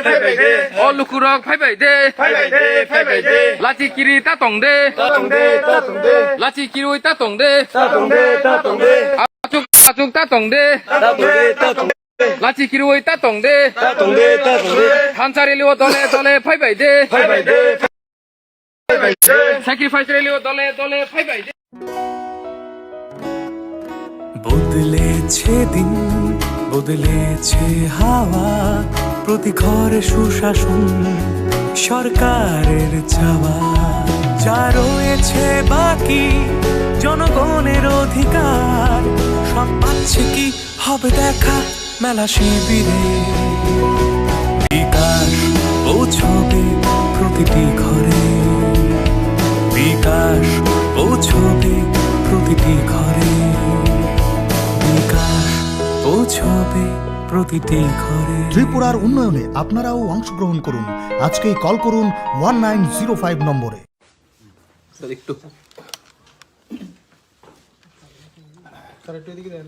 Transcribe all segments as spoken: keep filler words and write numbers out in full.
Phaibai de. O lukurok phaibai de. Phaibai de, phaibai de. Lachi kiri ta tong de. Ta tong de, ta tong de. Lachi kirui ta tong de. Ta tong de, ta tong de. Achuk achuk ta tong de. Ta tong de, ta tong de. Lachi kirui ta tong de. Ta tong de, ta tong de. Thansa rally o dole dole phaibai de. Phaibai de. Sacrifice rally o dole dole phaibai de. বদলেছে দিন, বদলেছে হাওয়া, প্রতি ঘরে সুশাসন সরকারের চাওয়া। যা রয়েছে বাকি জনগণের অধিকার, সব পাচ্ছে কি হবে দেখা মেলা শিবিরে। বিকাশ পৌঁছবে প্রতিটি ঘরে, বিকাশ পৌঁছবে প্রতিটি ঘরে, বিকাশ পৌঁছবে প্রতিটি ঘরে। ত্রিপুরার উন্নয়নে আপনারাও অংশগ্রহণ করুন। আজকেই কল করুন ওয়ান নাইন জিরো ফাইভ নম্বরে। স্যার, একটু। স্যার, একটু এদিকে দেন।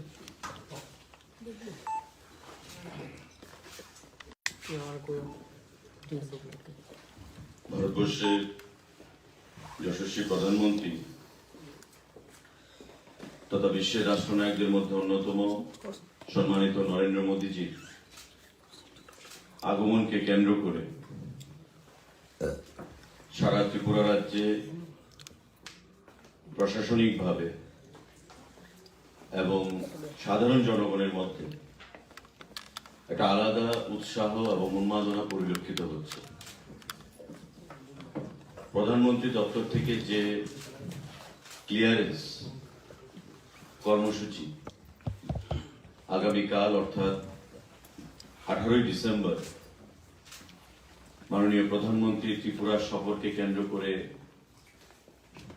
ভারতবর্ষের যশস্বী প্রধানমন্ত্রী তথা বিশ্বের রাষ্ট্রনায়কদের মধ্যে অন্যতম সম্মানিত নরেন্দ্র মোদীজির আগমনকে কেন্দ্র করে সারা ত্রিপুরা রাজ্যে প্রশাসনিকভাবে এবং সাধারণ জনগণের মধ্যে একটা আলাদা উৎসাহ এবং উন্মাদনা পরিলক্ষিত হচ্ছে। প্রধানমন্ত্রী দপ্তর থেকে যে ক্লিয়ারেন্স কর্মসূচি আগামীকাল অর্থাৎ আঠারোই ডিসেম্বর মাননীয় প্রধানমন্ত্রী ত্রিপুরা সফরকে কেন্দ্র করে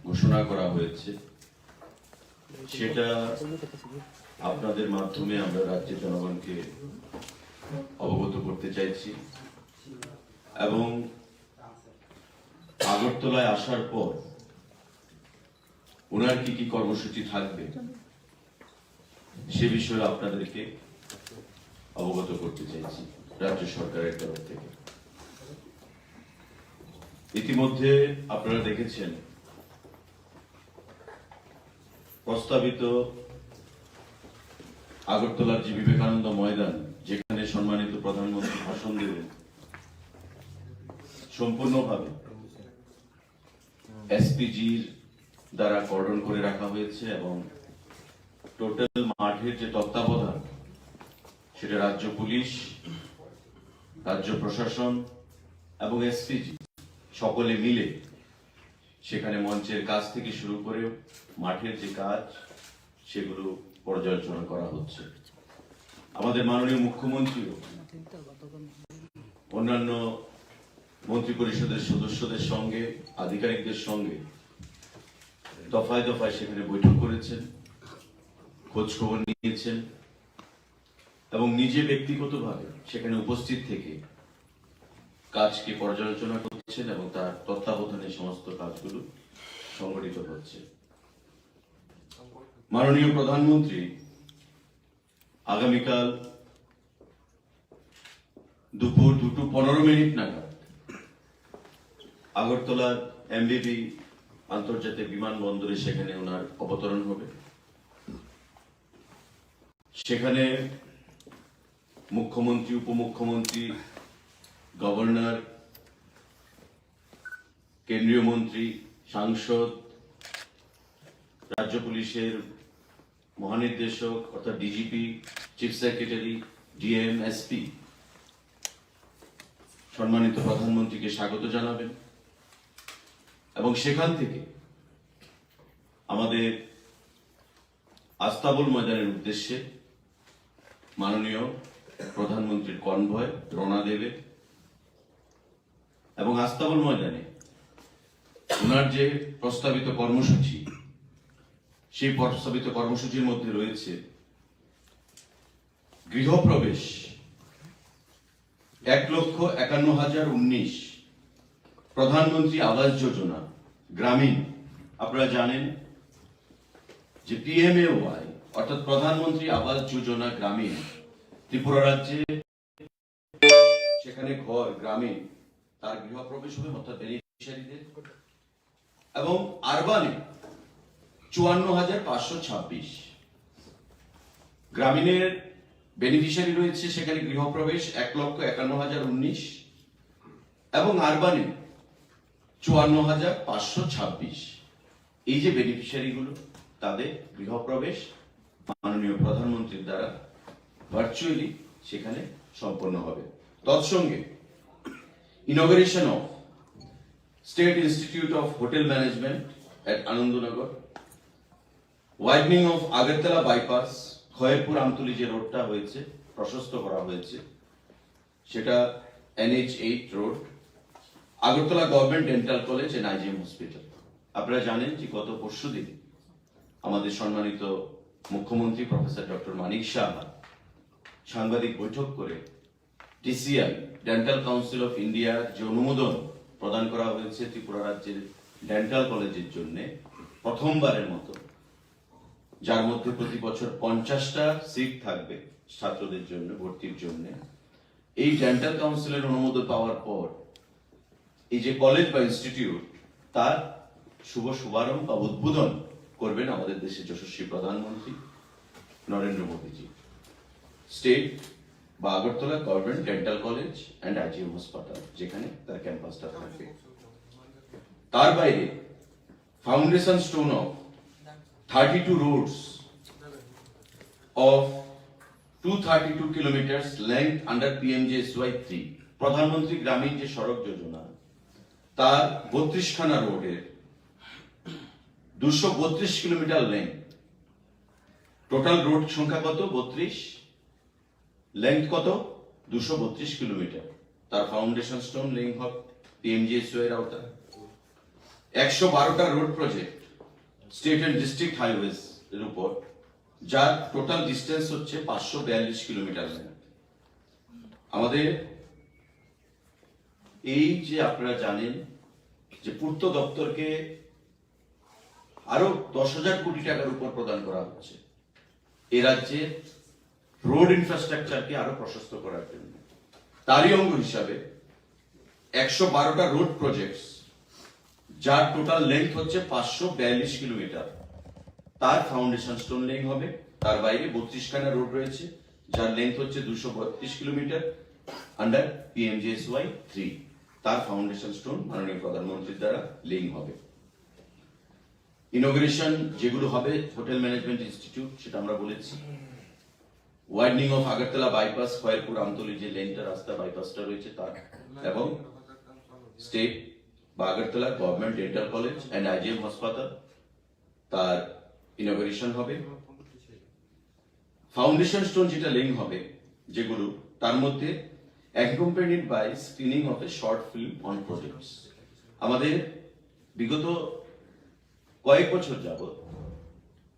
ঘোষণা করা হয়েছে, সেটা আপনাদের মাধ্যমে আমরা রাজ্যের জনগণকে অবগত করতে চাইছি। এবং আগরতলায় আসার পর ওনার কি কি কর্মসূচি থাকবে, সে বিষয়ে আপনাদেরকে অবগত করতে চাইছি রাজ্য সরকারের তরফ থেকে। ইতিমধ্যে আপনারা দেখেছেন প্রস্তাবিত আগরতলার যে বিবেকানন্দ ময়দান, যেখানে সম্মানিত প্রধানমন্ত্রী ভাষণ দেবেন, সম্পূর্ণভাবে এসপিজির দ্বারা কর্ডন করে রাখা হয়েছে এবং টোটাল মাঠের যে তত্ত্বাবধান, সেটা রাজ্য পুলিশ, রাজ্য প্রশাসন এবং এসপিজি সকলে মিলে সেখানে মঞ্চের কাজ থেকে শুরু করে মাঠের যে কাজ, সেগুলো পর্যালোচনা করা হচ্ছে। আমাদের মাননীয় মুখ্যমন্ত্রীও অন্যান্য মন্ত্রিপরিষদের সদস্যদের সঙ্গে, আধিকারিকদের সঙ্গে দফায় দফায় সেখানে বৈঠক করেছেন, খোঁজ খবর নিয়েছেন এবং নিজে ব্যক্তিগতভাবে সেখানে উপস্থিত থেকে কাজকে পর্যালোচনা করছেন এবং তার তত্ত্বাবধানে সমস্ত কাজগুলো সংগঠিত হচ্ছে। মাননীয় প্রধানমন্ত্রী আগামীকাল দুপুর দুটো পনেরো মিনিট নাগাদ আগরতলার এমবিবি আন্তর্জাতিক বিমানবন্দরে সেখানে ওনার অবতরণ হবে। সেখানে মুখ্যমন্ত্রী, উপমুখ্যমন্ত্রী, গভর্নর, কেন্দ্রীয় মন্ত্রী, সাংসদ, রাজ্য পুলিশের মহানির্দেশক অর্থাৎ DGP, chief secretary, DM, SP সম্মানিত প্রধানমন্ত্রীকে স্বাগত জানাবেন এবং সেখান থেকে আমাদের আস্তাবল ময়দানের উদ্দেশ্যে মাননীয় প্রধানমন্ত্রীর কনভয় রওনা দেবে এবং আস্তাবল ময়দানে ওনার যে প্রস্তাবিত কর্মসূচি, সেই প্রস্তাবিত কর্মসূচির মধ্যে রয়েছে গৃহপ্রবেশ এক লক্ষ একান্ন হাজার উনিশ, প্রধানমন্ত্রী আবাস যোজনা গ্রামীণ। আপনারা জানেন যে পিএমএওয়াই অর্থাৎ প্রধানমন্ত্রী আবাস যোজনা গ্রামীণ ত্রিপুরা রাজ্যে সেখানে ঘর গ্রামে তার গৃহপ্রবেশ হবে, অর্থাৎ বেনিফিশিয়ারিদের, এবং আরবানে চুয়ান্ন হাজার পাঁচশো ছাব্বিশ। গ্রামীণের বেনিফিশিয়ারি রয়েছে সেখানে গৃহপ্রবেশ এক লক্ষ একান্ন হাজার উনিশ এবং আরবানে চুয়ান্ন হাজার পাঁচশো ছাব্বিশ। এই যে বেনিফিশিয়ারিগুলো, তাদের গৃহপ্রবেশ মাননীয় প্রধানমন্ত্রীর দ্বারা ভার্চুয়ালি সেখানে সম্পন্ন হবে। তৎসঙ্গে inauguration of State Institute of Hotel Management at Anandanagar, widening of Agartala bypass, Khayerpur আমতলী যে রোডটা হয়েছে, প্রশস্ত করা হয়েছে, সেটা NH eight road, Agartala government dental college and IGM hospital. আপনারা জানেন যে গত পরশুদিন আমাদের সম্মানিত মুখ্যমন্ত্রী প্রফেসর ডক্টর মানিক সাহা সাংবাদিক বৈঠক করে ডিসিআই, ডেন্টাল কাউন্সিল অফ ইন্ডিয়ার যে অনুমোদন প্রদান করা হয়েছে ত্রিপুরা রাজ্যের ডেন্টাল কলেজের জন্য প্রথমবারের মতো, যার মধ্যে প্রতি বছর পঞ্চাশটা সিট থাকবে ছাত্রদের জন্য, ভর্তির জন্য। এই ডেন্টাল কাউন্সিলের অনুমোদন পাওয়ার পর এই যে কলেজ বা ইনস্টিটিউট, তার শুভ শুভারম্ভ বা উদ্বোধন করবেন আমাদের দেশের যশস্বী প্রধানমন্ত্রী নরেন্দ্র মোদীজি। স্টেট বা Agartala government dental college and IgM হাসপাতাল, যেখানে তার ক্যাম্পাসটা থাকবে। তার বাইরে foundation stone of thirty-two roads of two thirty-two kilometers length under PMGSY three, Pradhan Mantri গ্রামীণ যে সড়ক যোজনা, তার বত্রিশখানা রোডের দুশো বত্রিশ কিলোমিটার লেন্থ। টোটাল রোড সংখ্যা কত? বত্রিশ। লেন্থ কত? দুশো বত্রিশ কিলোমিটার। তার ফাউন্ডেশন স্টোন লেইং হবে পিএমজিএসওয়াই এর আওতায়। একশো বারোটা road project state and district highways এর উপর, যার টোটাল ডিস্টেন্স হচ্ছে পাঁচশো বিয়াল্লিশ কিলোমিটার লেন্থ। আমাদের এই যে আপনারা জানেন যে পূর্ত দপ্তরকে আরো দশ হাজার কোটি টাকার উপর প্রদান করা হচ্ছে এ রাজ্যে রোড ইনফ্রাস্ট্রাকচারকে আরো প্রশস্ত করার জন্য। তারই অঙ্গ হিসাবে একশো বারোটা রোড প্রজেক্টস, যার টোটাল লেন্থ হচ্ছে পাঁচশো বিয়াল্লিশ কিলোমিটার, তার ফাউন্ডেশন স্টোন লেইং হবে। তার বাইরে বত্রিশখানা রোড রয়েছে, যার লেন্থ হচ্ছে দুশো বত্রিশ কিলোমিটার, আন্ডার পিএমজিএসওয়াই থ্রি। তার ফাউন্ডেশন স্টোন মাননীয় প্রধানমন্ত্রীর দ্বারা লেইং হবে। ইনোগ্রেশন যেগুলো হবে, হোটেল ম্যানেজমেন্ট ইনস্টিটিউট, সেটা আমরা বলেছি। ওয়াইডনিং অফ আগরতলা বাইপাস, খয়েরপুর আমতলী যে লেনটা, রাস্তা, বাইপাসটা রয়েছে, তার এবং স্টেট বা Agartala government dental college and IgM হাসপাতাল, তার ইনোগ্রেশন হবে। ফাউন্ডেশন স্টোন যেটা লেইং হবে, যেগুলো, তার মধ্যে accompanied by screening of a short film on projects। আমাদের বিগত কয়েক বছর যাবত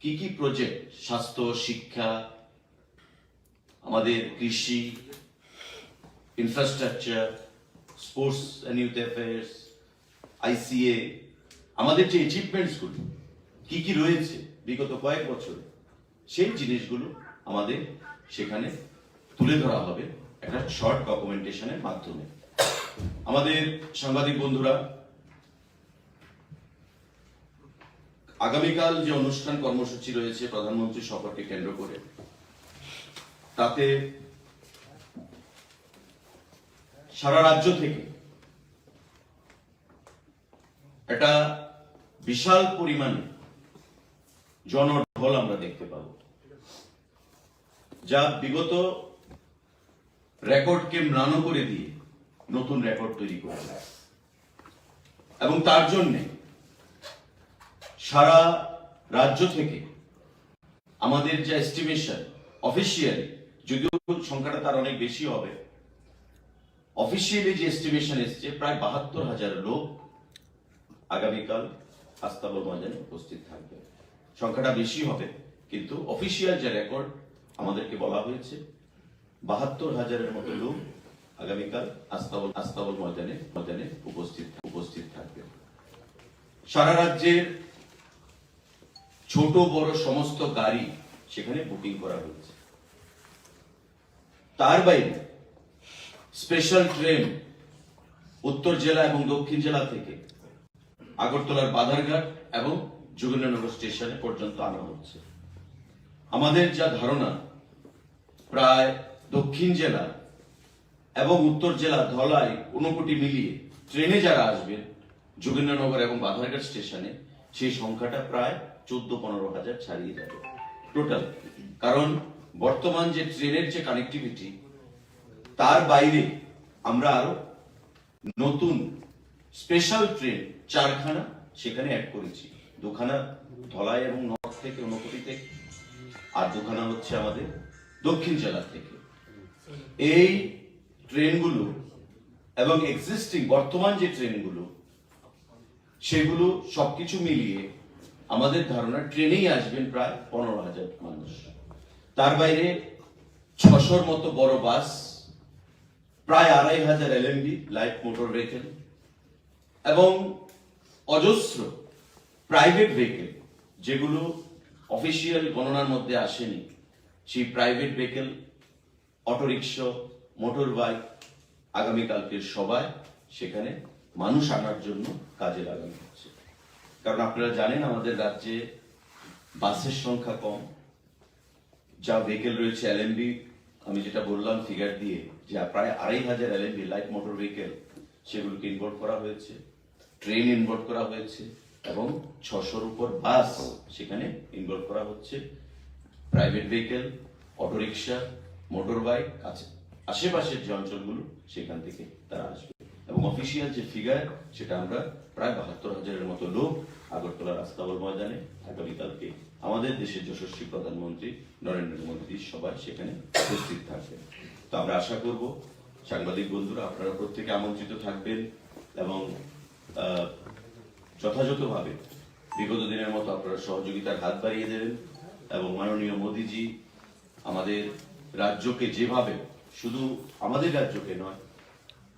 কি কি প্রজেক্ট, স্বাস্থ্য, শিক্ষা, আমাদের কৃষি, infrastructure, sports and youth affairs, আইসিএ, আমাদের যে অ্যাচিভমেন্টসগুলো কি কি রয়েছে বিগত কয়েক বছরে, সেই জিনিসগুলো আমাদের সেখানে তুলে ধরা হবে একটা শর্ট ডকুমেন্টেশনের মাধ্যমে। আমাদের সাংবাদিক বন্ধুরা, আগামীকাল যে অনুষ্ঠান কর্মসূচি রয়েছে প্রধানমন্ত্রী সফরকে কেন্দ্র করে, তাতে সারা রাজ্য থেকে একটা বিশাল পরিমাণ জনঢল আমরা দেখতে পাবো, যা বিগত রেকর্ডকে ম্লান করে দিয়ে নতুন রেকর্ড তৈরি করবে। এবং তার জন্যে সারা রাজ্য থেকে আমাদের যে এস্টিমেশন, অফিসিয়ালি, যদিও সংখ্যাটা তার অনেক বেশি হবে, অফিসিয়ালি যে এস্টিমেশন এসছে, প্রায় বাহাত্তর হাজার লোক আগামীকাল আস্তাবল ময়দানে উপস্থিত থাকবে। সংখ্যাটা বেশি হবে, কিন্তু অফিসিয়াল যে রেকর্ড আমাদেরকে বলা হয়েছে, বাহাত্তর হাজারের মতো লোক আগামীকাল আস্তাবল আস্তাবল ময়দানে ময়দানে উপস্থিত উপস্থিত থাকবে। সারা রাজ্যের ছোট বড় সমস্ত গাড়ি সেখানে বুকিং করা হয়েছে। তার বাইরে স্পেশাল ট্রেন উত্তর জেলা এবং দক্ষিণ জেলা থেকে আগরতলার বাধারঘাট এবং যোগেন্দ্রনগর স্টেশনে পর্যন্ত আনা হচ্ছে। আমাদের যা ধারণা, প্রায় দক্ষিণ জেলা এবং উত্তর জেলা, ধলাই, ঊনকোটি মিলিয়ে ট্রেনে যারা আসবেন যোগেন্দ্রনগর এবং বাধারঘাট স্টেশনে, সেই সংখ্যাটা প্রায় চোদ্দ পনেরো হাজার ছাড়িয়ে যাবে টোটাল। কারণ বর্তমান যে ট্রেনের যে কানেক্টিভিটি, তার বাইরে আমরা আরো নতুন স্পেশাল ট্রেন চারখানা সেখানে অ্যাড করেছি। দুখানা ধলাই এবং নর্থ থেকে, ঊনকোটি থেকে, আর দুখানা হচ্ছে আমাদের দক্ষিণ জেলা থেকে। এই ট্রেনগুলো এবং এক্সিস্টিং বর্তমান যে ট্রেনগুলো, সেগুলো সবকিছু মিলিয়ে আমাদের ধারণা ট্রেনেই আসবেন প্রায় পনেরো হাজার মানুষ। তার বাইরে ছশোর মতো বড় বাস, প্রায় আড়াই হাজার এলএমবি, লাইট মোটর ভেহিকেল, এবং অজস্র প্রাইভেট ভেহিকেল, যেগুলো অফিসিয়াল গণনার মধ্যে আসেনি, সেই private vehicle, autorickshaw, motor bike আগামীকালকে সবাই সেখানে মানুষ আনার জন্য কাজে লাগানো হচ্ছে। কারণ আপনারা জানেন, আমাদের রাজ্যে বাসের সংখ্যা কম, যা ভেহিকেল রয়েছে এলএমবি, আমি যেটা বললাম ফিগার দিয়ে, যে প্রায় আড়াই হাজার এলএমবি, লাইট মোটর ভেহিকেল, সেগুলোকে ইনভলভ করা হয়েছে, ট্রেন ইনভলভ করা হয়েছে এবং ছশোর উপর বাস সেখানে ইনভলভ করা হচ্ছে। Private vehicle, autorickshaw, motor bike, আশেপাশের যে অঞ্চলগুলো, সেখান থেকে তারা আসবে। এবং অফিসিয়াল যে ফিগার, সেটা আমরা প্রায় বাহাত্তর হাজারের মতো লোক আগরতলার আস্তাবল ময়দানে আগামীকালকে আমাদের দেশের যশস্বী প্রধানমন্ত্রী নরেন্দ্র মোদীজির সভায় সেখানে উপস্থিত থাকবেন। তো আমরা আশা করব সাংবাদিক বন্ধুরা, আপনারা প্রত্যেকে আমন্ত্রিত থাকবেন এবং, আহ, যথাযথভাবে বিগত দিনের মতো আপনারা সহযোগিতার হাত বাড়িয়ে দেবেন এবং মাননীয় মোদীজি আমাদের রাজ্যকে যেভাবে, শুধু আমাদের রাজ্যকে নয়,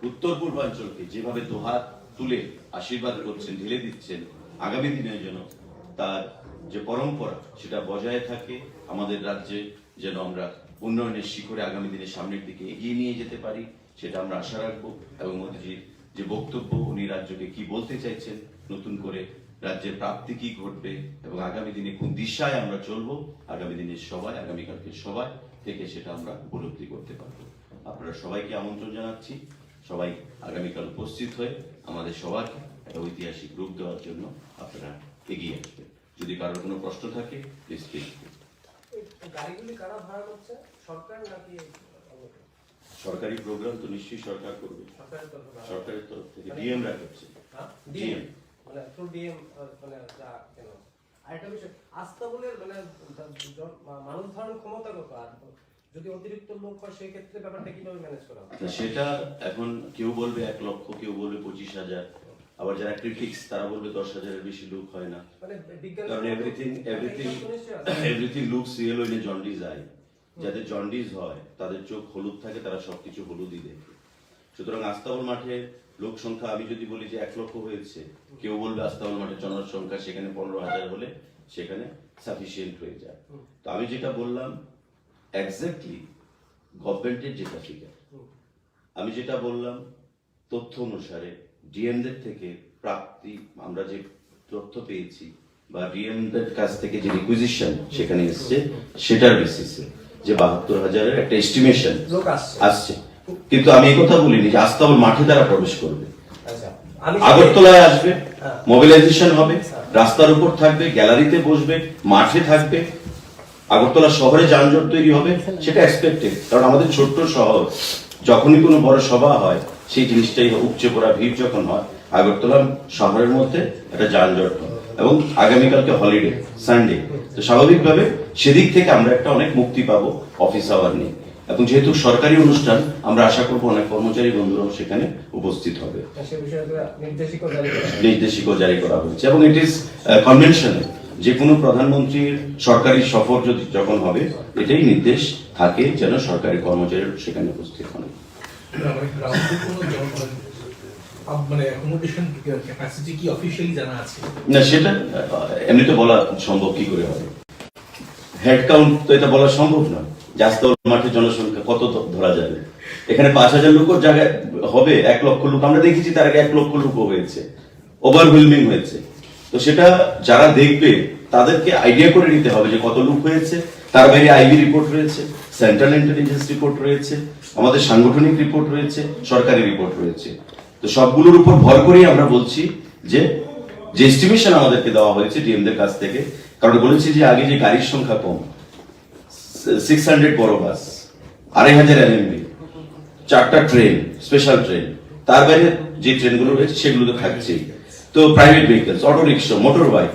উত্তর পূর্বাঞ্চলকে যেভাবে দুহাত তুলে আশীর্বাদ করছেন, ঢেলে দিচ্ছেন, আগামী দিনে যেন তার যে পরম্পরা, সেটা বজায় থাকে, আমাদের রাজ্যে যেন আমরা উন্নয়নের শিখরে আগামী দিনে সামনের দিকে এগিয়ে নিয়ে যেতে পারি, সেটা আমরা আশা রাখবো। এবং মোদীজির যে বক্তব্য, উনি রাজ্যকে কি বলতে চাইছেন, নতুন করে রাজ্যের প্রাপ্তি কি ঘটবে এবং আগামী দিনে কোন দিশায় আমরা চলবো, আগামী দিনের সভায়, আগামীকালকে সভায় থেকে সেটা আমরা উপলব্ধি করতে পারবো। আপনারা সবাইকে আমন্ত্রণ জানাচ্ছি, সবাই আগামীকাল উপস্থিত হয়ে আমাদের সভাকে একটা ঐতিহাসিক রূপ দেওয়ার জন্য আপনারা এগিয়ে আসবেন। যদি কারোর কোনো প্রশ্ন থাকে, প্লিজ প্লিজ। এই গাড়িগুলি কারা ভাড়া করছে, সরকার নাকি? সরকারি প্রোগ্রাম তো নিশ্চয়ই সরকার করবে। সরকারের তরফে ভাড়া? সরকারের তরফ থেকে মানে ডিএম রাখছে। হ্যাঁ? ডিএম। ডিএম। মানে থ্রু ডিএম, আহ, মানে যা কেন? আরেকটা বিষয়, আস্তাবলের মানে জন-, মা-, মানুষ ধারণ ক্ষমতা কত? আর যদি অতিরিক্ত লোক হয়, সেই ক্ষেত্রে ব্যাপারটা কিভাবে ম্যানেজ করা হবে? না, সেটা এখন কেউ বলবে এক লক্ষ, কেউ বলবে পঁচিশ হাজার, আবার যারা ক্রিটিক্স, তারা বলবে দশ হাজারের বেশি লোক হয় না। মানে বিজ্ঞান কারণ সম্মত everything, একটা everything, হিসাব তো নিশ্চয়ই আছে। Everything looks yellow in a jaundice eye। হুম। যাদের জন্ডিস হয়, তাদের চোখ হলুদ থাকে, তারা সবকিছু হলুদই দেখে। সুতরাং আস্তাবল মাঠে লোক সংখ্যা, আমি যদি বলি যে এক লক্ষ হয়েছে, হুম। কেউ বলবে আস্তাবল মাঠে জনসংখ্যা সেখানে পনেরো হাজার হলে সেখানে সাফিসিয়েন্ট হয়ে যায়। হুম। তো আমি যেটা বললাম, এক্স্যাক্টলি গভর্নমেন্টের যেটা ফিগার, হুম। আমি যেটা বললাম, তথ্য অনুসারে ডিএমদের থেকে প্রাপ্তি, আমরা যে তথ্য পেয়েছি বা ডিএমদের কাছ থেকে যে রিকুইজিশন সেখানে এসছে, সেটার বেসিসে যে বাহাত্তর হাজারের একটা এস্টিমেশন লোক আসছে। আসছে। কিন্তু আমি এই কথা বলিনি যে আস্তাবল মাঠে তারা প্রবেশ করবে। আচ্ছা, আমি আগরতলায় আসবে, হ্যাঁ। মোবিলাইজেশন হবে, হ্যাঁ। রাস্তার উপর থাকবে, গ্যালারিতে বসবে, মাঠে থাকবে। আগরতলা শহরে যানজট তৈরি হবে, সেটা এক্সপেক্টেড, কারণ আমাদের ছোট্ট শহর, যখনই কোনো বড় সভা হয়, সেই জিনিসটাই হয়, উপচে পড়া ভিড় যখন হয়, আগরতলা শহরের মধ্যে একটা যানজট হয়। এবং আগামীকালকে হলিডে, সানডে, তো স্বাভাবিকভাবে সেদিক থেকে আমরা একটা অনেক মুক্তি পাবো অফিস আওয়ার নিয়ে। এবং যেহেতু সরকারি অনুষ্ঠান, আমরা আশা করবো অনেক কর্মচারী বন্ধুরাও সেখানে উপস্থিত হবে। আর সে বিষয়ে একটা নির্দেশিকা জারি করা হয়েছে। নির্দেশিকা জারি করা হয়েছে এবং ইট ইজ কনভেনশনাল। যে কোনো প্রধানমন্ত্রীর সরকারি সফর যদি যখন হবে, এটাই নির্দেশ থাকে যেন সরকারি কর্মচারী সেখানে উপস্থিত হন। মানে গ্রাউন্ডে কোনো জন-, আপ-, মানে অ্যাকোমোডেশন ক্যাপাসিটি কি অফিসিয়ালি জানা আছে? না, সেটা, আহ, এমনিতে বলা সম্ভব কি করে হবে? হেড কাউন্ট তো এটা বলা সম্ভব না যে আস্তাবল মাঠে জনসংখ্যা কত ধ-, ধরা যাবে। এখানে পাঁচ হাজার লোকও জায়গায় হবে এক লক্ষ লোক। আমরা দেখেছি তার আগে এক লক্ষ লোকও হয়েছে, ওভারওয়েলমিং হয়েছে। তো সেটা যারা দেখবে, তাদেরকে আইডিয়া করে নিতে হবে যে কত লোক হয়েছে। তার বাইরে আইবি রিপোর্ট রয়েছে, সেন্ট্রাল ইন্টেলিজেন্স রিপোর্ট রয়েছে, আমাদের সাংগঠনিক রিপোর্ট রয়েছে, সরকারি রিপোর্ট রয়েছে। তো সবগুলোর উপর ভর করেই আমরা বলছি যে, যে এস্টিমেশন আমাদেরকে দেওয়া হয়েছে ডিএমদের কাছ থেকে, কারণ বলেছি যে আগে যে গাড়ির সংখ্যা কম, সিক্স হান্ড্রেড বড় বাস, আড়াই হাজার এলএমবি, চারটা ট্রেন, স্পেশাল ট্রেন, তার বাইরে যে ট্রেনগুলো রয়েছে সেগুলো তো থাকছেই। তো private vehicles, auto rickshaw, motor bike,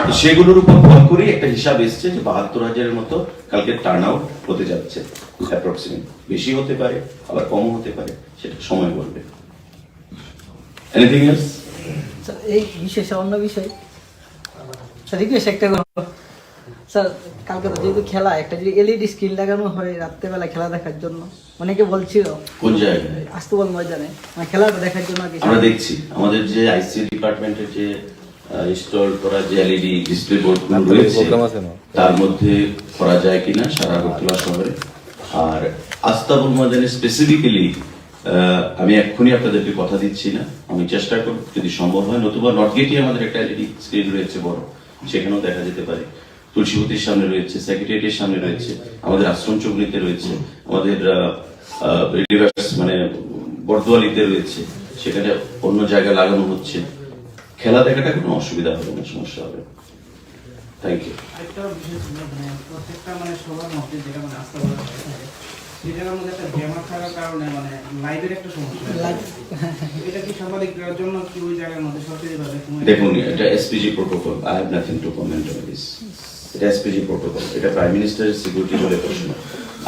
তো সেগুলোর উপর ভর করে একটা হিসাব এসছে যে বাহাত্তর হাজারের মতো কালকে টার্ন আউট হতে যাচ্ছে অ্যাপ্রক্সিমেট। বেশি হতে পারে, আবার কমও হতে পারে, সেটা সময় বলবে। Anything else? স্যার, এই বিশেষ অন্য বিষয়, স্যার, রিকোয়েস্ট একটা করবো। স্যার, কালকে তো যেহেতু খেলা, একটা যদি এলইডি স্ক্রিন লাগানো হয় রাত্রেবেলা খেলা দেখার জন্য, অনেকে বলছিল। কোন জায়গায়? আস্তাবল ময়দানে, মানে, খেলাটা দেখার জন্য আর কি। আমরা দেখছি, আমাদের যে আইসিটি ডিপার্টমেন্টের যে, আহ, ইনস্টল করা যে এলইডি ডিসপ্লে বোর্ডগুলো রয়েছে, প্রোগ্রাম আছে না? তার মধ্যে করা যায় কিনা সারা আগরতলা শহরে। আর আস্তাবল ময়দানে স্পেসিফিক্যালি, আহ, আমি এক্ষুনি আপনাদেরকে কথা দিচ্ছি না, আমি চেষ্টা করব যদি সম্ভব হয়, নতুবা নর্থ গেটে আমাদের একটা এলইডি স্ক্রিন রয়েছে বড়, সেখানেও দেখা যেতে পারে। তুলসীবতীর সামনে রয়েছে, সেক্রেটারিয়েটের সামনে রয়েছে, আমাদের আশ্রম চৌমুহনীতে রয়েছে, আমাদের, আহ, আহ, রিভার্স মানে বটতোয়ালিতে রয়েছে, সেখানে অন্য জায়গায় লাগানো হচ্ছে। খেলা দেখাটা কোনো অসুবিধা হবে না, সমস্যা হবে না। Thank you. আরেকটা বিষয় ছিল, মানে, প্রত্যেকটা, মানে, সভার মধ্যে যেটা, মানে, আস্তাবল হয়ে থাকে, সেই জায়গার মধ্যে একটা ব্যানার থাকার কারণে, মানে, লাইভের একটা সমস্যা হয়। লাইভ। এটা কি সাংবাদিকদের জন্য কি ওই জায়গার মধ্যে সরকারিভাবে কোনো দেখুন, এটা SPG protocol, I have nothing to comment on this। এটা এসপিজি প্রোটোকল, এটা প্রাইম মিনিস্টারের সিকিউরিটি বলে প্রশ্ন।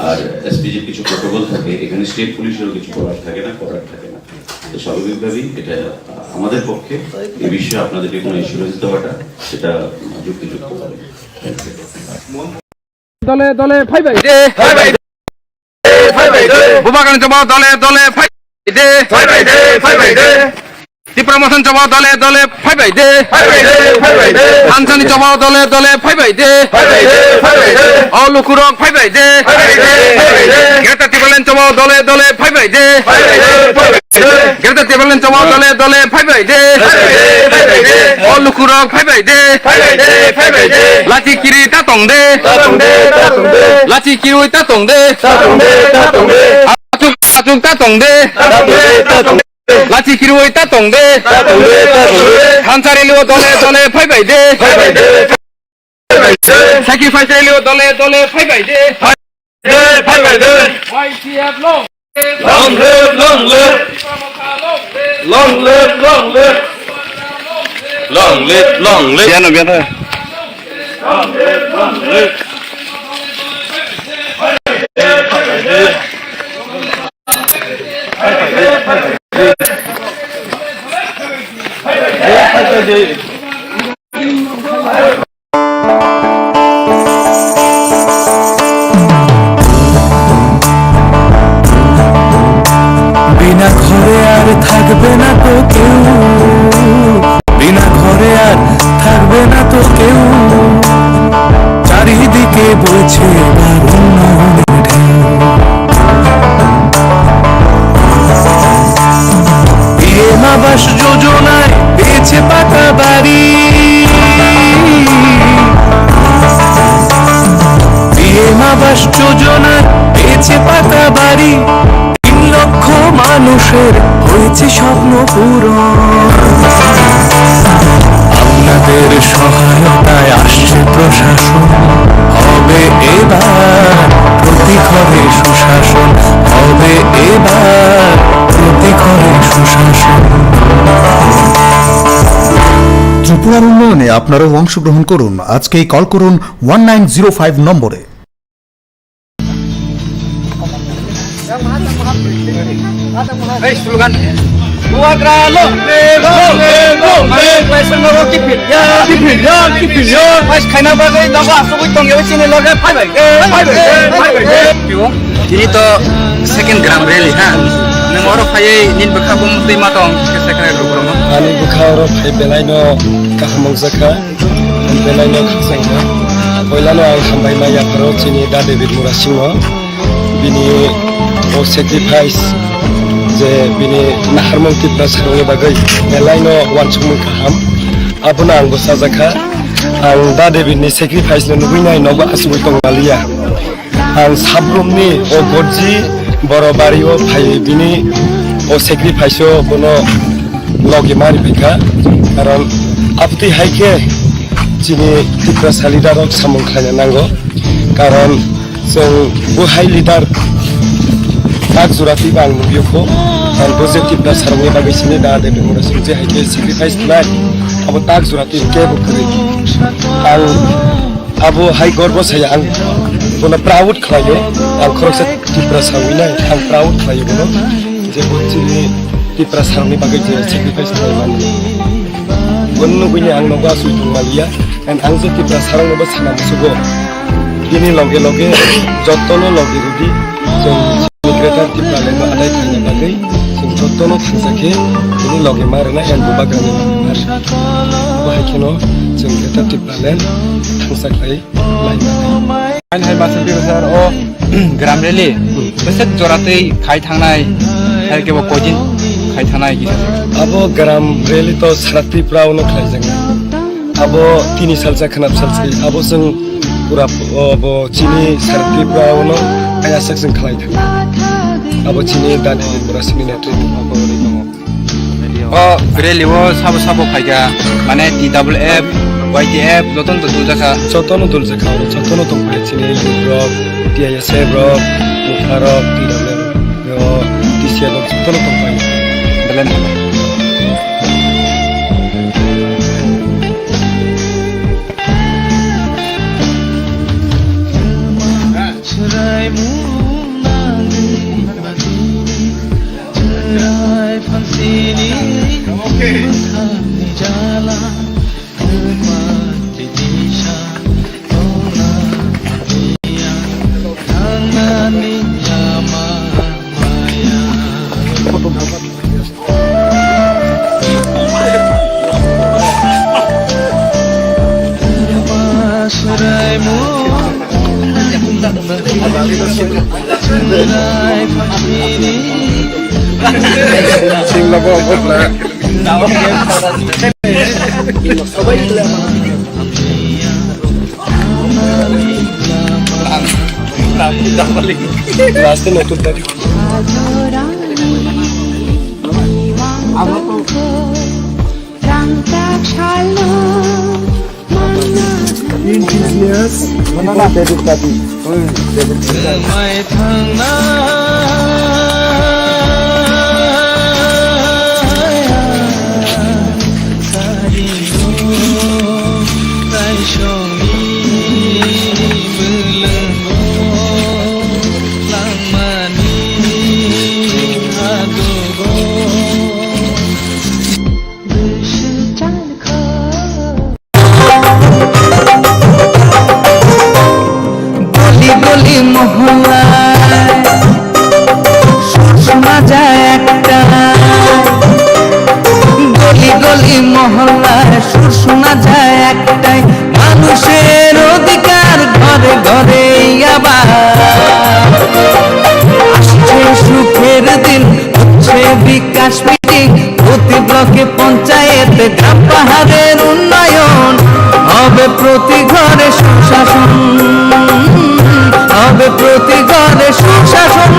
আর এসপিজির কিছু প্রোটোকল থাকে, এখানে স্টেট পুলিশেরও কিছু বলার থাকে না, করার থাকে না। তো স্বাভাবিকভাবেই এটা, আহ, আমাদের পক্ষে এই বিষয়ে আপনাদেরকে কোনো অ্যাসুরেন্স দেওয়াটা সেটা যুক্তিযুক্ত হবে। দলে দলে ফাইবাই দে। ফাইবাই দে। ফাইবাই দে। বুবাকান জমা দলে দলে ফাইবাই দে। ফাইবাই দে। ফাইবাই দে। ত্রিপুরা মথন জমা দলে দলে ফাইবাই দে। ফাইবাই দে। ফাইবাই দে। হানসানি জমা দলে দলে ফাইবাই দে। ফাইবাই দে। ফাইবাই দে। অ লুকুরক ফাইবাই দে। ফাইবাই দে। ফাইবাই দে। গ্রেটার টিবালেন জমা দলে দলে ফাইবাই দে। ফাইবাই দে। ফাইবাই দে। গ্রেটার টিবালেন জমা দলে দলে ফাইবাই দে। ফাইবাই দে। ফাইবাই দে। অ লুকুরক ফাইবাই দে। ফাইবাই দে। ফাইবাই দে। লাচি কিরি তা tong de. Ta tong de, ta tong de. Lachi kirui ta tong de. Ta tong de, ta tong de. Achuk, achuk ta tong de. Ta tong de, ta tong de. Lachi kirui ta tong de. Ta tong de, ta tong de. Thansa rally o dole dole phaibai de. Phaibai de, phaibai de. Sacrifice rally o dole dole phaibai de. Phaibai de, phaibai de. Y T F long. Long live, long live. Long live, long live. Long live, long live. Biano, biano. Long live, long live. বিনা ঘরে আর থাকবে না তো কেউ, বিনা ঘরে আর থাকবে না তো কেউ, চারিদিকে বইছে এবার উন্নয়নের ঢেউ। পিএম আবাস যোজনায় পেয়েছে পাকা বাড়ি, পিএম আবাস যোজনায় পেয়েছে পাকা বাড়ি। তিন লক্ষ মানুষের হয়েছে স্বপ্ন পূরণ। আপনাদের সহায়তায় আসছে প্রশাসন, হবে এবার প্রতি ঘরে সুশাসন, হবে এবার প্রতি ঘরে সুশাসন। ত্রিপুরার উন্নয়নে আপনারাও অংশগ্রহণ করুন। আজকেই কল করুন ওয়ান নাইন জিরো ফাইভ নম্বরে। Hey, slogan. Bubagra long live, long live, long live. Paisa nogo kipil ya, kipil ya, kipil ya. Pais khaina bagwi nogo asugwi tongya chini loge phaibai, phaibai, phaibai. Tini to second gram rally ha. Nang oro phaiwi nini bwkha bumung twi ma tong, second rally rok. Ani bwkha oro phai belai no kaham wngjakha. Belai no khakchangma. Poilano ang hambai ma yapharo chini Da David Murasingno. Bini o sacrifice je bini naharmung Tiprasarokni bagwi belai no uansukmung kaham. Abono ang bo sajakha. Ang Da David ni sacrifice no nugwi nai nogo asugwi tong maliya. Ang sabrumni o gorji boro bari o phai bini o sacrifice o bono logi mari phaikha. Karon abtwi hai khe chini Tiprasa leader rok samung khlaina nango. Karon chwng bo hai leader tak jora twibo ang nugwi kho. Ang bo je Tiprasarokni bagwi sini Da David Murasing je hai khe sacrifice khlai, abo tak jora twi kebo kwrwi. Ang abo hai gorbo saya ang bono proud khlaio. Ang khoroksa Tiprasa wngwi nai ang proud khlaio bono. Je bo chini Tiprasarokni bagwi je sacrifice khlai mani. Bono nugwini ang nogo aswk tong maliya. And ang je Tiprasarokno bo sana musugo. Bini loge loge jottono logi rwdi. Chwng Greater Tipraland no adai khaina bagwi chwng jottono thangsa khe bini loge ma rwna and bubagrani loge ma rwna. Bo hai kheno chwng Greater Tipraland thangsa khlai. Ani hai masa biro sir o gram rally besek joratwi khai thangnai, hai kebo koidin khai thangnai kisa. Abo gram rally to sara Tripura ono khlai jang. Abo tini salsa khanap salsa abo chwng pura abo chini sara Tripura ono kaya sak chwng khlai thang. Abo chini dani pura sini netri. O rally o sabo sabo phaikha, mane T W F, Y T F, jotono to duljakha. Jotono duljakha, jotono tongphai chini youth rok, T I S F rok, Mukha rok, T W F rok, T C F rok, jotono tongphai. Belai no. Last time itu tadi. Indigenous people dedicated. গলি গলি মহল্লায় সুর শোনা যায় একটা, গলি গলি মহল্লায় সুর শোনা যায় একটাই, মানুষের অধিকার ঘরে ঘরে আবার। আসছে সুখের দিন, হচ্ছে বিকাশ। প্রতি ব্লকে পঞ্চায়েতে গ্রাম পাহাড়ের উন্নয়ন, হবে প্রতি ঘরে সুশাসন, হবে প্রতি ঘরে সুশাসন।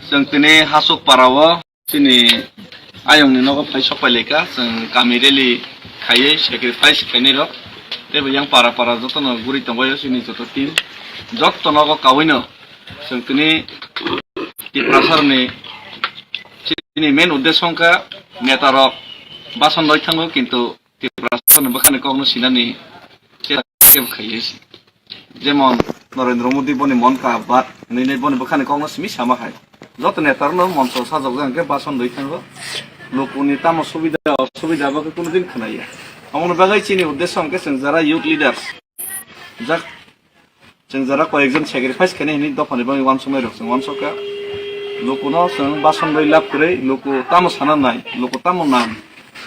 Chwng tini Hasuk para o chini ayong ni nogo phai sok pai lai kha, chwng kami rally khaiwi sacrifice khainai rok tei bo yang para para joto no guri tongbai o chini joto team, joto nogo kaui no. Chwng tini Tiprasarni chini main uddesho wngkha netarok bason roi thango, kintu Tiprasarni bwkhani kokno sinani kebo khaiwi se. Jemon Narendra Modi boni Mann Ki Baat hinwi boni bwkhani kokno simi sama hai. Joto netarokno moncho sajokjak hwnkhe bason roi thango. Lukuni tamo subida osubida abo khe kunu din khwnaya. Aboni bagwi chini uddesho hwnkhe chwng jara youth leaders jak Chwng jora koyekjon sacrifice khainai hwnwi dophani bagwi uansuknai rok chwng uansukha. Lukuno chwng bason rwi lab kwrwi, luku tamo sana nai, luku tamo nang,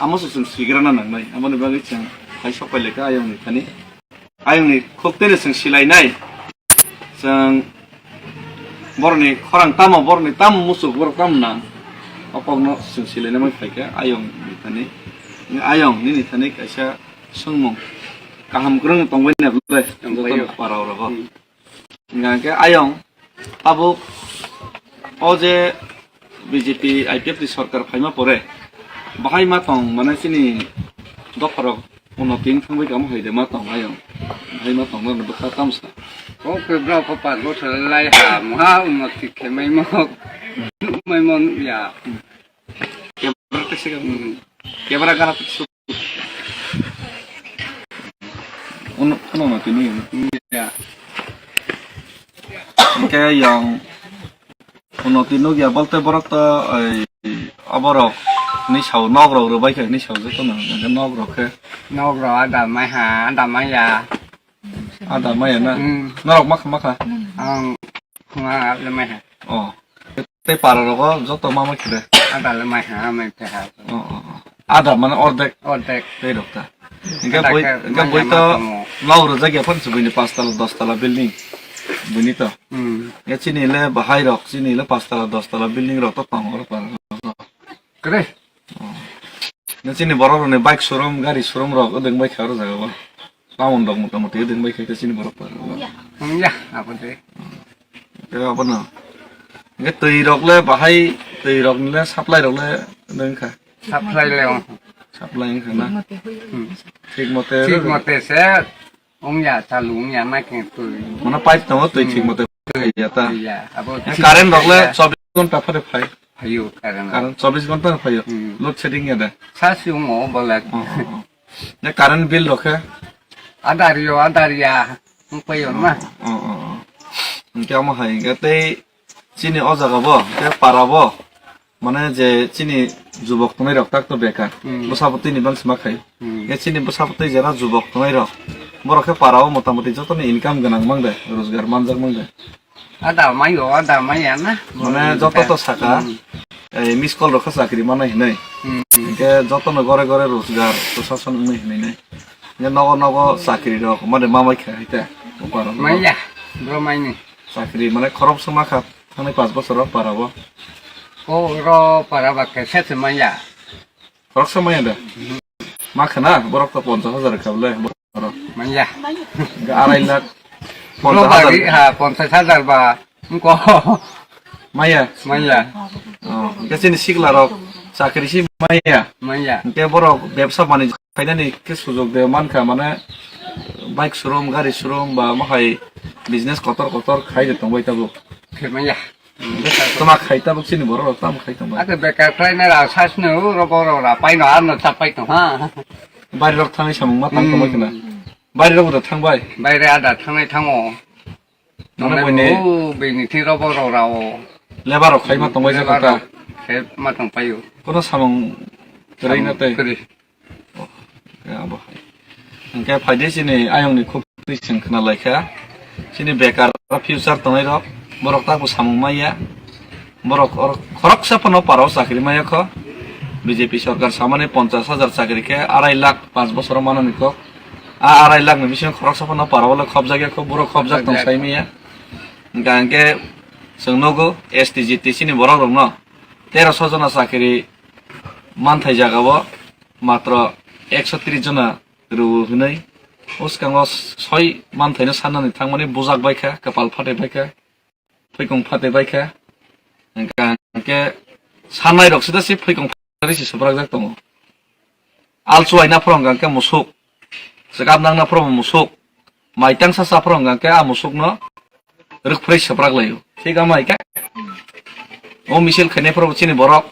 amo se chwng sigrana nangnai. Aboni bagwi chwng hai sok pai laikha ayongni thani. Ayongni khuk tini chwng silainai. Chwng borokni khorang tamo, borokni tamo muchuk, borok tamo nang. O kokno chwng silaina mai phaikha, ayong ni thani. Ayong nini thani kaisa swngmung kaham kwrwng tongbai na ble, Tongbaio. Jotono para orogo. Hmm. Hingkha khe ayong tabuk o je B J P I P F T sorkar phaima pore bahai ma tong mane chini dopharok unnoti wng thangbai kamo hai de ma tong ayong bahai ma tong mane bwkha tamsa. Kok kwbra kok pas bosor lai ha muha unnoti khe mai mo mai mo ya. Kebra tese kebra gara tese. Uno, uno no tini. Ya. Hingke yang uno tini ya bolte borok to ai aborok ni sao nok rok rwbai khe ni sao joto no hingke nok rok khe. Nok rok ada mai ha, ada mai ya. Ada mai ya na. Hmm. Norok makha makha. Ang khunga le mai ha. Oh. Tei para rogo joto ma mai khide. Ada le mai ha, mai te ha. Oh, oh, oh. Ada mane ordek. Ordek. Tei rok ta. Hingke Ada boi, ke hingke mai boi ma to tamo. Nok rwjak ya phan se buini pas tala, dos tala building. Buini to. Hmm. Ya chini le bahai rok, chini le pas tala, dos tala building rok to tongo para rogo. Kre. Oh. Ya chini borok rok ni bike showroom, gari showroom rok odeng bai kha ro jaga bo. Town rok mota moti odeng bai kha chini borok para rogo. Hmm, ya, apa de? Tei abono. Hingke twi rok le bahai, twi rok le supply rok le wngkha. Supply le wng. Supply wngkha na? Hmm. Thik mote. Thik mote se wngya, chalu wngya, ma khe twi. Mano pipe tongo, twi thik mote phaiya ta. Ya, abo. Hingke current rok le ya. Chobbish ghonta phare phai. Phaio current. Current chobbish ghonta phaio. Hmm. Load shedding ya da. Sa si wng o bolak. Oh, oh, oh. Ne current bill rok khe? Adar yo, adar ya. Wng paio na. Oh, oh, oh. Hingke amo hai hingke tei chini o jaga bo, hingke para bo, mane je chini jubok tongnai rok tak to bekar. Hmm. Bwsa bo tini bang sima khai. Hmm. Hingke chini bwsa bo tei jera jubok tongnai rok. Borok khe para o mota moti joto ni income gwnang mang de, rojgar manjak mang de. Ada mayo, ada maya na. Mane joto to saka, Hmm. eh, miss call rok kha chakri manai hinai. Hmm. Hingke joto no gore gore rojgar, proshason wngnai hinai nai. Hingke nogo nogo chakri rok, mane mamai kha hai ta. Maya, bro maini. Chakri mane khorok se ma kha, thangnai pas bosor o para bo. O ro para ba khe se se maya. Khoroksa maya da? Ma khana, borok to ponchas hajar kha bole, borok. Maya. Ga arai lakh. Ponchas hajar. Bro ba ri, ha, ponchas hajar ba. Ko. Maya. Maya. Oh, ga chini sikla rok chakri si maya. Maya. Te borok bebsa banijyo khainani ke sujok de man kha, mane bike showroom, gari showroom ba mahai business kotor kotor khai de tongbai tabuk. Khe maya. Tama khai tabuk chini borok rok tamo khai tongbai. Ate bekar khlai na ra sas no ro borok ra pai no ar no chap pai tong ha. Bari rok thangni samung ma tang tongbai khna. Hmm. Bari rok da thangbai. Baire ada thangnai thango. Mane Mane boini o bini thi ro borok ra o. Lebar rok khai ma tongbai jaka ta. Lebar rok khai ma tong paio. Kono samung kwrwi na tei. Kwrwi. Oh, ya, bo hai. Hingke phaidi chini ayongni khuk twi chwng khna laikha. Chini bekar future tongnai rok, borok tak bo samung maya. Borok or-, khoroksa phano parao chakri maya kho. B J P sorkar samani ponchas hajar chakri khe arai lakh panch bosoro manani kok. A arai lakh ni bisingo khoroksa phano parao le khobjak ya kho, borok khobjak tong Khobjak. Sai maya. Hingka hingke chwng nogo S T G T C ni borok rokno teroso jona chakri manthai jaga o matro ekso tris jona rw hwnwi, o swkango soi manthaino sannani thangmani bujak bai kha, kwpal phatwi bai kha, phoikong phatwi bai kha. Hingkha hingkhe sannai rok sida se phoikong phatwi se swprakjak tongo. Alchuaina phoro hingkha hingkhe musuk, chwkap nangna phoro musuk, mai tangsa cha phoro hingkha hingkhe a musukno rwkphrwi swprak laio. Thik ama hai khe o misil khainai phoro chini borok,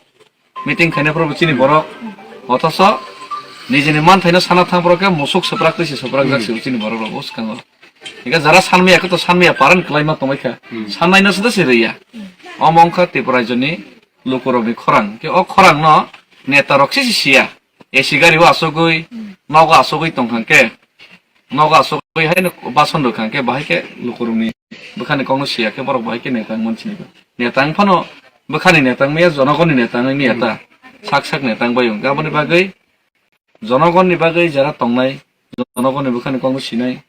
meeting khainai phoro chini borok, othoso nijini manthaino sana thang phoro khe musuk swprak twi se swprak jak se chini borok rok o swkango. Hingkhe jara sanmaya khe to sanmaya paran kwlaima tongbai kha. Hmm. Sannaino se da se rwya. Omo wngkha Tripura rajyoni lukurokni khorang. Khe o khorangno neta rok se se siya. A C gari o asugwi, nogo asugwi tongkha khe, nogo asugwi haino bason rwkha khe, bahai khe lukurokni bwkhani kokno siya khe borok bahai khe neta wngmani sinigo. Neta wngphano bwkhani neta wngmaya, jonogoni neta wngmaya ta. Hmm. Sak sak neta wngbai wng. Aboni bagwi jonogoni bagwi jara tongnai, jonogoni bwkhani kokno sinai,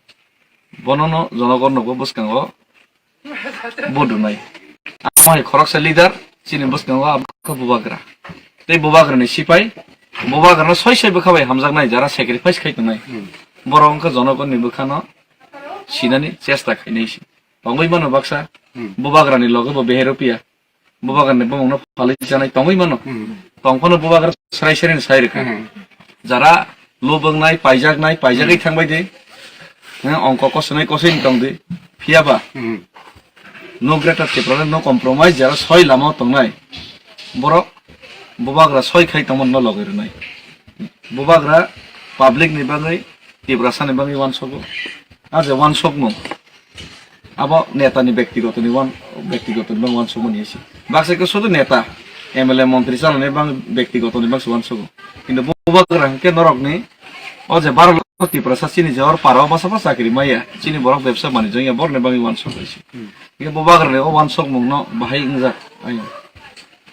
bonono jonogonnogo bwskango Vote rwnai. Amo hai khoroksa leader, chini bwskango abo khe bubagra. Tei bubagrani sipai, bubagrano soi soi bwkha bai hamjaknai, jara sacrifice khai tongnai. Hmm. Borok wngkha jonogonni bwkhano sinani chesta khainai se. Tongwi mano baksa, Hmm. bubagrani loge bo beheropiya. Bubagrani bumungno phalwi chanai tongwi mano. Hmm. Tongphano bubagra srai srai sai rwkha. Hmm. Jara lubungnai, paijaknai, paijagwi Hmm. thangbai di. Hwng ongko kosonai kosoi tong di. Phiyaba Hmm. no greater Tipraland, no compromise, jara soi lama tongnai. Borok bubagra soi khai tongmano logoi rwnai. Bubagra public ni bagwi, Tiprasa ni bagwi uansogo. A je uansokmung. Abo neta ni bektigoto ni wan-, bektigoto ni bang uansukmani isi. Baksa khe sudu neta, M L A, montri chalani bang bektigoto ni bang se uansugo. Kintu bubagra hwnkhe norok ni o je baro lakh Tiprasa chini je or para o basa basa chakri maya, chini borok bebsa manwi jongya borok ni bagwi uansuk isi. Hmm. Hwnkhe bubagra ni o uansukmung no bahai wngjak. Ayo.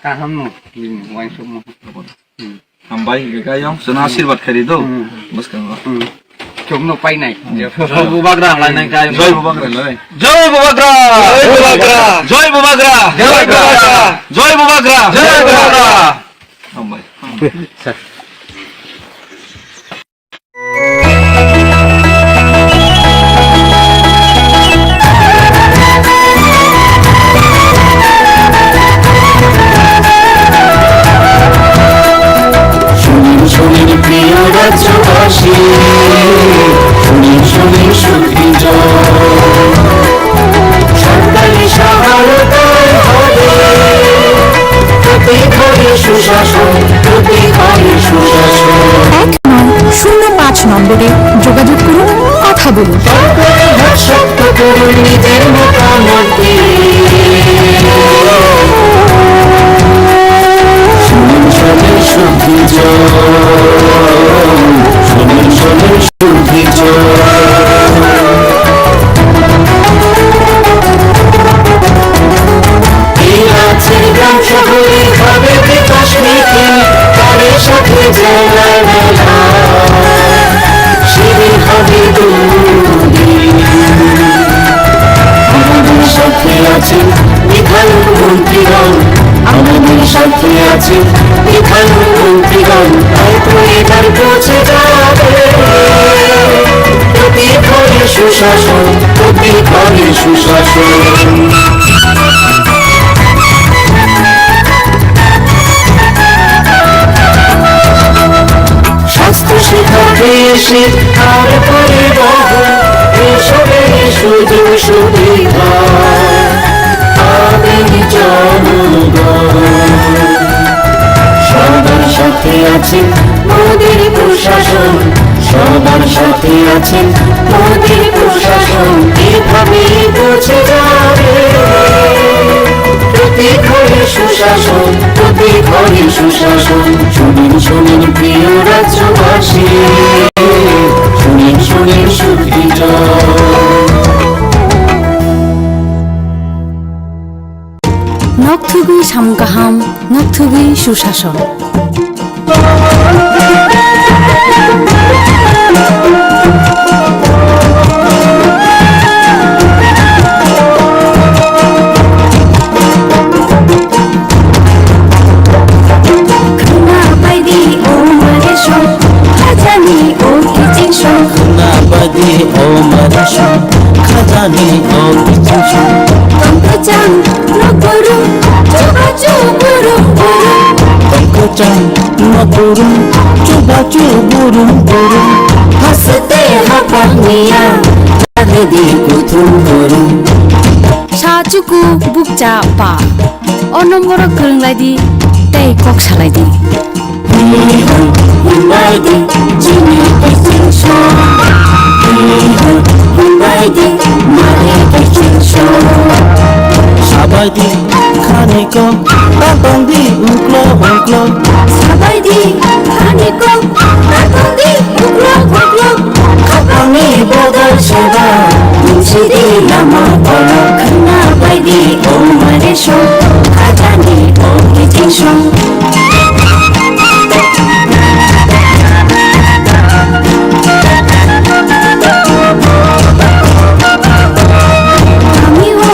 Kaham no, bini uansukmung. Hmm. Hambai, hwnkhe khe ayang, chwngno asirwad khairi do. Hmm. Bwskango. Hmm. Chwngno painai. Hmm. Joy Bubagra hamlainai khe ayang. Joy Bubagra lai. Joy Bubagra! Joy Bubagra! Joy Bubagra! Joy Bubagra! Joy Bubagra! Joy Bubagra! Hambai. শুনিন, শুনিন প্রিয় রাজ্যবাসী, শুনিন, শুনিন সুখী জন। সরকারি সহায়তায় হবে প্রতি ঘরে সুশাসন, প্রতি ঘরে সুশাসন। এক নয় শূন্য পাঁচ নম্বরে যোগাযোগ করুন, কথা বলুন। সরকারি হাত শক্ত করুন নিজের মতামত দিয়ে। শুনুন সবাই শুদ্ধি জন, শুনুন সবাই শুদ্ধি জন। এই রাজ্যের গ্রাম শহরে হবে বিকাশ নীতি, তারই সাথে জেলার মেলা, শিবির হবে দুদিন। আমাদের সাথে আছেন বিধায়ক মন্ত্রীগণ, আমাদের সাথে আছেন বিধায়ক মন্ত্রীগণ, তাই তো এবার পৌঁছে যাবে প্রতি ঘরে সুশাসন, প্রতি ঘরে সুশাসন। স্বাস্থ্য শিক্ষা কৃষি আর পরিবহন, এসবের সুযোগ সুবিধা পাবেন জনগণ। সবার সাথে আছে মোদের প্রশাসন, সবার সাথে আছে মোদের প্রশাসন। এভাবে পৌঁছে যাবে প্রতি ঘরে সুশাসন, প্রতি ঘরে সুশাসন। শুনিন, শুনিন প্রিয় রাজ্যবাসী, শুনিন, শুনিন সুখী জন। Nokthugwi samung kaham, nokthugwi susason. Khwna baidi o mare song, khajani o kiching song. Khwna baidi o mare song, khajani o kiching song. Tongkwchang no kwrwng, chubachu burum burum. Tongkwchang no kwrwng, chubachu burum burum. Haste hapang niya, chadedi kuthum kwrwng. Sa chuku bukcha pa. O nomboro kwrwng lai di tei kok salai di. Hwnbai di chini kiching song. Hwnbai di mare kiching song. Sabai di khani kok, ta tong di uklo uklo. Sabai di khani kok, ta tong di uklo uklo. Khapangni bodol seba, tungsidi lama kolok. Khwna baidi o mare song, khajani o kiching song. Kami o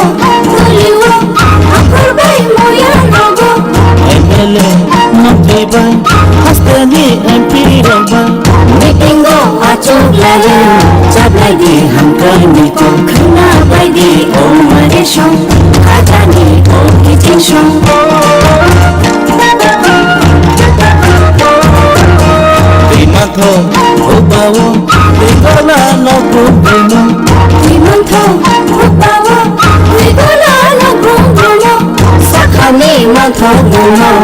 Ni M P rok ba meeting o achuk lai, chaplai di hamkrai ni kok khna bai di o mare song, khajani o kiching song. Di mantho o bawo, di kola no bum bum. Di mantho o bawo, di kola no bum bum. Sakhani mantho bum bum.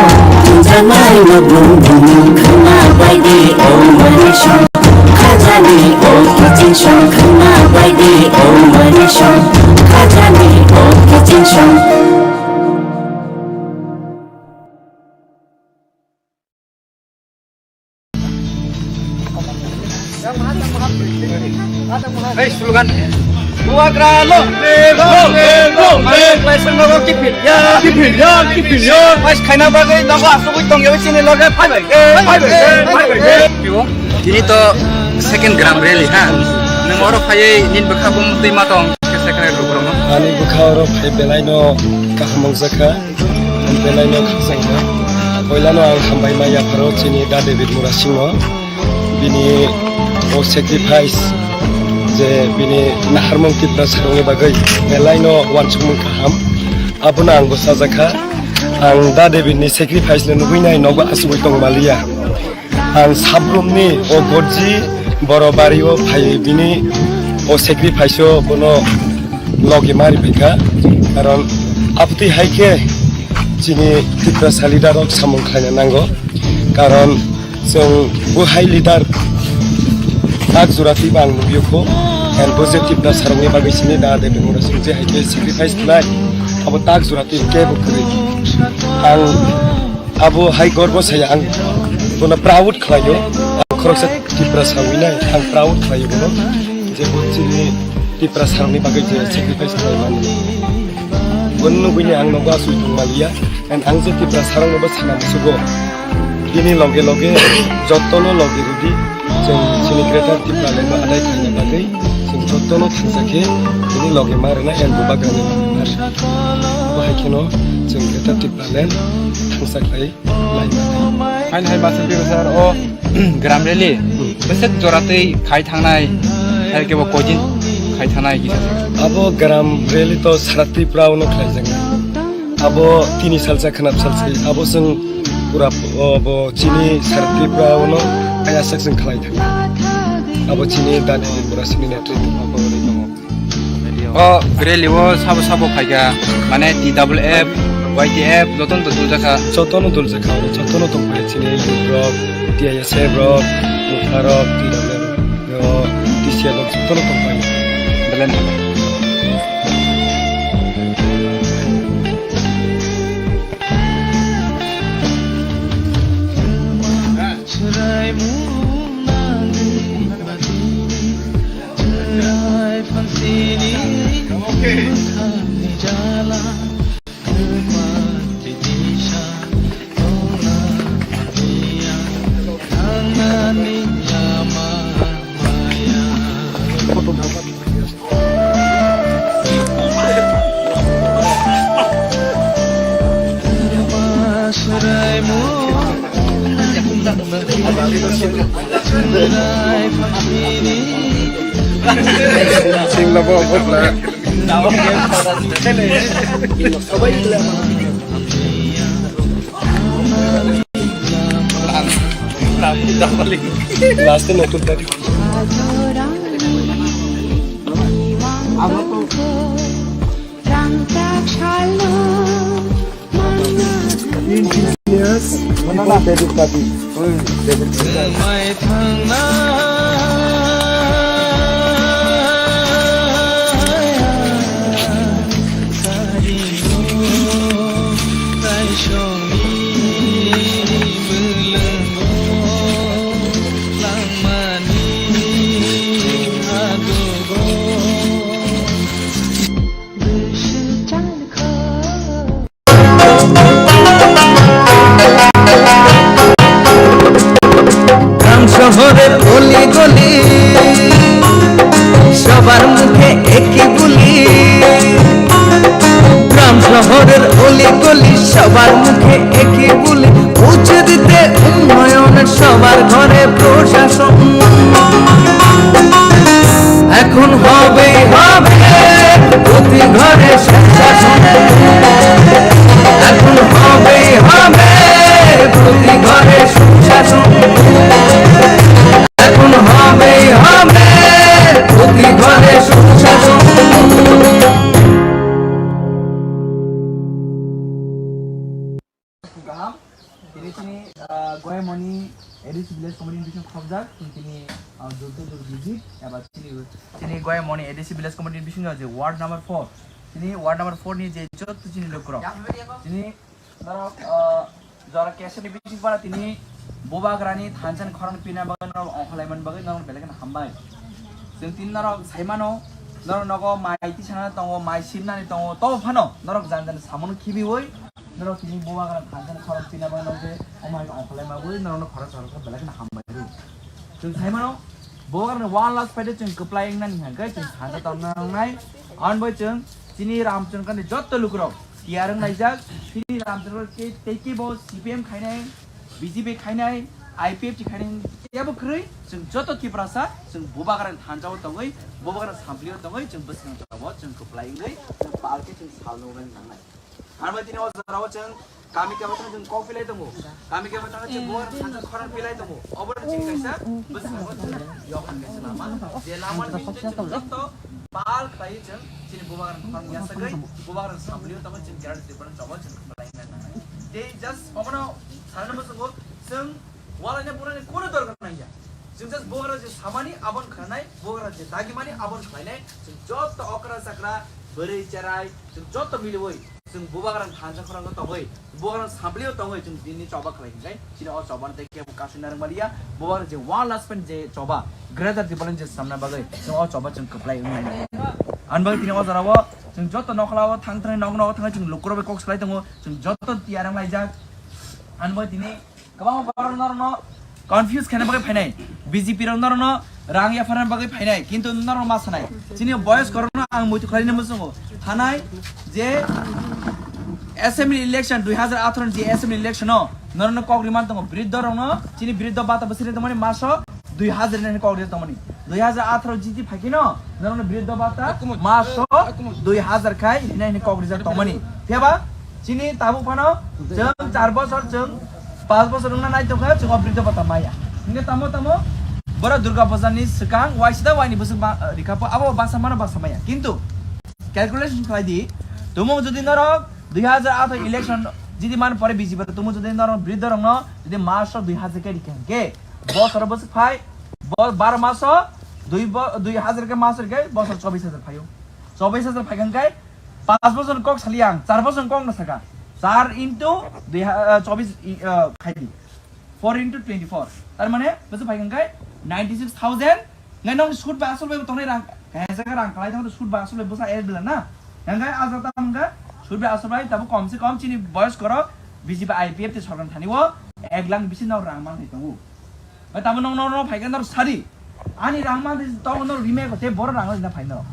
Janai no bum bum khna bai di o mani song. Khajani o kiching song khna bai di o mani song. Khajani o kiching song. Hei, slogan. Bubagra lo. Lo, lo, lo, lo. Mane, Klaisang nogo kiphil ya. Kiphil ya, kiphil ya. Pais khaina bagwi nogo asugwi tong ya, chini loge phai bai. Phai bai, phai bai. Tini to second gram rally ha. Nwng oro phaiwi nini bwkha bumung twi ma tong. Kesa kena ruk rok no. Ani bwkha oro phai belai no kaham wngjakha. Belai no khakchangma. Poilano ang hambai ma yapharo chini Da David Murasingno. Bini o sacrifice je bini naharmung Tiprasarokni bagwi belai no uansukmung kaham. Abono ang bo sajakha. Ang Da David ni sacrifice no nugwi nai nogo asugwi tong maliya. Ang sabrumni o gorji boro bari o phai bini o sacrifice o bono logi mari phaikha. Karon abtwi hai khe chini Tiprasa leader rok samung khlaina nango. Karon chwng bo hai leader tak jora twibo ang nugwi kho. And bo je Tiprasarokni bagwi chini Da David Murasing je hai khe sacrifice khlai abo tak jora twi kebo kwrwi. Ang Abo hai gorbo saya ang bono proud khlaio. Ang khoroksa Tiprasa wngwi nai ang proud khlaio bono. Je bo chini Tiprasarokni bagwi je sacrifice khlai mani. Bono nugwini ang nogo asui tong maliya. And ang je Tiprasarokno bo sana musugo. Bini loge loge jotono loge rwdi. Chwng chini Greater Tipraland no adai khaina bagwi chwng jotono thangsa khe bini loge ma rwna and bubagrani loge ma rwna. Bo hai kheno chwng Greater Tipraland thangsa khlai. Hain hai masa Tiprasa o gram rally bwswk jora twi khai thangnai, hai kebo koi din khai thangnai kisa se. Abo gram rally to sara Tripura o no khlai jaknai. Abo tini salsa khnap salsa abo chwng pura, o, bo chini sara Tripura o no kaya sak chwng khlai thang. Abo chini Da David Murasing ni netritwo o tongo. O rally o sabo sabo phaikha, mane T W F, Y T F, jotono to duljakha. Jotono duljakha, jotono tongphai chini youth rok, T I S F rok, Mukha rok, T W F rok, T C F rok jotono tongphai. Belai no. Last e notun tari. Engineers, debit copy. Debit copy. গ্রাম শহরের অলি গলি, সবার মুখে একই বুলি। গ্রাম শহরের অলি গলি, সবার মুখে একই বুলি। উচিত দিতে উন্নয়নের সব ঘরে সুশাসন, এখন হবেই হবে প্রতি ঘরে সুশাসন, এখন হবেই হবে প্রতি ঘরে সুশাসন। Kaham. Tini chini, ah, Goyamoni A D C Village Committee ni bising khobjak, tini, ah, juddo juddo visit, eba chini, chini Goyamoni A D C Village Committee ni bising je ward number four, tini ward number four ni je jotto chini lukurok, tini norok, ah, jora keseni bising para tini bubagrani thansa ni khorang pina bagwi norok ongkholai man bagwi norok belai kheno hambai. Chwng tini norok sai mano, norok nogo mai tisana tongo, mai simnani tongo, tobo phano norok jani jani samung khibiwi, norok tini bubagrani thansa ni khorang pina bagwi norok je omo hai ongkholai mabwi norokno khorang saroksa belai kheno hambai rw. Chwng sai mano, bubagrani one last fight o chwng kwplai wngnani hwnkhe chwng thansa tongna nangnai. Ani bai chwng chini Ramchandra ni jotto lukurok tiyar wng laijak, chini Ramchandra tei, tei kibo C P M khainai, B J P khainai, I P F T khainai, kebo kwrwi, chwng joto Tiprasa, chwng bubagrani thansa o tongwi, bubagrani samplio tongwi, chwng bwskango chwng kwplai wngwi, chwng palke chwng sal nuknani nangnai. Armai tini o jorao chwng kami kami thang chwng kok pilai tongo. Kami kami thang chwng bubagrani thansa khorang pilai tongo. Obo chini kaisa bwskango chwng yokna kaisa lama. Je lama ni bisingtwi chwng joto pal khlaiwi chwng chini bubagrani khorang yasagwi bubagrani samplio tongwi chwng Kerala Tripura ni choba chwng kwplai wngna nangnai. Tei just omono sanani mwswngo chwng walaina bunani kunu dorkar nangya. Chwng just bubagra je samani abon khanai, bubagra je dagimani abon khlainai, chwng joto okra chakra, bwrwi cherai, chwng joto miliwi, chwng bubagrani thansa khorang tongwi, bubagrani samplio tongwi, chwng tini choba khlai hinkai, chini o choba tei kebo kasui narwk maliya, bubagra je one last pen je choba, Greater Tipraland je samna bagwi, chwng o choba chwng kwplai wngnai. Ani bagwi tini o jorao, chwng joto nokhlao thang thang nok nok thang chwng lukurok bai kok salai tongo, chwng joto tiyar wng laijak, ani bagwi tini Kwbangma borok norokno confuse khaina bagwi phainai, B J P rok norokno rang yapharna bagwi phainai, kintu norok ma sanai. Chini boyos korokno ang muitu khlaina muchungo. Thanai je assembly election dui hazar atharo ni je assembly election o norokno kok riman tongo, briddo rokno chini briddo bata bwswk tongmani maso dui hazar ni kok ri tongmani. Dui hazar atharo jiti phaikhe no norokno briddo bata maso dui hazar khai rinai hwnwi kok rijak tongmani. Phiya ba chini tabuk phano chwng char bosor, chwng panch bosor wngna nai tongkha, chwng o briddo bata maya. Hingke tamo tamo borok Durga Puja ni swkang waisida waini bwswk ba-, rikha po abo baksa mano baksa maya. Kintu calculation khlai di, tumung jodi norok dui hazar atharo election jiti man pore B J P tumung jodi norok briddo rokno jodi maso dui hazar khe rikha hingke bosor bwswk phai, bo-, baro maso dui bo-, dui hazar khe maso rikhe bosor chobis hazar phaio. Chobis hazar phaikha hingke Panch bosor kok sali ang, char bosor kok no saka. Char into dui ha-, ah, chobis i, ah, khai di. Four into twenty-four. Tar mane, bwswk phai hwnkhe ninety six thousand. Ngai nong sud bai asol bai tongnai rang, kaisa ka rang kalai tong sud bai asol bai bwsa air bila na. Ngai ajak ta hwnkhe sud bai asol bai tabo kom se kom chini boyos koro B J P I P F T sorkar thani o ek lakh bisi no rang man thai tongo. Bai tamo nong, nong, nong phai khe nor sadi. Ani rang man tong nor rime ko te boro rang rina phai nor.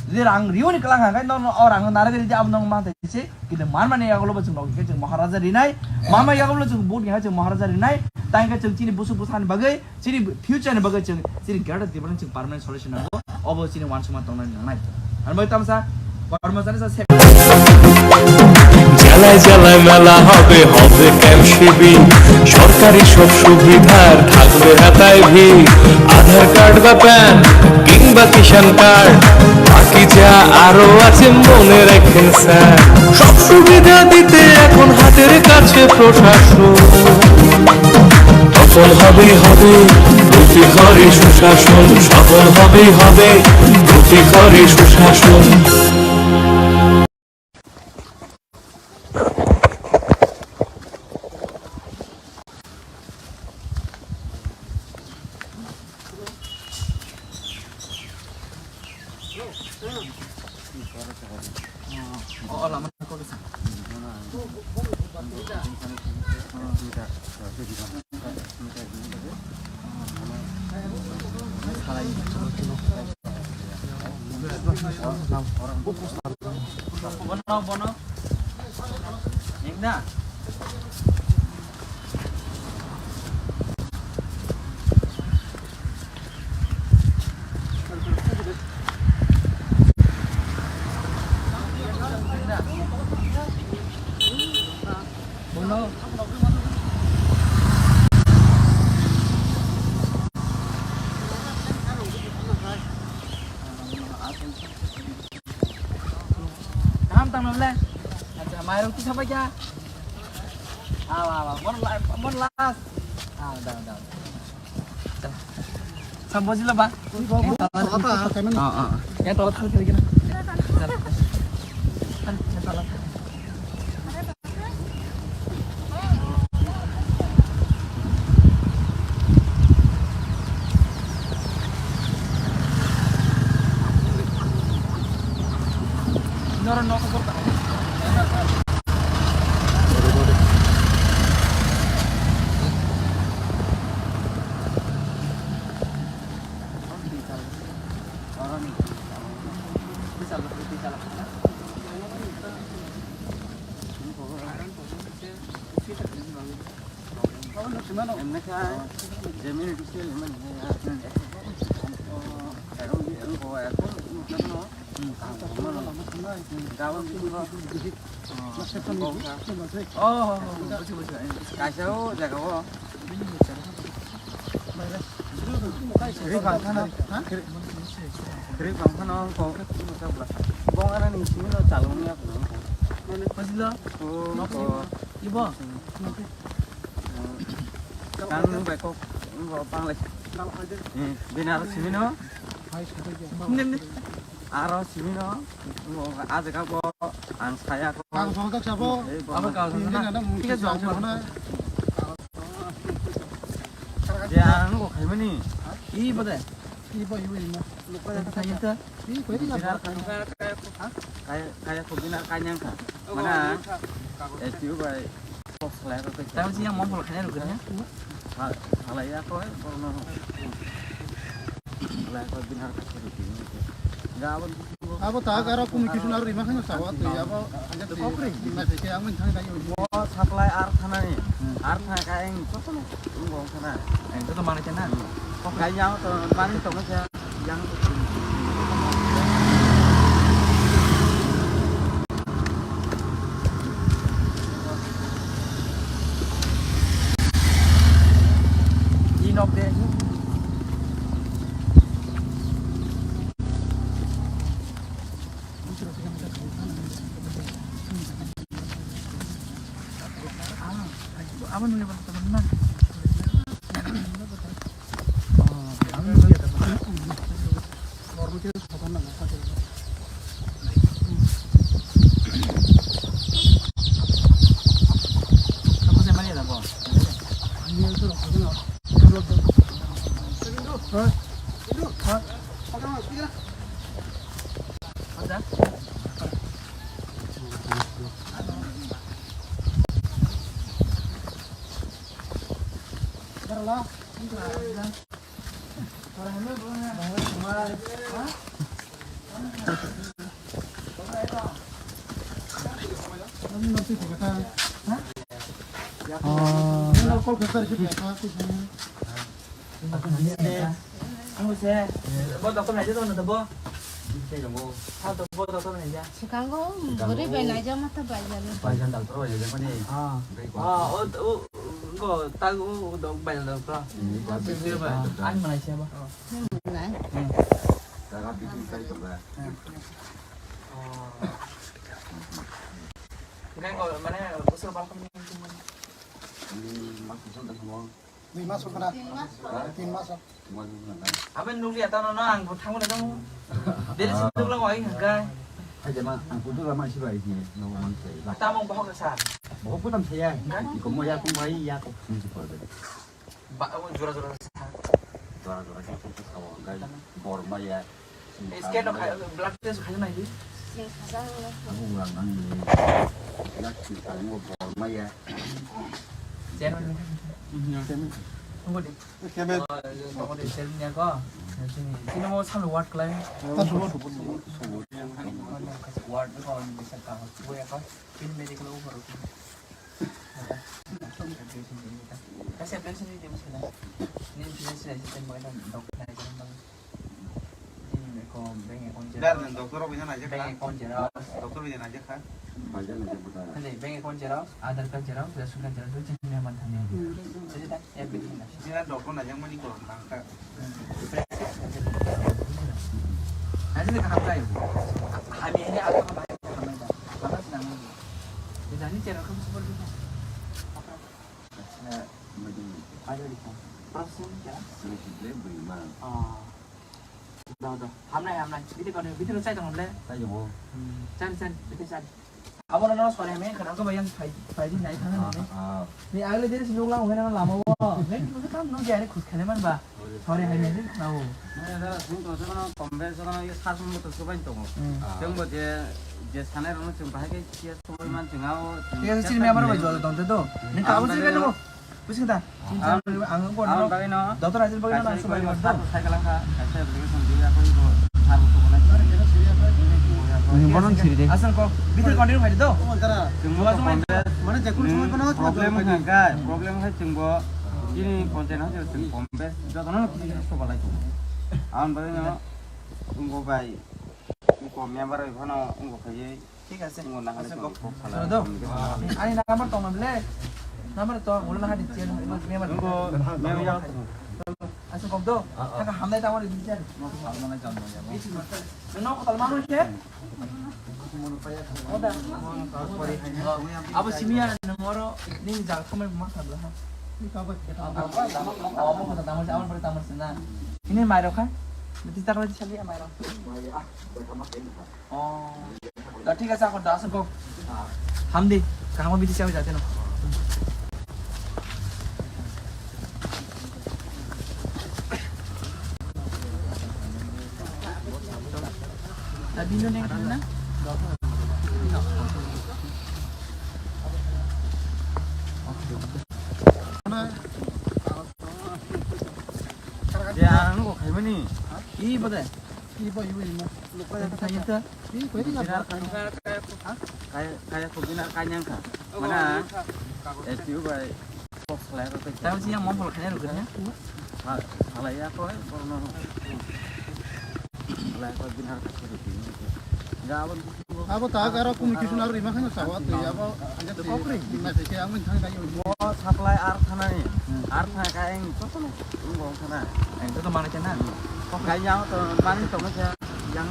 Jodi rang riu ni klang ha kai nor o rang nare de abo nong man te se. Kile man mane yagulo bo chwng rok khe chwng Maharaja rinai. Man ma yagulo chwng vote khe chwng Maharaja rinai. Tai khe chwng chini busu busa ni bagwi, chini future ni bagwi chwng chini greater Tipraland chwng permanent solution nango. Obo chini wansukma tongnani nangnai. Ar moi tamsa, kormosani sa se- জ্বালায় জ্বালায় মেলা হবে, হবে ক্যাম্প শিবির। সরকারি সব সুবিধার থাকবে হাতায় ভিড়। আধার কার্ড বা প্যান কিংবা কিষাণ কার্ড, বাকি যা আরো আছে মনে রাখেন স্যার। সব সুবিধা দিতে এখন হাতের কাছে প্রশাসন। তখন হবেই হবে প্রতি ঘরে সুশাসন, সফল হবেই হবে প্রতি ঘরে সুশাসন। Bono, bono. Ekda. Kaham tang nang le? Acha, mairung tu sapa kya? Aw, aw, aw, mon la-, mon last. Aw, daw, daw. Sambo sila ba? Yang tola thal kali kena. Yang tola thal kali kena. Oh, buji, buji. Kaisa o jaga o. Kwrwi bang khano, kwrwi bang khano wngkha. Bong arani simi no chalwng ya khwna wngkha. Bujilo? O, wngkha. Ibo? Kang nung bai kok, wngkha panglai. Hmm, bini aro simi no. Ne, ne. Aro simi no. Wngkha, ah, jaga bo ang saya ko. Kang song tak sabo. Eh, bo. Abo kang song na. Thik ase, ang song na. Je ang bo khaimani. I bo de. I bo, i bo, i bo. Kaya, kaya ko bina kanyang ka. Mana? Eh, tiu bai. Tao si yang mongkol khanya rukun ya. Halai ya ko, eh, borno. Halai ko bina ka rukun. Ga abo. Abo ta garo kumi kisu naru rima khanya sawa tu abo. Kokri. Na te ang thang dai. Bo supply ar thana ni. Ar thana ka eng. Ung bong thana. Eng to mane chana. Kokri yang to mane to ma. Yang. Inok de. Abo nungya ba teman na. Ang se, bo doctor naijak tongno to bo. Ha to bo doctor naijak. Swkango bwrwi bai naijak ma ta bai jani. Bai jan doctor bai jani. Ah. Ah, o, o, go, ta, o, dok bai doctor. Ani manai se ba. Nai. Jaga bitu sai to ba. Enggak, kalau mana usul apa kamu? Ini mas usul dah semua. Dui mas wngkha na? Tin mas. Tin mas wngkha na? Aboni nukliya tamo no, ang bo thangmani tamo. Dere sinduk lang wai hwnkha. Hai jama, ang kudu lama isi bai ni no man sai. Tamo bohok sa. Bohok kutam saya. Iko mo ya kum bai ya ko ni si por de. Ba, o jora jora sa. Jora jora sa ko sa wa gai. Borma ya. Scan rok khai, blood test khai nai di. Scan khaja wala. Ang ulang nang ni. Yak si ang mo borma ya. Chairman. Chairman. Tunggu di. Chairman. Oh, tunggu di, chairman ya ko. Sini, sini mo salu ward klai. Ward ko ni bisa ka. Tunggu ya ko. Pin medical over. Kasi application ni di mo sila. Ni application ni system mo ito dok na ito. Ini ko bank account Dar dan doctor rok bisa najak kha. Bank account xerox. Doctor bisa najak kha. Bank account xerox, Aadhaar card xerox, ration card xerox, dui tin mehman thani. Jadi tak, ya, betul. Sini kan doctor najak mani ko nang kha. Nanti dia kaham kayo. Kami ini apa apa kaham kayo. Maka senang lagi. Jadi ini cara kamu seperti itu. Acha, madam. Ada di sana. Processing ya? Ini sudah beriman. Oh. Dah, dah. Hamnai, hamnai. Bidi kau ni, bidi lo cai tong le. Cai tong. Hmm. Cari, cari. Bidi cari. Abo no sore me khana ko bayang phai, phai di nai khana ne. Ah. Ni agle diri sinung lang hena lama wo. Neng ko kam no jare khus khale man ba. Sore hai ne khana wo. Nai dara sung to sung no kombe sung no ye sasung mo to subai tong. Hmm. Sung bo je, je sanai rong sung bahai ke sia subai man sung ao. Iya, sini me amar bai jo tong te do. Neng ka abo sini ka no. Busi kata? Ang, ang ang bagwi no. Doctor Ajil bagwi no nang subai mo. Sar sai kalang kha, kaisa application di ako ibo sar ko bonai. Bonon siri de. Asal ko, bitir continue khai do. Chwng bo to problem, mane je kun somoy bono problem khai kai, problem khai chwng bo. Ini konten ha chwng bombe. Jotono kisi sobalai ko. Ang bagwi no, chwng bo bai. Ko member oi phano, ko khai. Thik ase. Aswk kok. Sono do. Ani number tong na bile. Number to, ulo na hadi chen, member. Aswk kok do. Thaka hamnai tamo di chen. No, kotal mano se. Oda. Abo simiya nangoro ni jaga khamai ma sabla ha. Abo kota tamar, abo pore tamar sena. Ini mairo kha. Beti takla di sali mairo. Oh. Da, thik ase, ako da, aswk kok. Hamdi, kaham bidi chawi jate no. Da, bino neng na? Ya, ano ko khaimani. Ih, bade. Ih, ba, ih, ih, ma. Kaya, kaya ko bina kanyang ka. Mana? S T U bai. Box lai ro te. Tahu sih yang mau kalau kena rugi ya. Salah ya ko, eh, kalau no. Salah ko bina ka suri. Enggak, abang. Abo ta aro kumi kisu na rima khano sawa te abo anja te na te ke ang thang dai. Bo supply ar thana ni. Ar thana ka eng to to no. Ung bo thana. Eng to to mana ke na. Kok kai yang to mani to ma ke yang.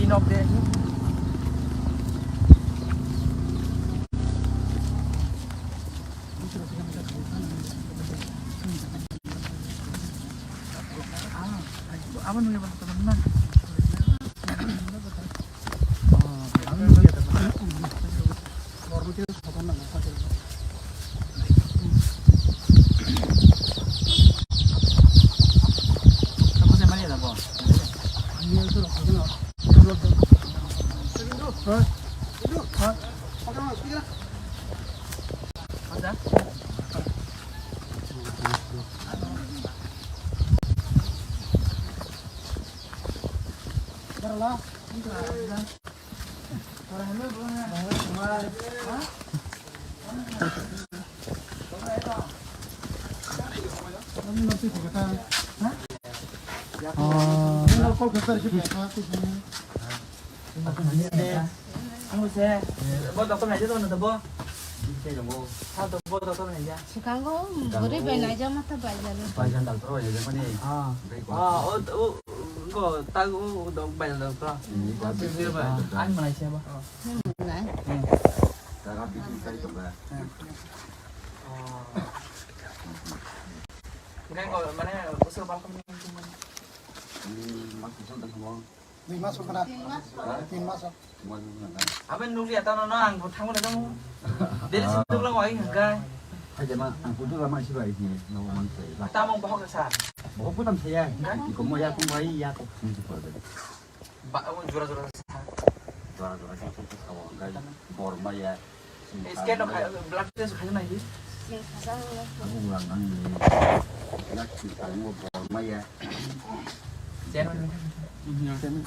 Inok de. Abo nungya bang teman na. Oh, abo nungya teman. Normal kita sopan na. Kamu saya mana ya, Bang? Ini itu sopan na. Ang se, bo doctor naijak tongno to bo? Sa to bo doctor naijak. Swkango bwrwi bai naijak ma ta bai jalo. Bai jalo doctor bai naijak mani. Ah. Ah, o, o, go, tag o, dok bai jalo doctor. Ani manai se ba. Nai. Jaga bikin kai to ba. Oh. Enggak kok, mana usul balkon ini cuma. Ini masuk sudah semua. Tin mas wngkha na? Tin mas. Tin mas wng. Aboni nukliya tamo no ang bo thangmani tamo. Deli si nukla wai hwnkha. Hai jama ang kudu lama si bai ni no man sai. Tamo bohok sa. Bohok kutam saya. Ko moya ko bai ya ko ni ko de. Ba o jora jora sa. Jora jora sa ko sa wa gai bor maya. Scan no khai, blood test khai nai di. Scan khajak nai. Ang ulang nang ni. Yak si tang mo bor maya. Chairman. Chairman.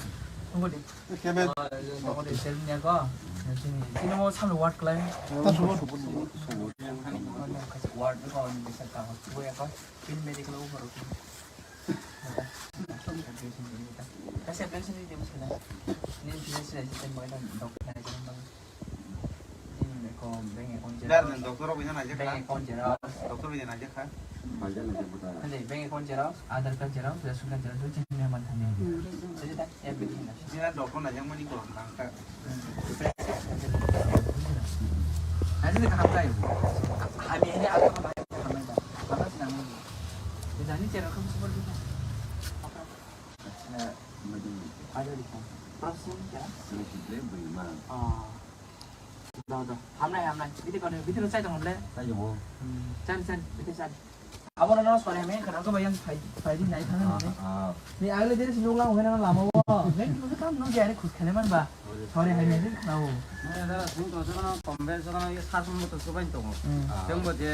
Tunggu di. Chairman. Oh, tunggu di, chairman ya ko. Sini mo salo ward klai. Ward ko ni bisa ka ho. Bo ya ko. Pin medical over. Kasi application ni dia mesti na. Ni bisa sila sistem mo ito doctor na ito bang. Ini ko bank account zero. Dar doctor ko bisa na aja. Bank account zero. Doctor bisa na aja. Hindi, bank account xerox, Aadhaar card xerox, ration card xerox, itu cuma yang mana tadi. Jadi tak, ya, betul, nah. Ini kan dokter aja mau di kolom nangka. Nah, jadi kaham kayo. Kami ini apa, apa, apa, apa, apa sih namanya? Jadi ini xerox kamu support juga. Apa? Ada di sana. Terus ini ya? Ini kita beri mana? Oh. Da, da. Hamnai, hamnai. Bidi kau, bidi lu sai tong le. Sai tong. Hmm, sai, sai, bidi sai. Abo na nos kore me, kana ko bayang sai, sai di nai thang ne. Ni agle diri sinung lang hena lama wo. Ne, mujhe kam nung jare khus khale man ba. Sorry, hai ne, na wo. Ne, da, sing to, sing to, kombe, sing to, ye sasum to, subai to. Hmm. Sing bo je,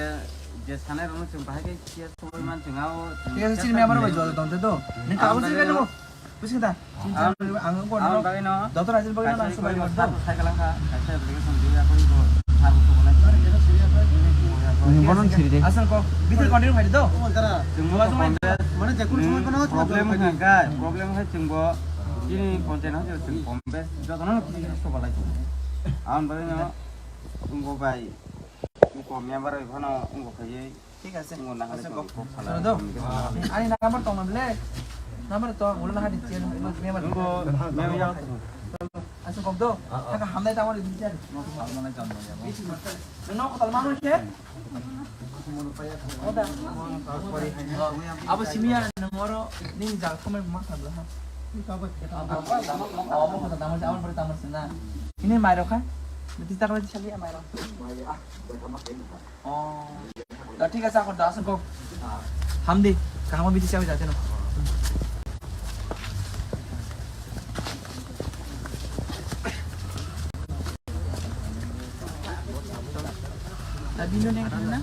je sanai rano sing bahai ke, ye subai man sing ao. Ye sing me amar bai jol tong te to. Ni ka bo sing ka no. Bising ta? Ang, ang ang ko ang no. Bagwi no. Doctor Ajil bagwi no, kaisa subai ko mo. Sar sai kalang ka, kaisa application di ako ko sar ko ko na. Ni bonon siri de. Asal ko, bitir continue khai do. Chwng bo mane je kun somoy kono problem hai ka, problem hai chwng bo. Ini konten hai chwng pom bes joto no kisi ko balai ko. Ang bagwi no. Chwng bo bai. Ko member hai phano ko khai. Thik ase. Aswk kok. Solo do. Ani number tong na ble. Number to ulo na hadi chen member. Aswk kok do. Thaka hamdai tamo di chen. No kotal mano ke. Oda. Abo simia nangoro ning jal khamai ma khabla ha. Abo kota tamo, abo kota tamo, abo kota tamo sina. Ini mairo kha. Beti takla di sali mairo. Oh. Da thik ase, akhor da aswk kok. Hamdi, kaham bidi chawi jate no. Da bino neng na?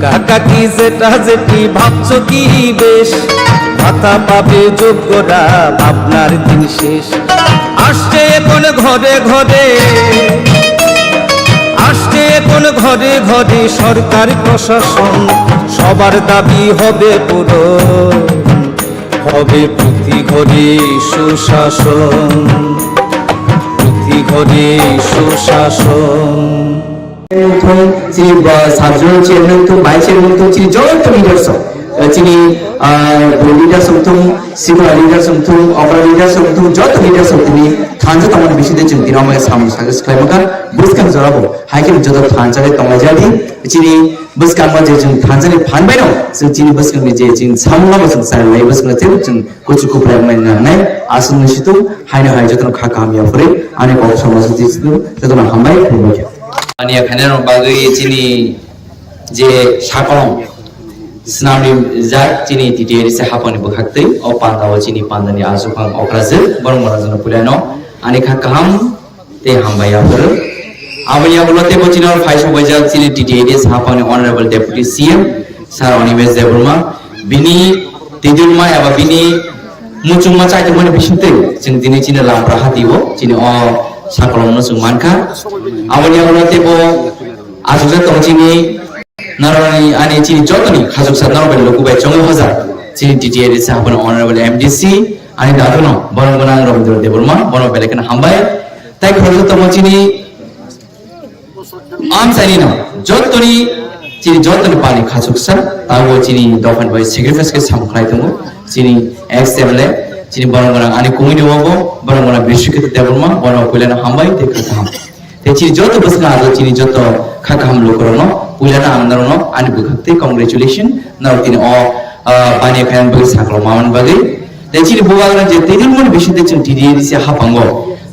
কাকাকি জেঠা জেঠি ভাবছো কি বেশ, ভাতা পাবে যোগ্যরা, ভাবনার দিন শেষ। আসছে এখন ঘরে ঘরে, আসছে এখন ঘরে ঘরে সরকার প্রশাসন, সবার দাবি হবে পূরণ। হবে প্রতি ঘরে সুশাসন, প্রতি ঘরে সুশাসন। Thung chini ba subzonal chairman thung, vice chairman thung, chini joto leaders rok, chini, ah, leaders rok thung, senior leaders rok thung, okra leaders rok thung, joto leaders rok tini thansa tongmani bisingtwi chwng tini omo samung success khlai mankha. Bwskang jorabo hai kheno joto thansa bai tonglaijadi, chini bwskango je chwng thansa ni phan bai no, chwng chini bwskangni je chwng samung no chwng chai lai bwskango tei chwng kuchuk kuplai wngnai nangnai, aswkni situng haino hai jotono kha kaham yaphuri ani kok samajwk twi situng jotono hambai khulumkha. Ani yakhainai rok bagwi chini je sakolom swnamni jak chini T T A D C hapangni bwkhaktwi o pandao chini pandani achukhang okrajwk borok mwnajwkno puilano ani kha kaham tei hambai yaphuru. Aboni yagulo tei bo chini phai sobaijak chini T T A D C hapangni Honorable Deputy C M Sir Animesh Debbarma, bini twijlma eba bini muchungma chaitokmani bisingtwi chwng tini chini Lampra hatio chini o sakolomno chwng mankha. Aboni yagulo tei bo achukjak tongo chini Norokni ani chini jotoni khachuksa norok bai luku bai chongwi hoja. Chini T T A D C hapani Honorable M D C ani daduno borok gwnang Rabindra Debbarma, bono belai kheno hambai. Tai khoroksa tongo chini amchaini no jotoni, chini jotoni pali khachuksa, tabo chini dophani bai sacrifice khe samung khlai tongo. Chini ex M L A, chini borok gwnang ani kumui ni obo, borok gwnang Bishwakito Debbarma, bono puilano hambai tei kha kaham. Tei chini joto bwskango chini joto kha kaham lukurokno puilano ang norokno ani bwkhak tei congratulation norok tini o, ah, bani khayan bagwi saklo mamani bagwi. Tei chini bubagra je tini moni bisingtwi chwng T D A D C hapango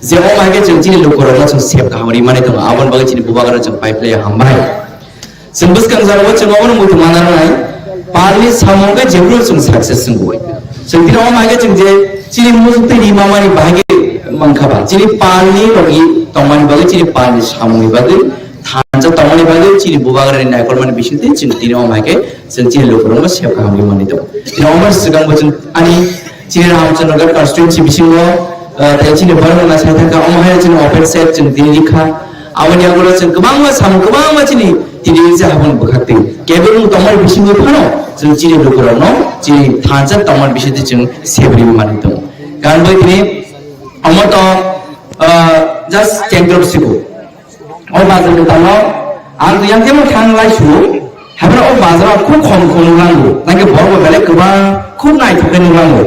je o maike chwng chini lukurokno chwng sep kaham ri mani tongo, aboni bagwi chini bubagra chwng pai phlai hambai. Chwng bwskang jora o chwng obono muitu manna nangnai, palni samung khe jephuru chwng success wngwi. Chwng tini omo hai khe chwng je chini muchuk twi rimamani bahai khe mankha ba, chini palni logi tongmani bagwi, chini palni samungni bagwi tha-, thansa tongmani bagwi chini bubagrani naikolmani bisingtwi chwng tini omo hai khe chwng chini lukurokno sep kaham wngwi manwi tongo. Tini omo swkang bo chwng ani chini Ramchandra constituency bisingo, ah, tei chini borok rok naisai thangkha, omo hai chini open set chwng tini rikha. Aboni yagulo chwng kwbangma samung, kwbangma chini tini je haboni bwkhaktwi kebengmung tongmani bisingo phano chwng chini lukurokno chini thansa tongmani bisingtwi chwng sep rwwi manwi tongo. Karon bai tini omo to, ah, just chengjok sibo. O bazar kwtal o ang yang khe thang lai su, haibra o bazar o khub khom khom nuklango, nangkhe borok bo belai kwbang khub naithok khe nuklango.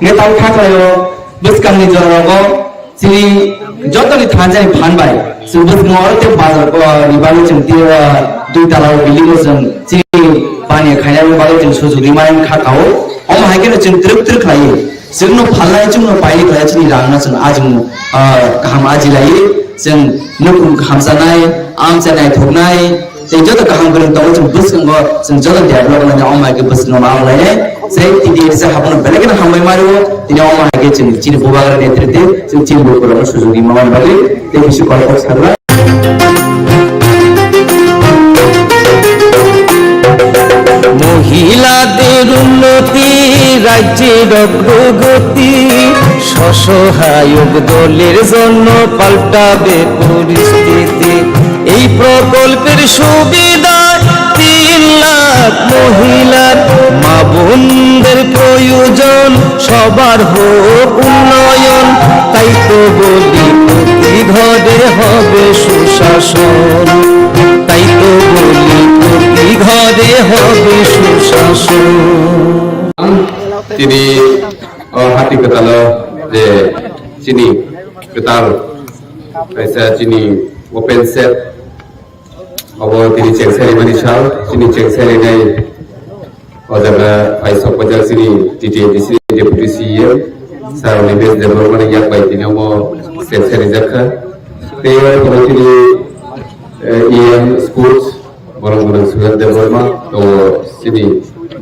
Nge tamo kha khlaio, bwskangni jora rogo chini jotoni thansa ni phan bai chwng bwskango oro tei bazar o ni bagwi chwng tei, ah, dui tala o building o chwng chini baniya khainani bagwi chwng sujuk rwmani kha kha o. Omo hai kheno chwng twrwk twrwk khlaiwi. Chwngno phalnai, chwngno pailai khlai chini rangno chwng ajimo, ah, kaham aji laiwi, chwng nukhung hamchanai, amchai naithoknai, tei joto kaham kwrwng tongo chwng bwskango, chwng joto develop wngmani omo hai khe bwskango ma wnglainai. Sei tini se habuno belai kheno hambai mario, tini omo hai khe chwng chini bubagra netrite, chwng chini bukurokno sujuk rimani bagwi, tei bisi kok kok sakla. মহিলাদের উন্নতি, রাজ্যের অগ্রগতি, স্বসহায়ক দলের জন্য পাল্টাবে পরিস্থিতি। এই প্রকল্পের সুবিধায় তিন লাখ মহিলার, মা বোনদের প্রয়োজন সবার হোক উন্নয়ন। তাই তো বলি প্রতি ঘরে হবে সুশাসন, তাই তো বলি প্রতি ঘরে হবে সুশাসন। Tini o hati kwtalo je chini kwtal kaisa chini open set obo tini chengsarimani sal, chini chengsarinai o jaga paisok bajak chini T T A D C ni Deputy C E M, Sir Nimesh Debbarma ni yak bai tini omo chengsarijak kha. Tei o jaga tini, eh, E M Sports, borok gwnang Suhel Debbarma, to chini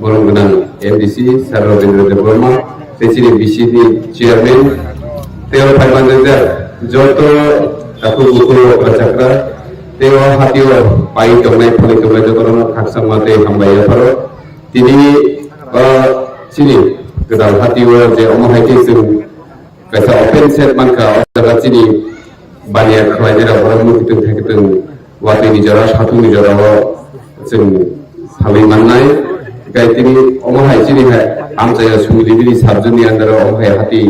borok gwnang M D C, Sir Rabindra Debbarma, tei chini B C ni chairman, tei o phai manjak joto takhuk bukhuk okra chakra, tei o hati o pai tongnai, phulwi tongnai jotono khakchangma tei hambai yapharo. Tini, ah, chini gwdal hati o je omo hai khe chwng kaisa open set mankha, o jaga chini baniya khlainai rok, borok muikwtwng thaikwtwng watwi ni jora, satung ni jora o chwng salwi mannai. Tei tini omo hai chini hai amchai o sumili bini sub zone ni under o omo hai hati,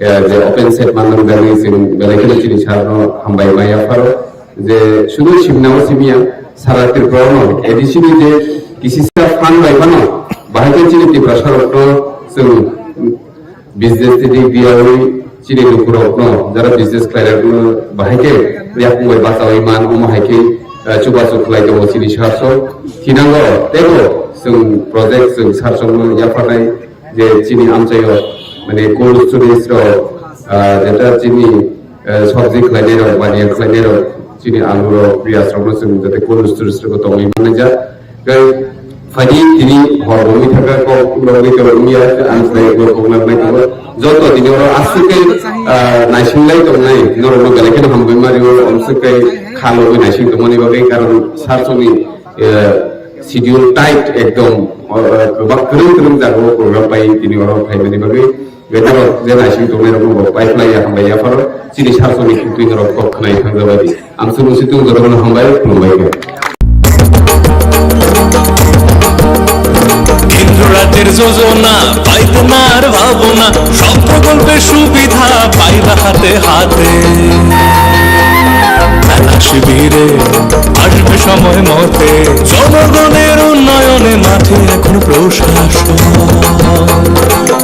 eh, je open set manna bagwi chwng belai kheno chini sir no hambai ma yapharo. Je sudu simna o simiya, sara Tripura no A D C ni je kisisa phan bai phano, bahai khe chini Tiprasa rok no chwng business ni dik diyawi chini lukurokno, jara business khlairokno bahai khe yakung bai bachawi man, omo hai khe, eh, chubachu khlai tongo chini sir rok. Thinango teibo chwng project chwng sir rokno yapharnai je chini amchaio, mane, cold storage rok, ah, jeta chini, eh, sabji khlainai rok, baniya khlainai rok, chini alu rok, piyaj rokno chwng jate cold storage rok tongwi manjak. Tei phaidi tini hor bo wngwi thangkha, kok rok wngwi khe wngya, ang khlai bo kok nang nai tongo. Joto tini oro aswk khe, ah, naising lai tongnai, norokno belai kheno hambai ma rio, amswk khe kha logwi naising tongmani bagwi, karon sir songni, eh, schedule tight ekdom, eh, kwbak kwrwng kwrwng jagao program pai tini oro phaimani bagwi. Betarok je naising tongnai rokno bo pai khlai ya, hambai ya pharo, chini sir songni khukui norok kok khwnai thang jabadi. Ang chwng si tung jotono hambai, khulumbai khe. কেন্দ্র রাজ্যের যোজনা, পাইতে না আর ভাবনা, সব প্রকল্পের সুবিধা পাইবা হাতে হাতে। মেলা শিবিরে আসবে সময় মতে, জনগণের উন্নয়নে মাঠে এখন প্রশাসন।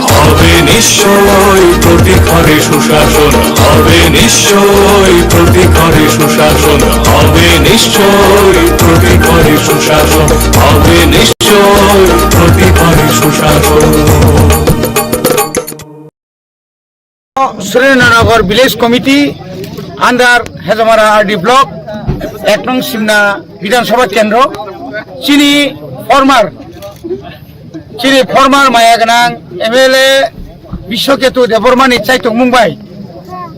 হবে নিশ্চয় প্রতি ঘরে সুশাসন, হবে নিশ্চয় প্রতি ঘরে সুশাসন, হবে নিশ্চয় প্রতি ঘরে সুশাসন, হবে নিশ্চয় প্রতি ঘরে সুশাসন। Surendranagor Village Committee under Hejamara R D Block, ek nong Simna Bidhan Sabha Kendro, chini former, chini former maya gwnang M L A Biswaketu Debbarma ni chaitokmung bai,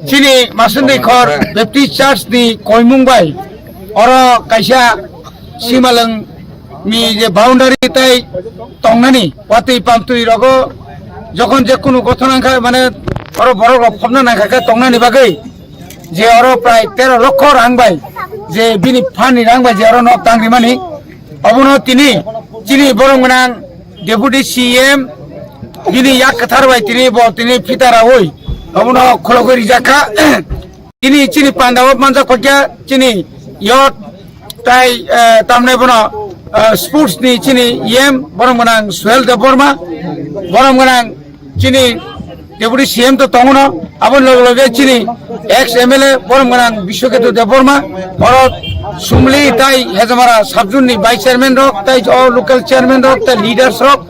chini Masundwi Khor Baptist Church ni koimung bai, Oro kaisa Simalwng ni je boundary tai tongnani watwi pamtwi rogo jokhon je kunu gothona wngkha, mane oro borok rok phobna nangkha khe tongnani bagwi je oro prai tero lokho rang bai je bini phan ni rang bai je oro nok tang rimani, obono tini chini borok gwnang Deputy C M bini yak kwthar bai tini bo tini phita raui obono khulogwi rijak kha. Tini chini panda o manjak kha khe chini youth tai, eh, tamni bono, eh, sports ni chini E M borom gwnang Suhel Debbarma, borom gwnang chini Deputy C M to tongo no, aboni loge loge chini ex M L A borom gwnang Biswaketu Debbarma, oro Sumli tai Hejamara sub zone ni vice chairman rok tai o local chairman rok tai leaders rok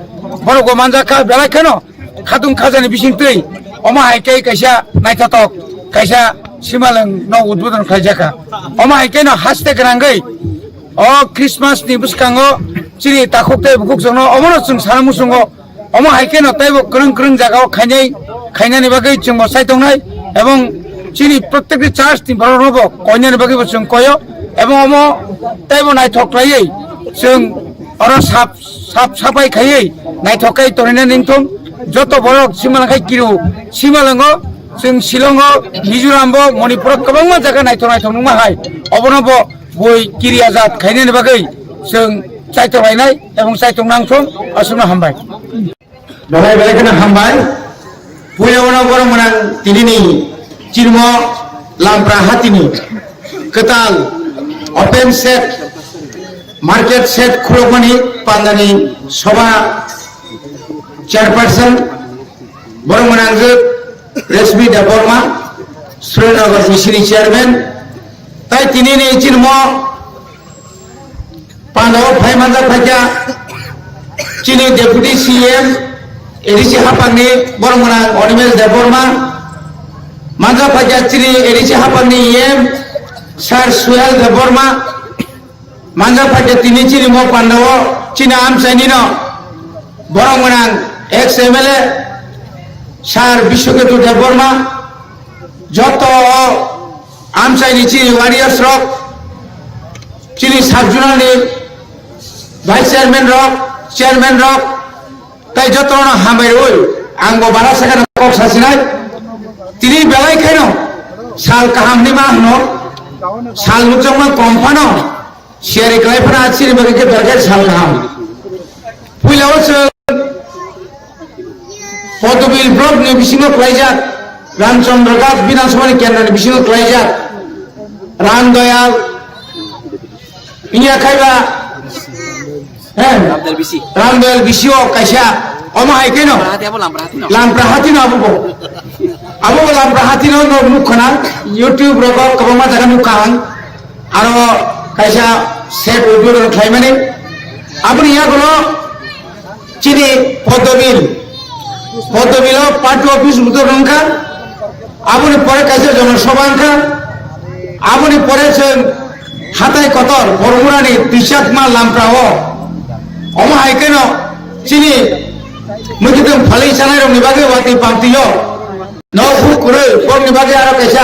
borok bo manjak kha, belai kheno khatung khajani bisingtwi omo hai khe kaisa naithotok kaisa Simalwng no udbodon khlaijakha. Omo hai khe no haste gwnangwi o Christmas ni bwskango chini takhuk tei bukhuk chwngno omono chwng sana muchungo. Omo hai khe no teibo kwrwng kwrwng jagao khainai, khainani bagwi chwngbo chaitongnai ebong chini protekti church ni borokno bo koinani bagwi bo chwng koio ebong omo teibo naithok khlaiwi chwng oro sap sap sapai khaiwi naithok khe tonina ningthung. Joto borok Simalwng khai kiru, Simalwngo chwng Shillongo, Mizorambo, Manipuro kwbangma jaga naithok naithok nungma hai, obono bo bui kiri ajat khainani bagwi chwng chaitok lainai ebong chaitok nangthung. Aswkno hambai. Belai belai kheno hambai. Puila uno borok gwnang tinini chirmo Lampra hatini kwtal open shed, market shed khulokmani pandani soba chairperson borok gwnang je Reshmi Debbarma, Surendra Misini chairman, tai tinini chirmo Pandao phai manjak phaikha chini Deputy C M, A D C hapangni borok gwnang Animesh Debbarma, manjak phaikha chini A D C hapangni E M Sir Suhel Debbarma, manjak phaikha tini chini mo pandao chini amchaini no borok gwnang ex M L A Sir Biswaketu Debbarma, joto amchaini chini warriors rok, chini sub zonal ni vice chairman rok, chairman rok, tai jotono hambai rwi ang bo bara sakha kok sasinai. Tini belai khaino sal kaham ni ma hwno, sal nukjakma kom phano siyari kwlai phano chini bagwi khe belai khe sal kaham. Puila o chwng Podobil block ni bisingo khlaijak, Ramchandra Das Bidhan Sabha ni kendro ni bisingo khlaijak, Ram Doyal, inya khaiba, eh, Ramdal bisi. Ramdal bisi o kaisa, omo hai keno, Lamprahati abo Lamprahati no. Lamprahati no abo bo. Abo bo Lamprahati no, no nuk khana, YouTube rogo kwbangma jaga nuk kha ang. Aro kaisa set uddhodan khlaimani. Aboni yagulo chini Podobil. Podobil o party office uddhodan wngkha. Aboni pore kaisa Jana Sabha wngkha. Aboni pore chwng hatai kotor Bormurani Twichakma Lampra o. Omo hai kheno chini mwkhitwng phalwi chanai rokni bagwi watwi pamtwi o. No huk kwrwi, borokni bagwi aro kaisa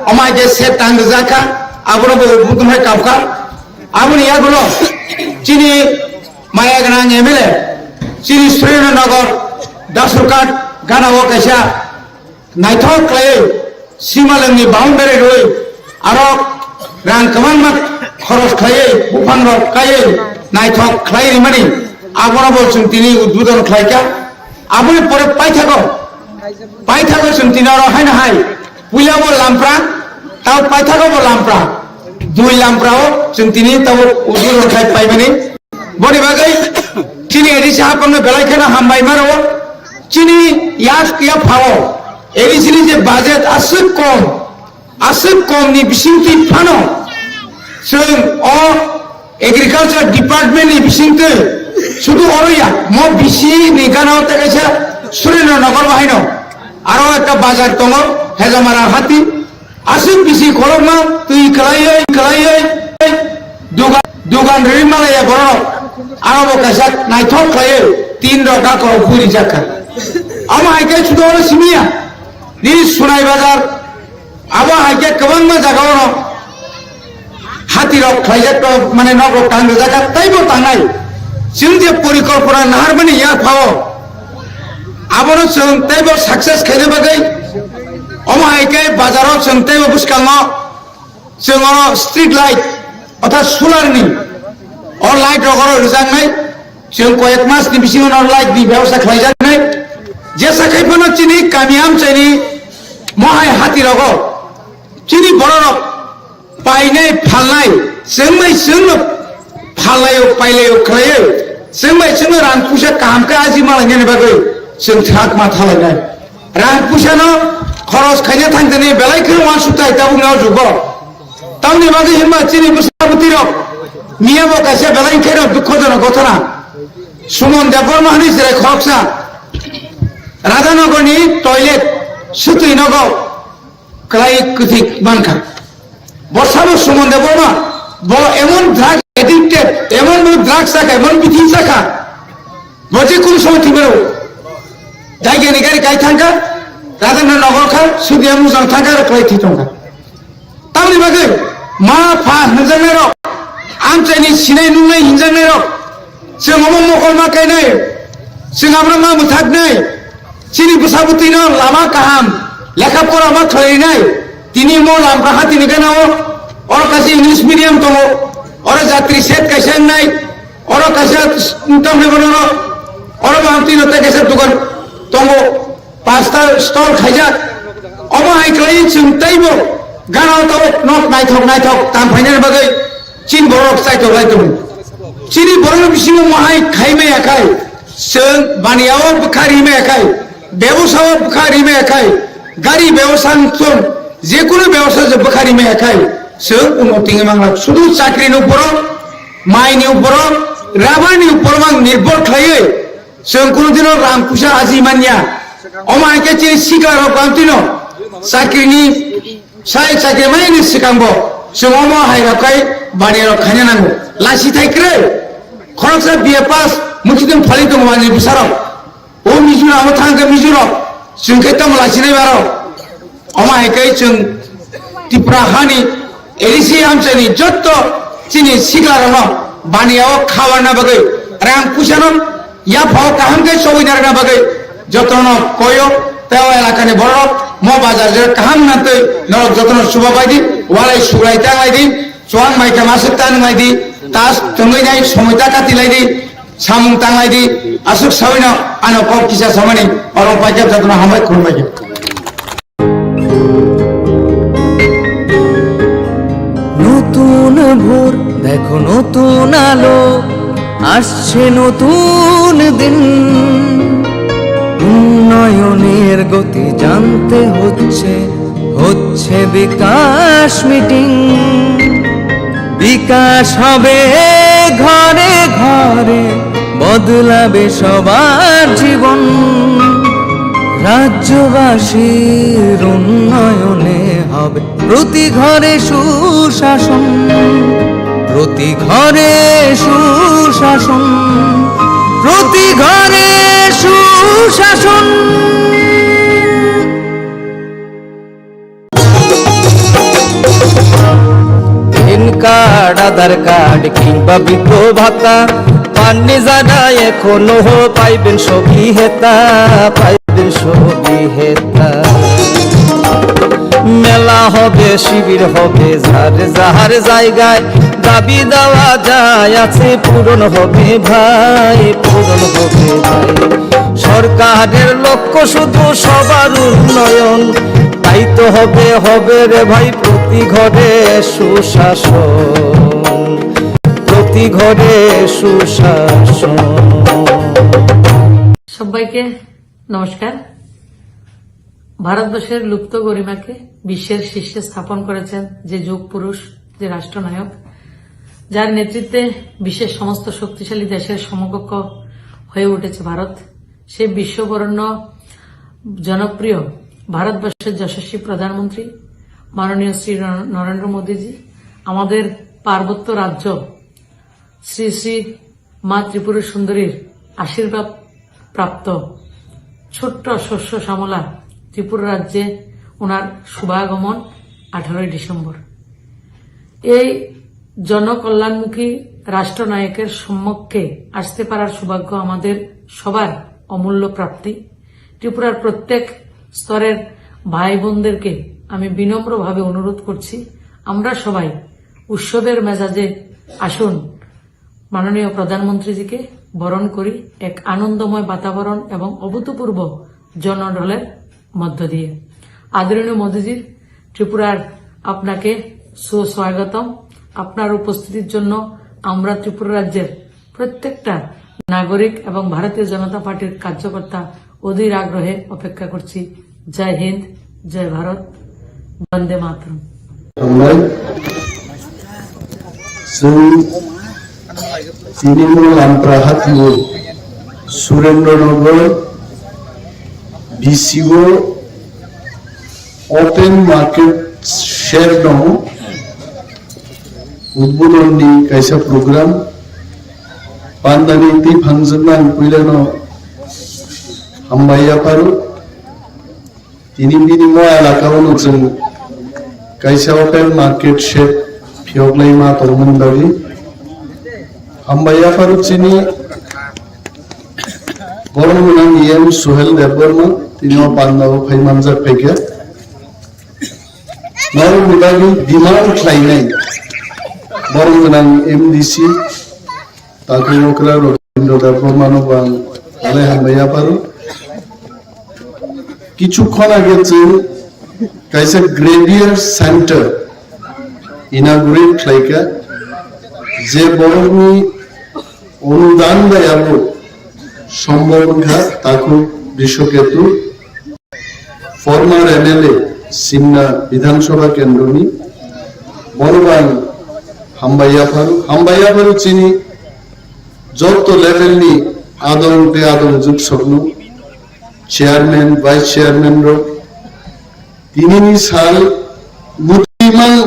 omo hai khe set tang rijak kha, abono bo buthum hai kap kha. Aboni yagulo chini maya gwnang M L A, chini Surendra Nagar, Dasurghat gana o kaisa naithok khlaiwi Simalwngni boundary rwi aro rang kwbangma khoros khlaiwi buphang rok kaiwi naithok khlai rimani abono bo chwng tini udbodon khlai kha. Aboni pore paithago, paithago chwng tini oro haino hai. Puila bo Lampra, tao paithago bo Lampra. Dui Lampra o chwng tini tao udur rok khai paimani. Boni bagwi chini A D C hapangno belai kheno hambai mano. Chini yak ya phao A D C ni je budget aswk kom, aswk kom ni bisingtwi phano chwng o Agriculture Department ni bisingtwi sudu oro ya, mo bisi ni gana o tei kaisa Surendra Nagar bahaino aro ekta bazar tongo, Hejamara hati, aswk bisi khorokma twi kwlaiwi, kwlaiwi, dugan, dugan ri malaya borok, aro bo kaisa naithok khlaiwi tin rok gakoro puri jakha. Amo hai khe sudu oro simiya, nini Sunai bazar, abo hai khe kwbangma jaga oro hati khlaijak to, mane nok rok tang rijak kha, teibo tangnai. Chwng je porikolpona naharmani ya phao, abono chwng teibo success khaina bagwi, omo hai khe bazaro chwng teibo bwskango chwng oro street light, orthat solar ni o light rok oro rwjaknai. Chwng koyek mas ni bisingo no light ni bebosta khlaijaknai. Jesa khai phano chini kami amchaini mohai hati rogo chini bororok painai phalnai, chwng bai chwngno phalnaio pailaio khlaiwi, chwng bai chwngno rang puisa kaham khe aji malainani bagwi chwng thak ma thalainai. Rang puisano khoros khaina thangtani belai khe uansukthai tabukni o jugo. Tamni bagwi hinba chini bwsabwtwi rok miya bo kaisa belai khe rok dukhojonok gothona. Suman Debbarma hani chwrai khoroksa Radhanogorni toilet swtwi nogo kwlai kwthwi mankha. Bo sabo Suman Debbarma, bo emon drug addicted, emon bo drug chakha, emon bithi chakha, bo je kun somoy thwi mano. Jaigani gari kai thangkha, Radhana Nagar kha, Sudiya mujang thangkha, aro kwlai thwi tongkha. Tamni bagwi ma pha hinjaknai rok, amchaini sinai nungnai hinjaknai rok, chwng omo mokol ma kainai, chwng abra ma mwthaknai, chini bwsabwtwino lama kaham, lekha pora ma khlainai, tini mo lamka hatini gana o, oro kaisa English medium tongo, oro jatri set kaisa wngnai, oro kaisa tongwi bono, oro bo amtwino tei kaisa dukan tongo. Pasta stall khaijak. Omo hai khlai chwng teibo gana o tabuk nok naithok naithok tam phainani bagwi chini borok chaitok lai tongo. Chini borokni bisingo omo hai khai maya khai chwng baniya o bwkha ri maya khai, bebosa o bwkha ri maya khai, gari bebosa wng thung, jekunu bebosa je bwkha ri maya khai chwng unnoti wngwi mangla. Sudu chakri ni uporo, mai ni uporo, rubber ni uporo mang nirbhor khlaiwi Chwng kunu dino rang puisa aji manya. Omo hai khe chini sikla rok bantino chakrini sai chakri mani ni swkang bo chwng omo hai rok khai bani rok khaina nango. Lasi thai kwrwi. Khoroksa B A pass muchidin phali tongo ani bwsarok. O Mizoram o thang khe Mizoram. Chwng khe tamo lasi nai baro. Omo hai khe chwng Tripura hani A D C amchaini jotto chini siklarokno baniya o khawarna bagwi rang puisano yaphao kaham khe chobwi narwkna bagwi jotono koyo tei o elakani borok mo bazar je kaham nantwi norok jotono chubabaidi walai suglai tanglai di chuang mai khe masuk tanglai di tas tongwi nai somoi ta kati lai di samung tanglai di aswk sawino ano kok kisa samani oro paikha jotono hambai khulumbai khe. নতুন ভোর, দেখো নতুন আলো, আসছে নতুন দিন। উন্নয়নের গতি জানতে হচ্ছে, হচ্ছে বিকাশ মিটিং। বিকাশ হবে ঘরে ঘরে, বদলাবে সবার জীবন। রাজ্যবাসীর উন্নয়নে হবে প্রতি ঘরে সুশাসন, প্রতি ঘরে সুশাসন, প্রতি ঘরে সুশাসন। প্যান কার্ড, আধার কার্ড কিংবা বৃদ্ধ ভাতা পাননি যারা এখনো পাইবেন সবই হেতা, পাইবেন সবই হেতা। মেলা হবে, শিবির হবে, যার যার জায়গায় দাবি দেওয়া যায় আছে পূরণ হবে ভাই, পূরণ হবে ভাই। সরকারের লক্ষ্য শুধু সবার উন্নয়ন, তাই তো হবে, হবে রে ভাই প্রতি ঘরে সুশাসন, প্রতি ঘরে সুশাসন। সবাইকে নমস্কার। ভারতবর্ষের লুপ্ত গরিমাকে বিশ্বের শীর্ষে স্থাপন করেছেন যে যোগ পুরুষ, যে রাষ্ট্রনায়ক, যার নেতৃত্বে বিশ্বের সমস্ত শক্তিশালী দেশের সমকক্ষ হয়ে উঠেছে ভারত, সেই বিশ্ববরেণ্য জনপ্রিয় ভারতবর্ষের যশস্বী প্রধানমন্ত্রী মাননীয় শ্রী নর-, নরেন্দ্র মোদীজি আমাদের পার্বত্য রাজ্য শ্রী শ্রী মা ত্রিপুরা সুন্দরীর আশীর্বাদ প্রাপ্ত ছোট্ট শস্য শ্যামলা ত্রিপুরা রাজ্যে ওনার শুভাগমন আঠারোই ডিসেম্বর। এই জনকল্যাণমুখী রাষ্ট্রনায়কের সম্মুখে আসতে পারার সৌভাগ্য আমাদের সবার অমূল্য প্রাপ্তি। ত্রিপুরার প্রত্যেক স্তরের ভাই বোনদেরকে আমি বিনম্রভাবে অনুরোধ করছি, আমরা সবাই উৎসবের মেজাজে আসুন, মাননীয় প্রধানমন্ত্রীজিকে বরণ করি এক আনন্দময় বাতাবরণ এবং অভূতপূর্ব জনঢলের মধ্য দিয়ে। আদরণীয় মোদীজির ত্রিপুরার আপনাকে সুস্বাগতম। আপনার উপস্থিতির জন্য আমরা ত্রিপুরা রাজ্যের প্রত্যেকটা নাগরিক এবং ভারতীয় জনতা পার্টির কার্যকর্তা অধীর আগ্রহে অপেক্ষা করছি। জয় হিন্দ, জয় ভারত, বন্দে মাতরম। Hambai, chwng tini no Lampraha Tio, Surendra Nagar, B C O, Open Market Shed no udbodon ni kaisa program, pandani twi phangjak nang puila no hambai yapharo. Tini bini mo elaka o no chwng kaisa open market shed phiyok lai ma tongmani bagwi. Hambai yapharo chini borom gwnang E M Suhel Debbarma tini o panda o phai manjak phaikha. Norokni bagwi demand khlainai borom gwnang M D C Takhuk okra Rabindra Debbarmano bo ang belai hambai yapharo. Kichukhon age chwng kaisa Gravier Center inaugurate khlaikha, je borokni onudan bai abo sombhob wngkha Takhuk Brishoketu, former M L A Simna Bidhan Sabha Kendroni, bono bo ang hambai yapharo, hambai yapharo chini joto level ni adong tei adongjwk sokno, chairman, vice chairman rok, tinini sal muchimang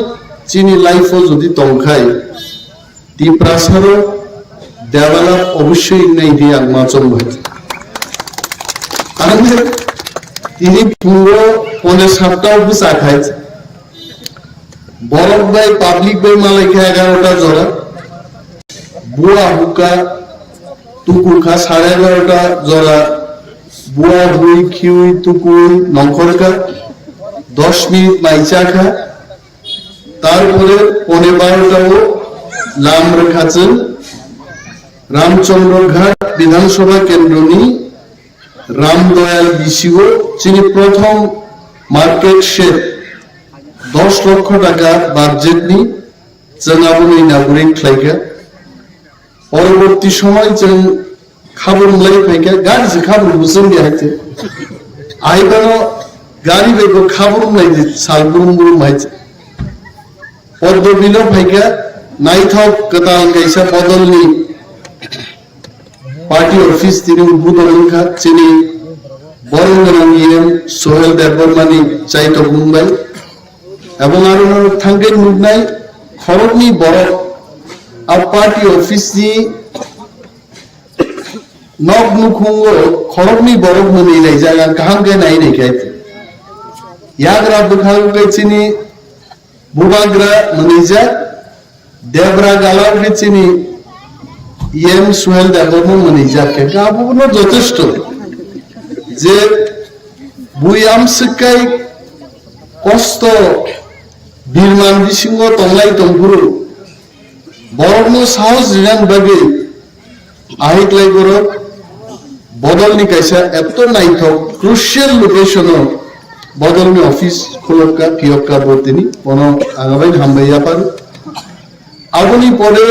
chini life o jodi tongkhai, Tiprasaro develop obossoi wngnai di ang ma chong bai. Ang tini phungo pone satta o bwsa khai. Borok bai public bai malai khe egarota jora. Bua hukha, tuku kha sare egarota jora. Bua hui khiui tukui nongkhor kha. Dos minute mai cha kha. Tarpore pone barota o lam rwkha chwng Ramchandra Ghat Bidhan Sabha Kendroni Ram Doyal B C O chini prothom market shed dos lokho taka budget ni chwng abono inaugurate khlaikha. Poroborti somoi chwng khabur mlai phaikha, gari se khabur bwswng di haite. Aibano gari bai bo khabur mlai di sal burum burum haite. Poddo bilo phaikha, naithok kwtal kaisa bodolni party office tini udbodon wngkha chini borom gwnang E M Sohel Debbarmani chaitok mungbai. Ebong aro thangkhe nuknai khoroknwi borok a party office ni nok nukhungo khoroknwi borok mwnwi laijak, ang kaham khe nai nai khe. Yagra bwkhango khe chini bubagra mwnwijak, debra gala khe chini E M Suhel Debbarma mwnwijak khe, abono jotesto je bui amswk kai kosto birman bisingo tonglai tongphuru, borokno sahos rinani bagwi ahiklai borok bodolni kaisa eto naithok crucial location o bodolni office khulokka phiyokka bo tini bono ang abai hambai yaphar. Aboni pore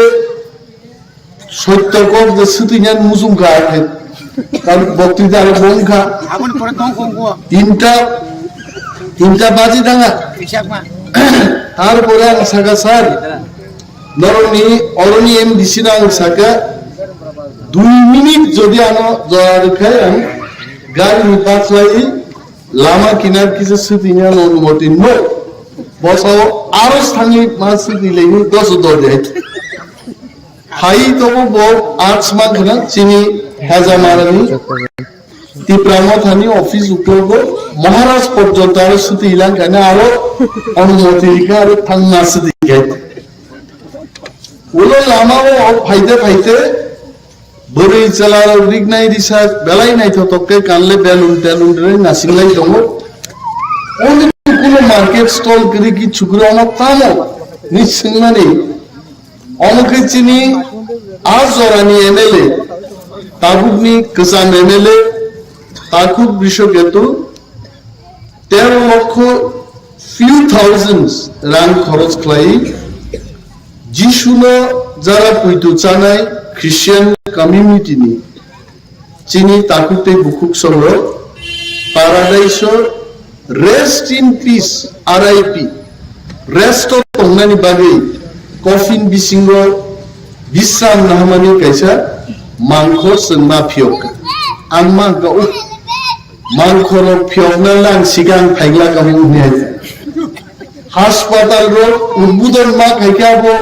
Sotto kok je swtwinani muchung kha khe, tar bokti da aro bong kha. Aboni pore tong kong ko. Tinta, tinta baji danga. Isak ma. Tar pore ang saka, "Sir, noroni oroni M D C no ang saka, dui minute jodi ano jora rwkhai ang gari ni paslai lama kinar kisa swtwinani onumoti no." Bosao aro sangli ma swtwi leni doso dode. Hai tobo bo ach mankna chini Hejamarani Tipra Mothani office uklogo Maharaj porjonto aro swtwi langkani aro onumoti rikha aro thangna swtwi khe. Ulo lama o phaite phaite bwrwi chwla rok rignai risa belai naithotok khe kanle belun telun re nasinglai tongo. Oni kuno market stall kwrwi ki chukra ono tamo ni swngmani. Omo khe chini a jorani M L A, tabukni kwcham M L A, Takhuk Brishoketu, tero lokho few thousands rang khoroch khlai Jisuno jara puitu chanai Christian community ni chini takhuk tei bukhuk songrok Paradise o rest in peace, R I P, rest o tongnani bagwi coffin bisingo bisram nahamani kaisa mangkhor chwng ma phiyok kha. Ang ma hwnkha, "Uh, mangkhoro phiyokna lang sigang phaigla kamo," hwnwi hai. Haspatal rok udbudon ma khaikhe abo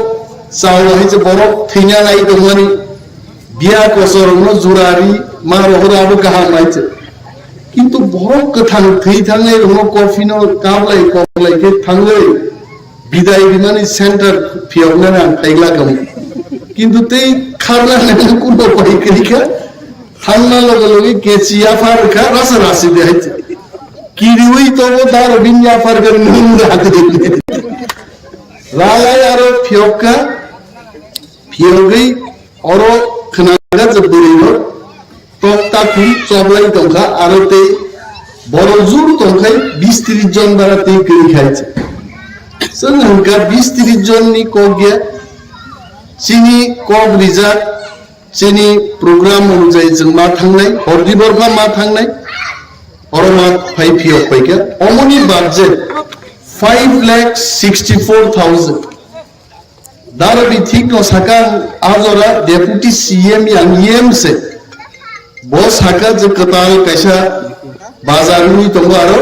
chao hai se borok thwina nai tongmani. Biya kosorokno jurari ma rohoro abo kaham hai se. Kintu borok kwthang thwi thangnai rokno coffin o kablai koblai khe thangwi bidai rimani center phiyokna nang phaigla kamo. Kintu tei kharna nang kuno pai khaikha. Thangna loge loge kechi yaphar kha, rasa rasi de hai. Kiriwi tongo daro bin yaphar kha, nung rade. Ralai aro phiyok kha, phiyogwi oro khnaga je bwrwi no tok ta khum choblai tongkha, aro tei boro jur tongkhai bis tris jon bara tei kwrwi khai. Chwng hwnkha bis tris jon ni kok ya, chini kok rijak, chini program onujai chwng ma thangnai, hordi borpha ma thangnai, oro ma phai phiyok paikha. Omoni budget five lakh sixty four thousand. Daro bi thik no saka ang a jora deputy C M yang E M se. Bo saka je kwtal kaisa bazar wngwi tongo aro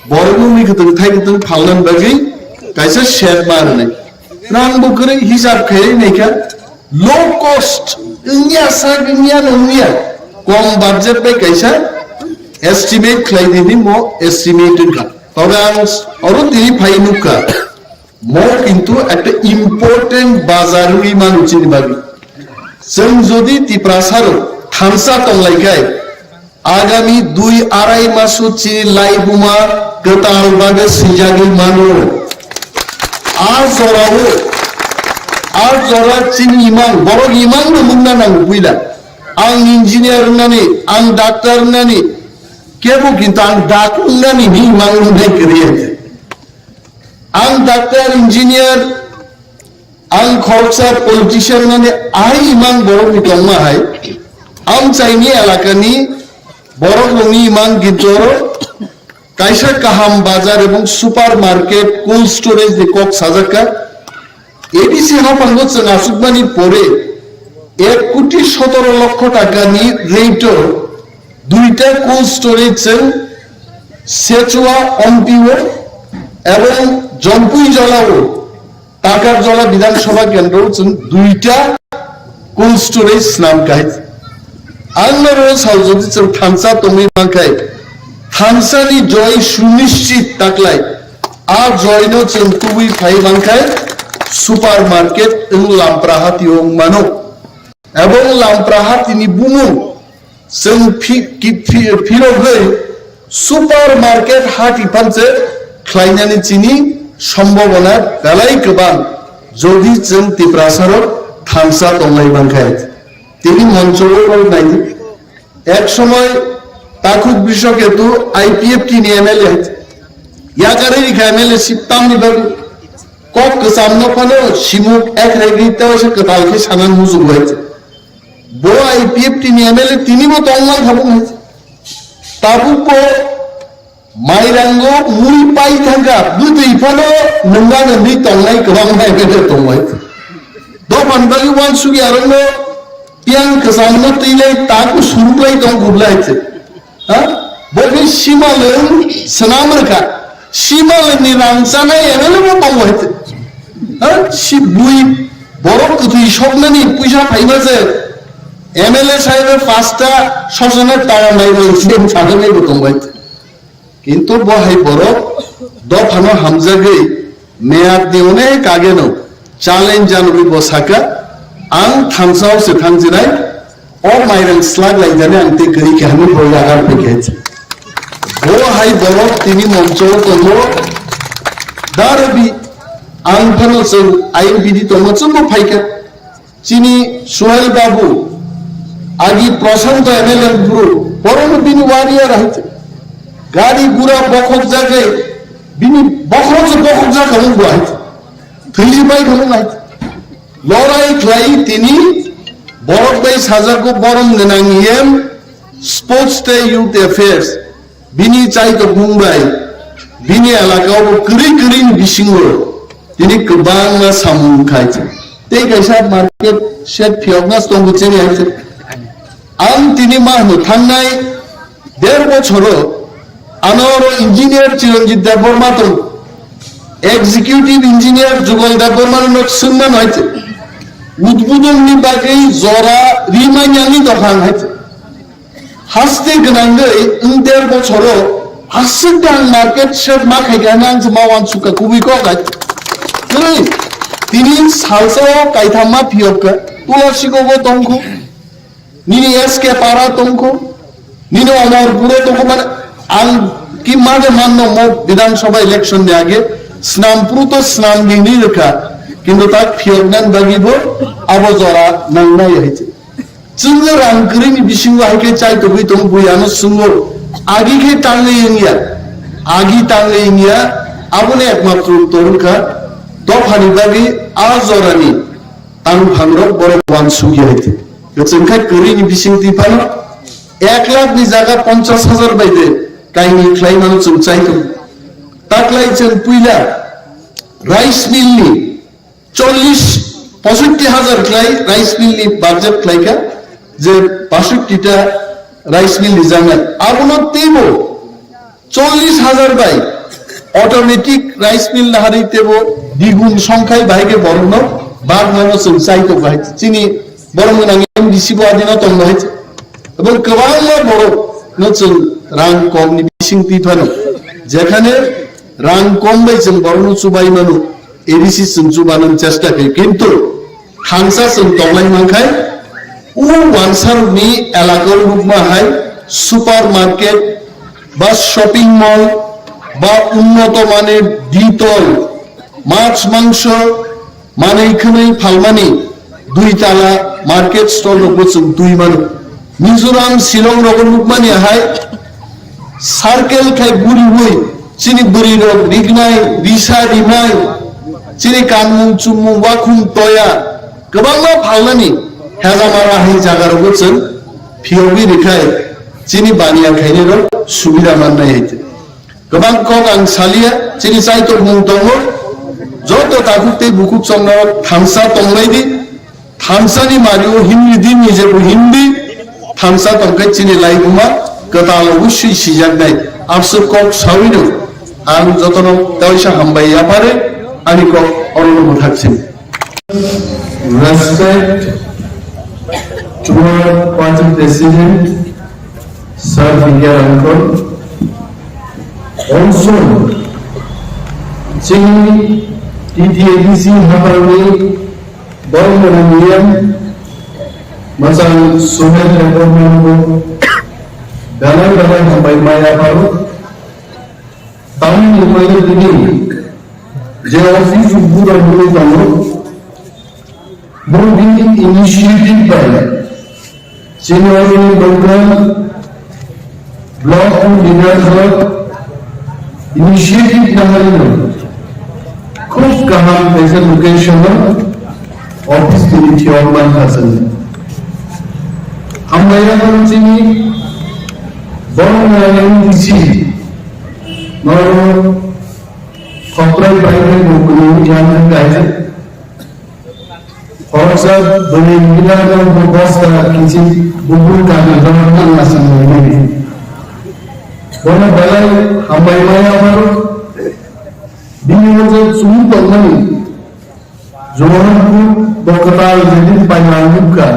borok wngwi kwtwng thai kwtwng phalnani bagwi kaisa shed ma rwnai. Rang bo kwrwi hisab khaiwi naikha. Low cost, wngya sak, wngya no wngya, kom budget bai kaisa estimate khlai di hinwi mo estimate wngkha. Tobe ang oro tini phai nukha, mo kintu ekta important bazar wngwi mano chini bagwi. Chwng jodi Tiprasa rok thansa tonglaikhai, Agami dui arai maso chini laibuma kwtal bagwi swijagwi mano. A jorao, a jora chini imang, borok imang no mungna nango puila. Ang engineer wngnani, ang doctor wngnani, kebo kintu ang dak wngnani ni imang wngnai kwrwi. Ang doctor, engineer, ang khoroksa politician nani ai imang borok ni tongma hai. Amchaini elakani borok rokni imang gitoro kaisa kaham bazar ebong supermarket, cold storage ni kok sajakka. A D C haphango chwng achukmani pore ek koti sotoro lokho takani rate o duita cold storage chwng Sechua Ompi o ebong Jompui Jala o Takarjala Bidhan Sabha Kendro chwng duita cold storage swnam khai. Ang norok sao jodi chwng thansa tongwi mankhai, thansani joy sunischit taklai, a joy no chwng tubui phai mankhai supermarket wng Lamprahati o wng mano. Ebong Lamprahati ni bumung chwng phi-, ki-, phi-, phirogwi supermarket hati phanse khlainani chini sombobona belai kwbang, jodi chwng Tiprasarok thansa tonglai mankhai. Tini moncho o nai, ek somoy Takhuk Brishoketu I P F T ni M L A yakarwi rikha M L A sip tamni bagwi kok kwchamno phano simuk ek regri tei se kwtal khe sanan muchung bai. Bo I P F T ni M L A tini bo tongmang kha bo hai. Tabuk bo mairango mui pai thangkha, bwtwi phano nungna nungwi tongnai kwbangma M L A tongbai. Dophani bagwi uansukya rokno piyang kwchangno twilai taku suruklai tong gublai se. Ha? Bo khe simalwng swnam rwkha. Simalwngni rang chanai M L A bo tongo hai. Ha? Si bui borok kwthwi soknani puisa phaima se M L A saibe pasta sosona tara nai rang se chanai bo tongo hai. Kintu bo hai borok dophano hamjagwi meyadni onek ageno Challenge janugwi bo saka, ang thansa o se thangjinai, o mairang slak laijani ang tei kwrwi khe hwnwi bo yagar phaikhe. Bo hai borok tini moncho o tongo, darobi ang phano chwng I M P D tongo, chwngbo phaikha. Chini Suhail Babu, agi Prashanto M L A bru, borokno bini warrior hai. Gari gura bokhok jagwi, bini bokhok se bokhok jakha wngbo hai. Thwili bai kha wng hai. Lorai khlai tini borok bai sajak o borom gwnang E M, Sports tei Youth Affairs. Bini chaitokmung bai bini elaka o kwrwi kwrwi ni bisingo tini kwbangma samung khai se. Tei kaisa market shed phiyokna tongo chini hai se. Ang tini ma hwno thangnai der bochoro ano oro engineer Chiranjit Debbarma tong, executive engineer Jugal Debbarma no nok swngma no hai se. Udbudon ni bagwi jora rimanya ni dophang hai se. Haste gwnangwi wng der bochoro aswk dang market shed ma khaikha hwnwi ang se ma uansukha kubui kok hai. Kwrwi, tini salsa o kaithamma phiyokha, Tulasi kok o tongkhu, nini S K para tongkhu, nini Omorpur o tongkhu, mane ang ki made manno mo Bidhan Sabha election ni age snam pru to snam dingni rwkha, kintu tak phiyoknani bagwi bo abo jora nangnai hai se. Chwngno rang kwrwini bisingo hai khe chai togwi tongo, bui ano swngo, agi khe tangwi wngya, agi tangwi wngya, aboni ekmatro uttor wngkha dophani bagwi a jorani tangphangrok borok uansukya hai khe. Kwchwng khe kwrwini bisingtwi phano ek lakh ni jaga ponchash hajar bai de kainwi khlai mano chwng chai tongo. Taklai chwng puila rice mill ni chollish, posotti hajar khlai rice mill ni budget khlaikha, je basotti ta rice mill rijaknai. Abono teibo chollish hajar bai automatic rice mill naharwi teibo digun songkhai bahai khe borokno bagmano chwng chai tongo hai. Chini borok gwnang M D C bo adino tongo hai. Ebong kwbangma borokno chwng rang komni bisingtwi phano, jekhane rang kom bai chwng borokno chubai mano. A D C chwng chubanani chesta khe, kintu thansa chwng tonglai mankhai, o wansarokni elaka o nukma hai supermarket ba shopping mall ba unnoto manir ditol mach mangso manwi khwnwi phalmani dui tala market stall rokbo chwng twi mano. Mizoram, Shillong rogo nukmani hai circle khai guriwi chini bwrwi rok rignai, risa rimai, chini kanmung chumung wakhung toya kwbangma phalnani hejamara hai jaga rogo chwng phiyogwi rikhai chini baniya khainai rok subida mannai hai. Kwbang kok ang salia, chini chaitok mung tongo, joto takhuk tei bukhuk chongnarok thansa tonglai di, thansani mario himri di, nije bo himdi, thansa tongkhe chini laibuma kwtal oboswi sijaknai. Absuk kok sawino ang jotono kaisa hambai yaphare ani kok orono mwthak sini. Respect toward party president, Sir B K Ramkon. Also, chini T T A D C habarni borok mwnang niyam machang Suhel Debbarma no belai belai hambai maya pharo. Tamni hwnmani tini je office o buda bwrwi tongo, borok bini initiative bai chini oro ni local block ni leaders rok initiative naharino khub kaham kaisa location o office tini thiyok mankha chwng. Hambai ya chini borok ni M D C no khoprai bai bai bo kunu yang kaisa. Khoroksa bwrwi mila no bo bosta kichik bubur kami borok nang aswk nini. Bono belai hambai maya pharo bini wngkha chumui tongmani. Johanpur bo kwtal jedin paimang nukha,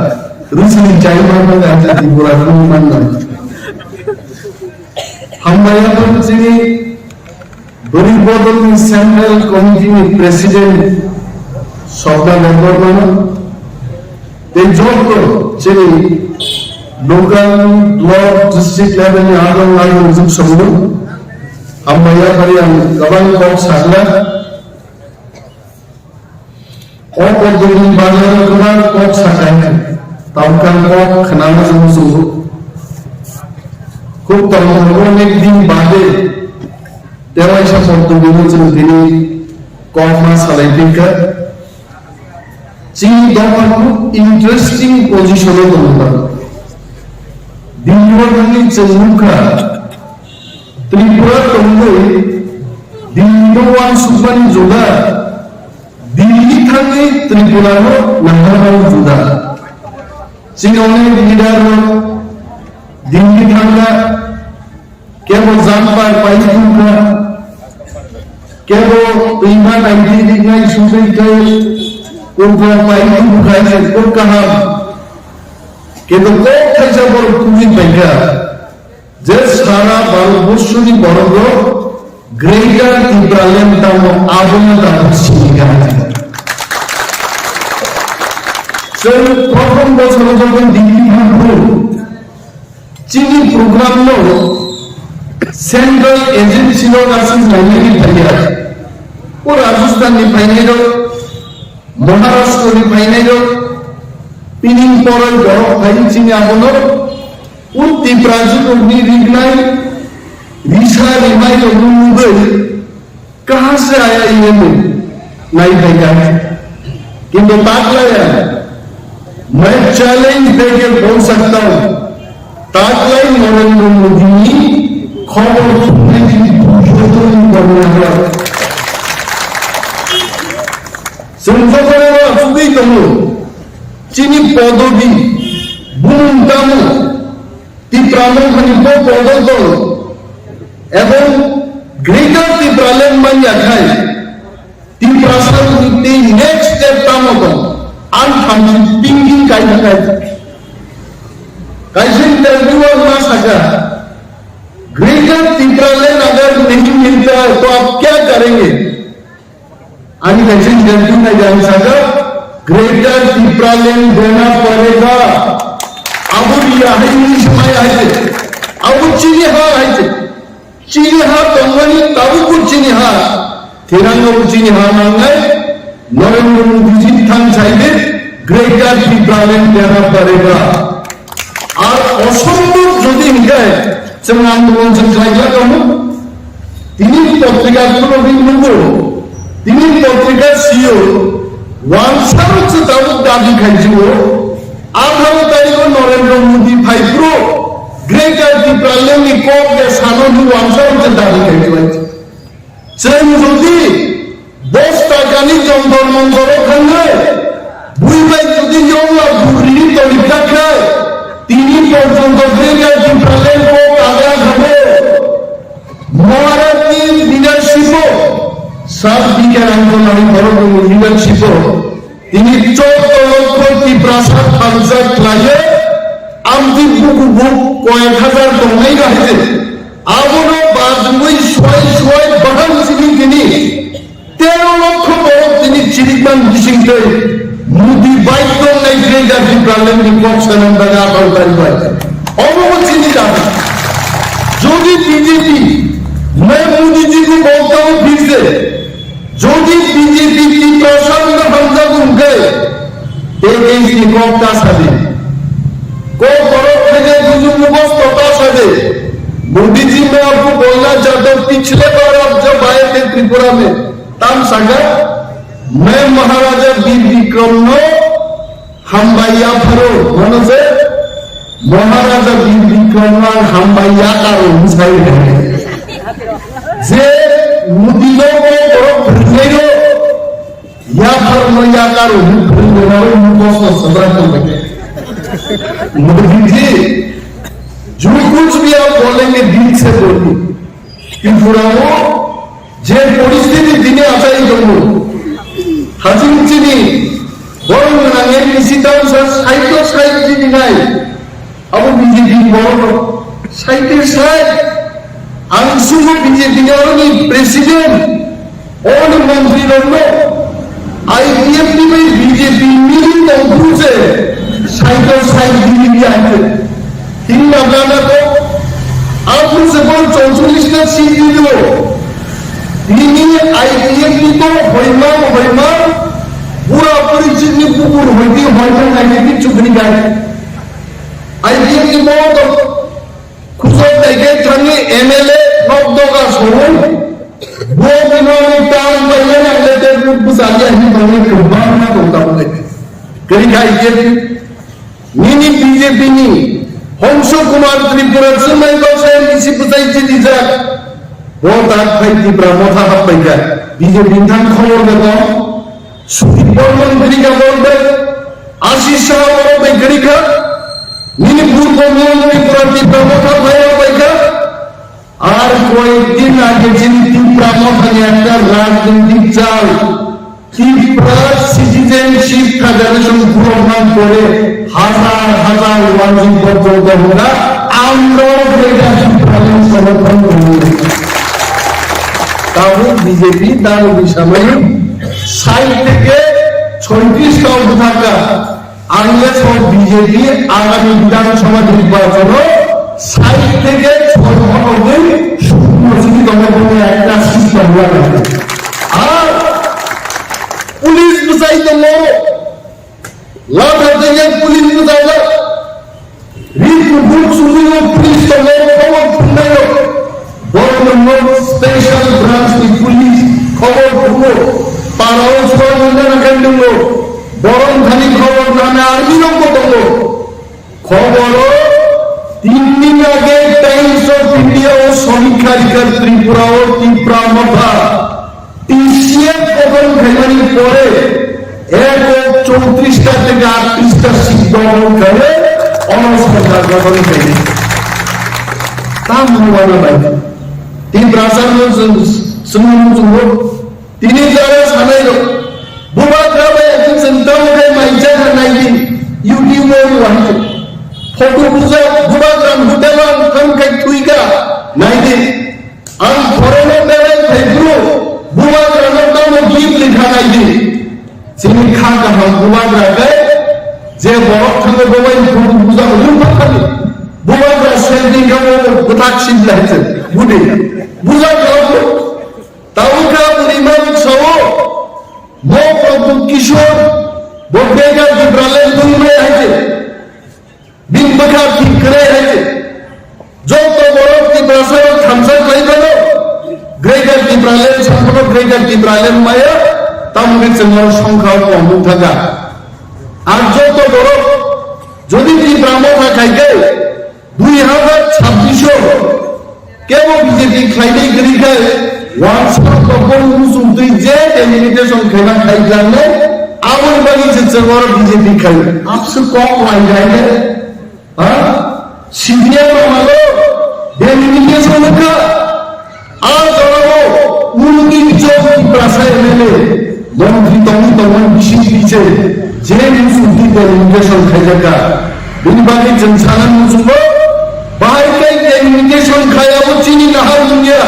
rwchini chai manmani hai Tripura phunuk manna. Hambai ya pharo chini Bwrwi bodolni Central Committee ni President Sokna Debbarmano, tei joto chini local, block, district level ni adong adong juk songno hambai yaphari ang kwbang kok sakna. O kok dugni bagwi kwbang kok sakai, tamkang kok khnana chwng chwngo. Khub tongthok, onek din bade tewaisa kok dugni chwng tini kok ma salai phinkha. Chini dopha khub interesting position o tongkha. Dini o thangwi chwng nukha, Tripura tongwi Delhi no uansukmani juda, Delhi thangwi Tripura no naharmani juda. Chini onek leader rok Delhi thangkha, kebo jumper pai thangkha, kebo twima naidi riknai sutwi tei kunkrok pai thangkha, kok kaham. Kintu kok thaisa borok tubui paikha. Je sara Bharatborsoni borokno Greater Tipraland tamo abono tamo sini gana. Chwng prothom bochoro jokhon Delhi thangkhu, chini program no central agency no assist lainani phaiya. O Rajasthan ni phainai rok, Maharashtra ni phainai rok, pining poroi borok phai chini abono. O Tiprajwk rokni rignai, risa rimai rokno nugwi, "कहाँ से आया ये लोग?" nai phaikha. Kintu taklaya, "मैं challenge देके बोल सकता हूँ, taklai Narendra Modi ni khobor thumnai chini dui sho jon ni borok." Chwng jotono achugwi tongo, chini podobi, bumung tamo, Tipra Motha ni bo podol dol ebong Greater Tipraland manya khai, Tiprasa ni tei next step tamo tong, ang thamchi thinking kai khai. Kaisa interview o ma sakha, "Greater Tipraland agar nahi milta hai to aap kya karenge?" Ani kaisa interview nai ang sakha, "Greater Tipraland dena padega." Abo riya hai ni samai hai se. Abo chini ha hai se. Chini ha tongmani tabukbo chini ha. Tirang abo chini ha nangnai. Narendra Modi ji thang sai de, "Greater Tipraland dena padega." Ar osombhob jodi hinkhe, chwng andolon chwng khlai ya tongmo. Tini potrika khulogwi nukgo, tini potrika sio, wansarok se tabuk dabi khaijio, atharo tarikho Narendra Modi phai phuru Greater Tipraland ni kok ya sano hwnwi wansarok se dabi khaijio. Chwng jodi dos takani Jantar Mantar o thangwi, bui bai jodi yongla bugrini toni phakha, tini porjonto Greater Tipraland kok kagra khabo. Maharajni leadership o, Sir B K Ramchandra ni borok ni leadership o, tini chwng tolok kho Tiprasa thansa khlaiwi, amtwi buku buk koyek hajar tongnai bahai se. Abono bajwngwi suai suai bahai simi tini tero lokho borok tini chirikman bising tei Modi bai tongnai Greater Tipraland ni kok sanam daga atharo tarikh bai. Omo bo chini dabi. Jodi B J P, main Modi ji ko bolta hu phir se, jodi B J P Tiprasa no hamjak wngkhe, tei tei ni kok ta sadi. Kok borok khainai buju mugosto ta sadi. Modi ji ne apu boina jadon pichhle bar aap jab aaye the Tripura mein. Tam saka, main Maharaja Bir Bikram no hambai yapharo, mano je Maharaja Bir Bikram no hambai yakaro hwnsai. Je Modi no ko borok phwrwngnaino, yapharo no yakaro hwnwi phwrwngnaino mukhosto swbrak tongbaikhe. Modi ji, jo kuch bhi aap bolenge dil se boliye. Tripura o je poristhiti tini achai tongo, haching chini borok nang M D C town sa side to side chini nai, abo B J P ni borok rok side to side. Ang sugo B J P ni oroni president, oroni montri rok no I P F T ni bai B J P ni tongphuru se cycle side dili ya hwnkhe. Tini na bla na to. Aphuru se bo chorchollish ta seat dilo. Tini I P F T ni to hoima hoima. Bura puri chini bukur hoiti hoima nai ni chukri gai. I P F T ni bo to Khusok naikhe thangwi M L A nok doga songwi, bo bini tang paimani ang le tei bwsa ya hin thangwi kwbangma tong tabuk le. Kwrwi kha I P F T nini B J P ni Hongsu Kumar Tripura swmai baksa M D C bwsai chini jak. Bo tak phai Tipra Motha hap paikha. B J P ni thang khobor da tong. Sudip Barman kwrwi kha borok bai, Ashish Shah borok bai kwrwi kha, nini purbo miyong Tripura Tipra Motha phai rok bai kha. Ar koyek din age chini Tipra Motha ni ekta rajnitik chal, Tipra Citizenship Federation borok nang pore hazar hazar wanjwi borok borok da hwnda, amrok bai da Tipra ni somorthon rwngo. Tabuk B J P dano bisamani sait theke soitris tau bwthakha. Ang le so B J P agami Bidhan Sabha nirbachon o sait theke soi honorwi sukno sini tongna boni ekta system lagai. Ar police bwsai tongo. Latha tengya police bwsajak. Ri kuphur chumui o police tongo, khobor phunnaio. Borok nungno special branch ni police khobor phungo. Parao suai munda na kandungo. Borok thani khobor nana army rokbo tongo. Khoboro tin din age Times of India o somikha rikha Tripura o Tipra Motha T C F gothon khaimani pore ek chowtris ta theke aatris ta seat gothon khaye ono sorkar gothon khaye. Tamo wana bai. Tiprasa no chwng, chwng, chwng, Tini jora sanai rok, Bubagra bai ekdin chwng tamo khe mai cha kha nai di, YouTube o wahai. Photo bujak, Bubagra hotel o ang thang khai thwi kha nai di. Ang foreign o belai phai phuru, Bubagra no tamo gift rikha nai di. Chini kha kaham Bubagra khe, je borok thango bo bai photo bujak rwng phakhani. Bubagra selfie kha bo bwthak sibla hai se, budi. Bubagra Tabukha bwrwi malik sao, mo Pradyut Kishore, bo Greater Tipraland twi maya hai se, bini bwkha thik kwrwi hai se. Joto borok Tiprasa rok thamsa khlai mano, Greater Tipraland saphano Greater Tipraland maya, tamni chwng oro songkha o kom wng thangkha. Ar joto borok jodi Tipra Motha khai khe, Dui hazar chabbish o kebo B J P khlainai kwrwi khe, uansukha kokborok muchung twi je delimitation khaima khaijak nai, aboni bagwi se chwng oro B J P khlai. Abse kok laijak nai, ha? C P M rok malo delimitation wngkha. A jorao unni jon Tiprasa M L A montri tongwi tongmani bising twi se je muchung twi delimitation khaijakha. Bini bagwi chwng sana muchungo, bahai khe delimitation khayabo chini nahar wngya,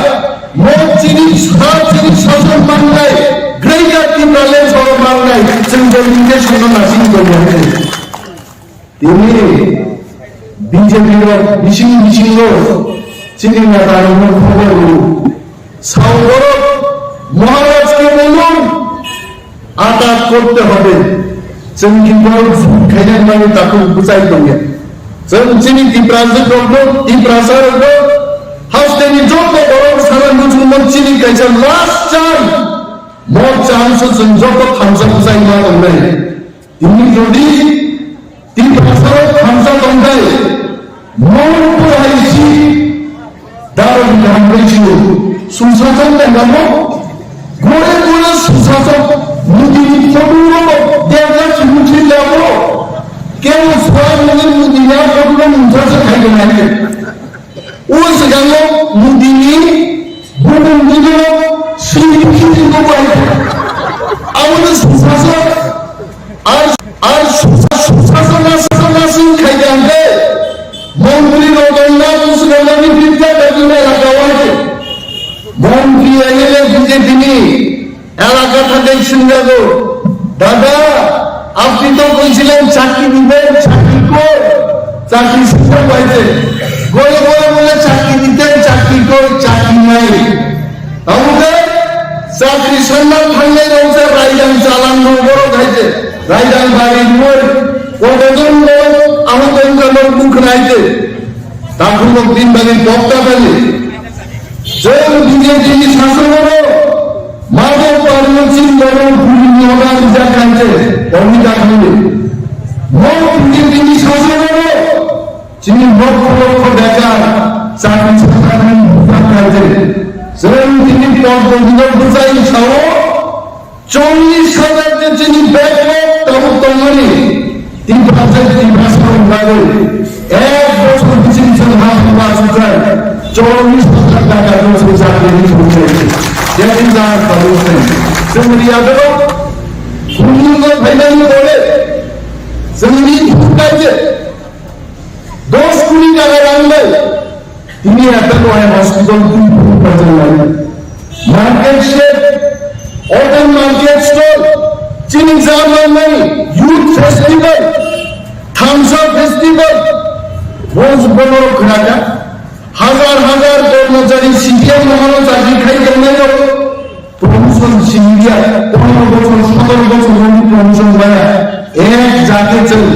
mo chini sa chini sason mangnai, Greater Tipraland soro mangnai, chwng delimitation no nasing tongya. Tini B J P rok bising bisingo chini neta rokno khobor rw. Sao borok Maharaj ke bolun, atak korte hobe. Chwng ki borok jut khaina mani takhuk bwchai tongya. Chwng chini Tiprasa rokno, Tiprasa rokno, hasteni joto borok sana muchungno chini kaisa last chance. Mo chance o chwng joto thamsa bwchai ma tongnai. Tini jodi Tiprasa o thamsa tongthai, mongpor hai si daro ni kaham bai sio. Susason tongamo, gore gore susason, Modi ni photo ro, debra si muthi labo, kebo suai mani Modi ni a photo ro mungsa se khai tongnai. O swkango Modi ni bumung ni no sini sini no bai. Abo no susason. Ar, ar susa, susa, susa, susa, susa, khai jangkhe. Montri rok dongna, busu dongna, ni bidya dagi na elaka wahai. Montri M L A B J P ni elaka thangkhe singjago. আপনি তো বলছিলেন চাকরি দিবেন, চাকরি কই? চাকরি সুযোগ পাইছে। গলে গলে বলে চাকরি দিতেন, চাকরি কই? চাকরি নাই। তাহলে চাকরি সন্ধান থাকলে রয়েছে রাইজাং চালান বড় খাইছে, রাইজাং বাড়ি মোর কতজন লোক আমার দোকান মুখ নাইছে। Takhuk rok tin bagwi bokta bagwi. Chwng B J P ni sasogo Madhav Parmon Singh Babu Puri ni order rijak khaite, Omita khaite. Mo B J P ni sasogo chini lokho lokho bekar chakri chakri rijak khaite. Chwng tini pok bondino bwsai sao, Chollish hajar je chini backlog tabuk tongmani, Tiprasa, Tiprasa rok bagwi ek bochor bichini chwng ha hwnba achukjak, chollish hajar taka chwng chakri ni chwng chai. That is our solution. Chwng riyadoro, Kumulgo phainani pore, chwngni phukhaije, dos kuri taka rang bai, tini eta ko hai hospital twi phuru phaijak lai. Market shed, open market stall, chini jama nai, youth festival, thamsa festival, bos bono khwlaka, hajar hajar kormochari C P M mohoro chakri khai tongnai rok, promotion siniya, pondro bochor, sotoro bochor rokni promotion baya, ek jate chwng,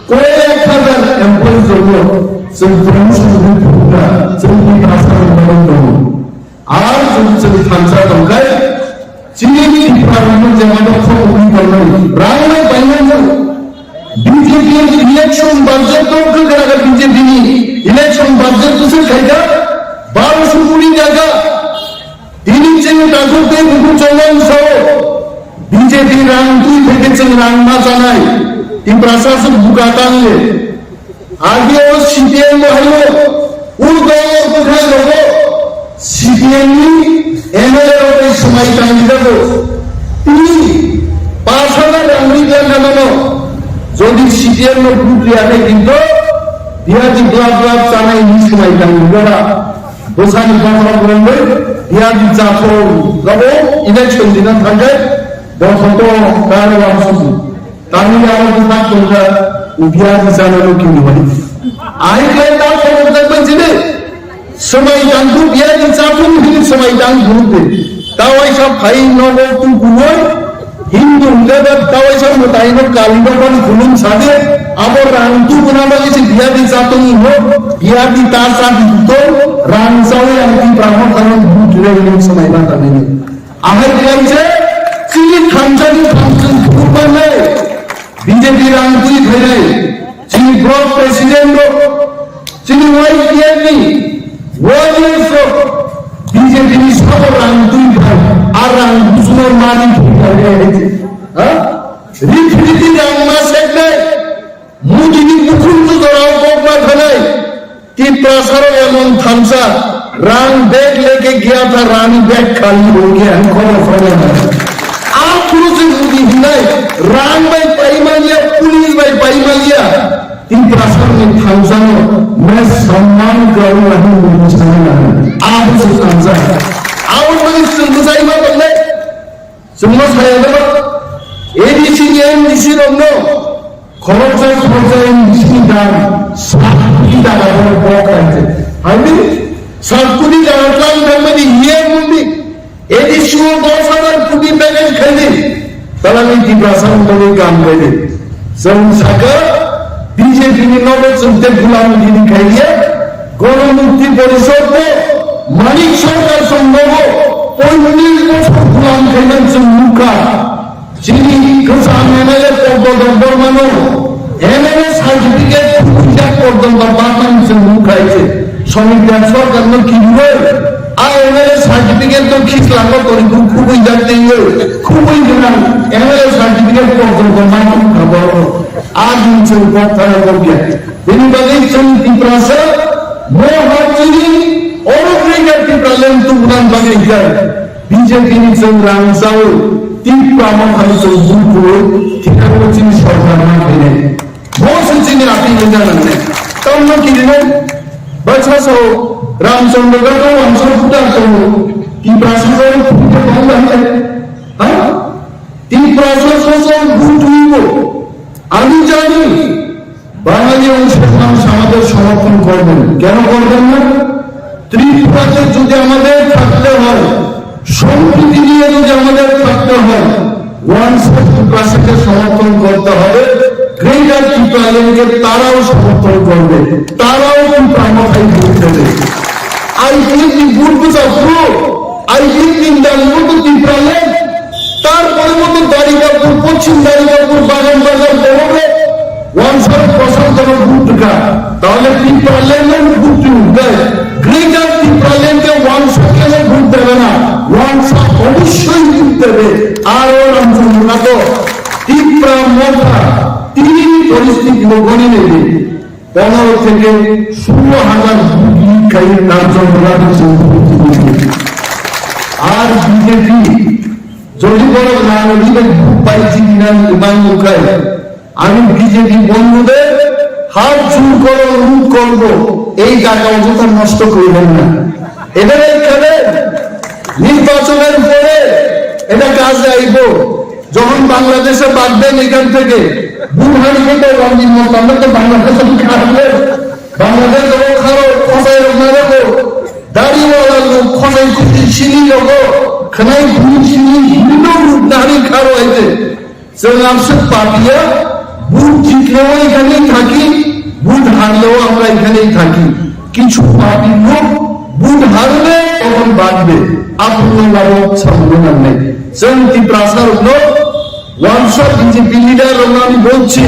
koi ek hajar employees rokno chwng promotion rwi phunukna, chwng ni basa rok tongo. Ar chwng chwng thansa tongkhai, chini Tripura rokno jemano khobokni tongmani rang nai paimani. B J P election budget to kwkra B J P ni election budget to se khaika baro sukuri jaga. Tini chini takhuk tei bukhuk chongnai sao B J P rang twi theke chwng rang ma chanai. Tiprasa se buka tang le. Agi o C P M bo hayo, ur dol o kwthai rogo, C P M ni M L A rok ni swmai tangwi jago. Tini pash hajar rang ri gana mano, jodi C P M no vote riya khe kinto biya di glap glap chanai ni swmai tangwi jaga. Bwsani bokhorok rwngwi biya di chathok jago, election dina thangkhe bothoto karo wangsugo. Tamni aro bwsak tongkha, biya di chana no kini wani. Ai khe ta khobok jak bai jini. Swmai tang tu biya di cha tu hini swmai tang tu de. Tawai sa phai nogo tu kunoi. Hindu hingke ba tawai sa mwtai no kali no ban khulum sade. Abo rang tu kuna ba isi biya di cha tu ni ho. Biya di ta sa di tu rang sa yang di brahma kanon bu dure ni swmai ba ta ni. Ahai khlaijak chini thansa ni thansa ni phuru manai B J P rang twi khainai chini block president rok chini Y P F ni warriors rok B J P ni sabo rang twi khai a rang busuma mani twi khai hai hai ha riti riti rang ma seknai Modi ni bukhung tu jorao kokma thanai Tiprasa rok emon thansa rang bag leke gaya tha rani bag khali ho gaya ang khobor khobor na. Ang phuru se Modi hinai rang bai pai maliya, police bai pai maliya. Tiprasa ni thansa no me samman garu ahi Modi sana na. Ang se thansa. Ang mani sungguh saya ma bang Chwngno saya no A D C ni M D C rokno khoroksa khoroksa M D C ni dam sat koti taka borok bok khaijak. Haini sat koti taka tlang thangmani E M mungni A D C o dos hajar koti package khaidi. Talani Tiprasa mungni kam khaidi. Chwng saka B J P ni nogo chwng tei gulam giri khaiya, Gono Mukti Porishod bo Manik Sarkar song nogo poilis bochor gulam khaimani chwng nukha. Chini kwcham M L A Pogdol Debbarmano M L A certificate khubui jak porjonto batang chwng nukha. Somikya Sarkar no kibiwi a M L A certificate no khislangma toni khubui jak twiwi khubui gwnang M L A certificate porjonto ma nukha borok. A din chwng kok thana kok ya. Bini bagwi chwng Tiprasa, mo ha chini, oro khe ya Tipraland tubunani bagwi ya. B J P ni chwng rang chao, Tipra mo ha chwng bukui, thikaro chini sorkar ma khainai. Mo se chini aphi ni jaga nai. Tamno kirino, bacha sao, Ramchandra Gato, Ramchandra Gato, Tiprasa sao, Tiprasa sao, Ha? Tiprasa sosok buthuibo জানি বাঙালি অংশের মানুষ আমাদের সমর্থন করবেন। কেন করবেন না? ত্রিপুরাতে যদি আমাদের থাকতে হয়, সম্প্রীতি নিয়ে যদি আমাদের থাকতে হয়, ওয়ানস অফ ত্রিপ্রাসাকে সমর্থন করতে হবে। গ্রেটার টিপ্রাল্যান্ডকে তারাও সমর্থন করবে, তারাও টিপ্রা মথায় ভোট দেবে। I believe the vote was approved. I believe in the vote of Tipraland. তারপরে মতো দারিকাপুর, পশ্চিম দারিকাপুর, বাগান বাজার বড় ওয়ানসার প্রশাসন ভোট ঢুকা, তাহলে টিপ্রাল্যান্ডের ভোট ঢুকবে। গ্রেটার টিপ্রাল্যান্ডকে ওয়ানসা কেন ভোট দেবে না? ওয়ানসা অবশ্যই ভোট দেবে। আর ওর অঞ্চল মূলত টিপ্রা মথা তিন পরিস্থিতি গণি নেবে। পনেরো থেকে ষোলো হাজার ভোট লিড খাই কার্যকলাপ হচ্ছে। আর বিজেপি যদি বড় রাজনৈতিক ভোট পাইছি কিনা ইমান মুখায় আমি বিজেপি বন্ধুদের হাত জোর করে অনুরোধ করব, এই টাকা অযথা নষ্ট করবেন না। এদের এখানে নির্বাচনের পরে এটা কাজে আইব। যখন বাংলাদেশে বাদ দেন এখান থেকে, বুহারি তো রঞ্জিত মোহাম্মদ তো বাংলাদেশ খাবে, বাংলাদেশ যখন খারো খোঁজাই না রাখো, দাড়িওয়ালা লোক খোঁজাই খুঁজি চিনি লোক, খানাই খুঁজি চিনি বিভিন্ন রূপ নারী খারো আইতে। Chwng amswk papiya, ভোট জিতলেও এখানেই থাকি, ভোট হারলেও আমরা এখানেই থাকি। কিছু পাপী লোক ভোট হারবে, তখন বাঁচবে, আপনি লাভ সামনে নেই। Chwng Tiprasa rokno, ওয়ানসা বিজেপি লিডার রকম আমি বলছি,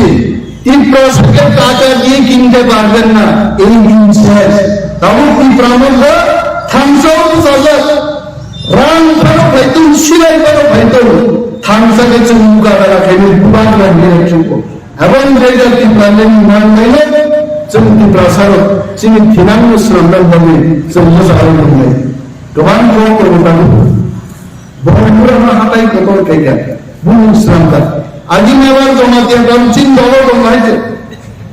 ত্রিপ্রাসাকে টাকা দিয়ে কিনতে পারবেন না, এই দিন শেষ। তাহলে ত্রিপ্রামোদরা থামসাও তো সাজা, রাং ফারো ফাইতুন, সিলাই ফারো ফাইতুন, থামসাকে চুমুকা বেড়া খেলে বুবাক লাগিয়ে চুমুক। এবং যেটা ত্রিপ্রামোদ নির্মাণ হইলে, চুমুক ত্রিপ্রাসারো, চিনি থিনাং মুসলাম দল বলে, চুমুক সারো বলে। গোবান কো করবো। Bormura ma hatai kotor kaiga, bumung slamjak. Agi mebar Jamatia dam chin dolo dong hai je.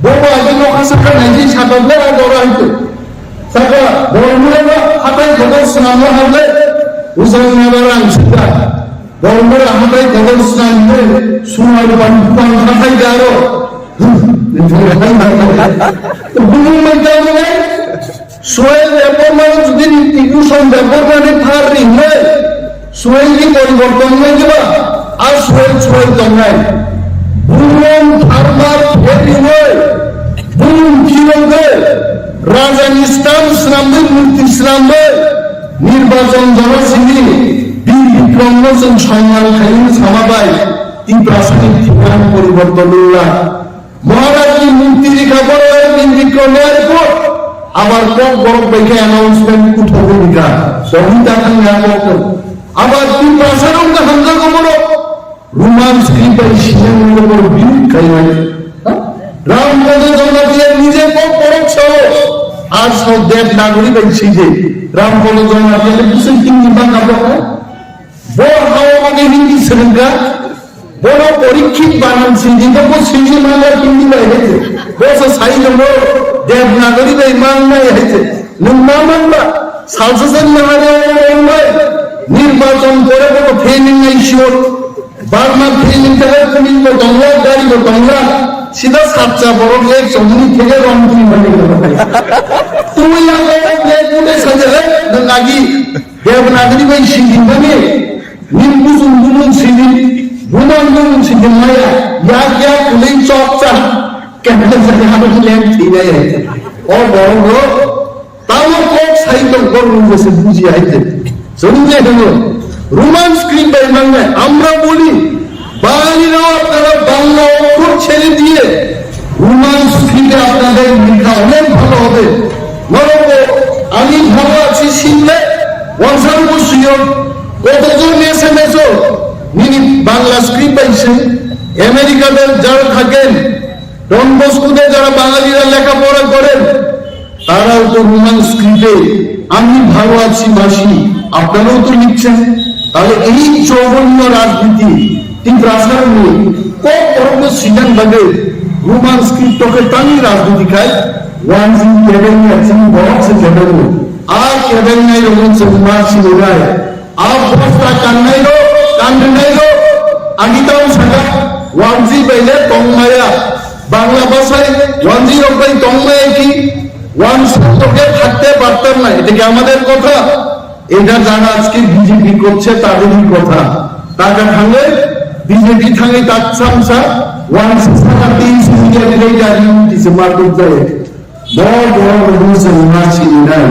Bobo agi nokha sakha naiji sakha bera dora hai je. Sakha Bormura ma hatai kotor slamla hable, usang mebar ang sida. Bormura hatai kotor slamle, sumar ban ban hatai garo. Bumung mai dam hai. Suel Debbarma jodi Bhushan Debbarma ni thar ringnai, Suel ni poriborton nai diba, a Suel Suel tongnai. Bumung tharma pher ringnai, bumung kirongde, raja ni stam slamde, murti slamde, nirbachon jora sini, Bir Bikrom no chwng sonman khaini sama bai, Tiprasa ni thikna poriborton wngla. Maharaj ni murti rikha boro er bin Bikram airport. Abar kok borok bai khe announcement uthogwi rikha. Sohita thangya kok. Abar Tiprasa rok hamjago borok. Roman script bai sinai borok birid khainai. Ha? Ram Kodo Jamatia nije kok borok sao. Ar sao Devanagari bai sije. Ram Kodo Jamatia le bising tingni bangkha borok. Bo hao mage Hindi swrwngkha, bono Porikshit banan sidi, bo sidi mangla Hindi bai hai se. Bo se sai tongo, Devanagari bai mangnai hai se. Nwng ma manba, salsa sen mahare bai, nirbachon pore bo failing nai sure. Barma failing ta police bo tongla, gari bo tongla. Sida satcha borok ek somni theke rong twi mani. Twi ya ko ek mune saja hai, nwng agi. Devanagari bai sidi mani, nin bujung bumung sidi, bumang bumung sidi maya, yak yak kuling chok chak, kempen sadi hadu kulen thina ya. O borok no, tamo kok sai tong kok nung jese buji aite. Sunu je hino, Roman script bai mangnai, amra boli, বাঙালিরাও আপনারা বাংলা অক্ষর ছেড়ে দিয়ে রোমান স্ক্রিপ্টে আপনাদের লেখা অনেক ভালো হবে। মরক্কো, আমি ভালো আছি শুনলে ওয়ানসার মুসিয়ম কতজন এসএমএস ও মিনি বাংলা স্ক্রিপ্ট পাইছে। আমেরিকাতে যারা থাকেন, ডন বস্কোতে যারা বাঙালিরা লেখাপড়া করেন, তারাও তো রোমান স্ক্রিপ্টে আমি ভালো আছি মাসি, আপনারাও তো লিখছেন। তাহলে এই জঘন্য রাজনীতি ত্রিপুরাসার নিয়ে কত বড় সিজন লাগে রোমান স্ক্রিপ্টকে টানি রাজনীতি খায়। ওয়ান জি কেবেন না, চিনি বড় সে কেবেন না। আর কেবেন নাই রোমান সে মাসি উড়ায়। আর বস্তা কান্নাই রো, কান্নাই রো, আমি তাও সাকা ওয়ান জি বাইলে কম মায়া। রকম তন্ময় কি ওয়ান সূত্রকে থাকতে পারতাম না, এটা কি আমাদের কথা? এটা যারা আজকে বিজেপি করছে তাদেরই কথা। টাকা থাকলে বিজেপি থাকলে তার চামচা ওয়ান সূত্র তিন সূত্র দিলেই গাড়ি উঠেছে মারুত যায়। Borok borok no chwng ma sini nai.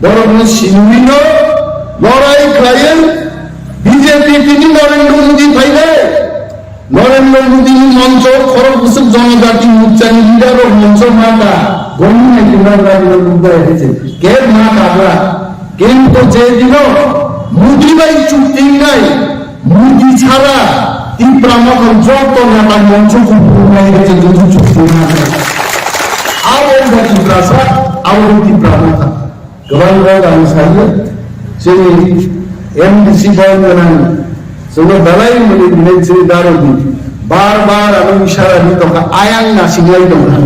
Borok no sini no lorai khlaiwi B J P tini Narendra Modi phainai. Narendra Modi ni moncho khorok bwswk jonojati morcha ni leader rok moncho ma ta. Gomni nai khe Narendra Modi bai hai se. Ke ma ta bra. Kintu je dino Modi bai chukti nai. Modi chara Tipra Motha joto neta moncho kuphurunai rwchapjak. Abo wngkha Tiprasa, abo wngkha Tipra Motha. Kwbang kok ang sayo, chini M D C bai gwnang, chwngno belai mani hinwi chwng darodi. Bar bar ano isara ri tongkha, ayang nasinglai tongkha.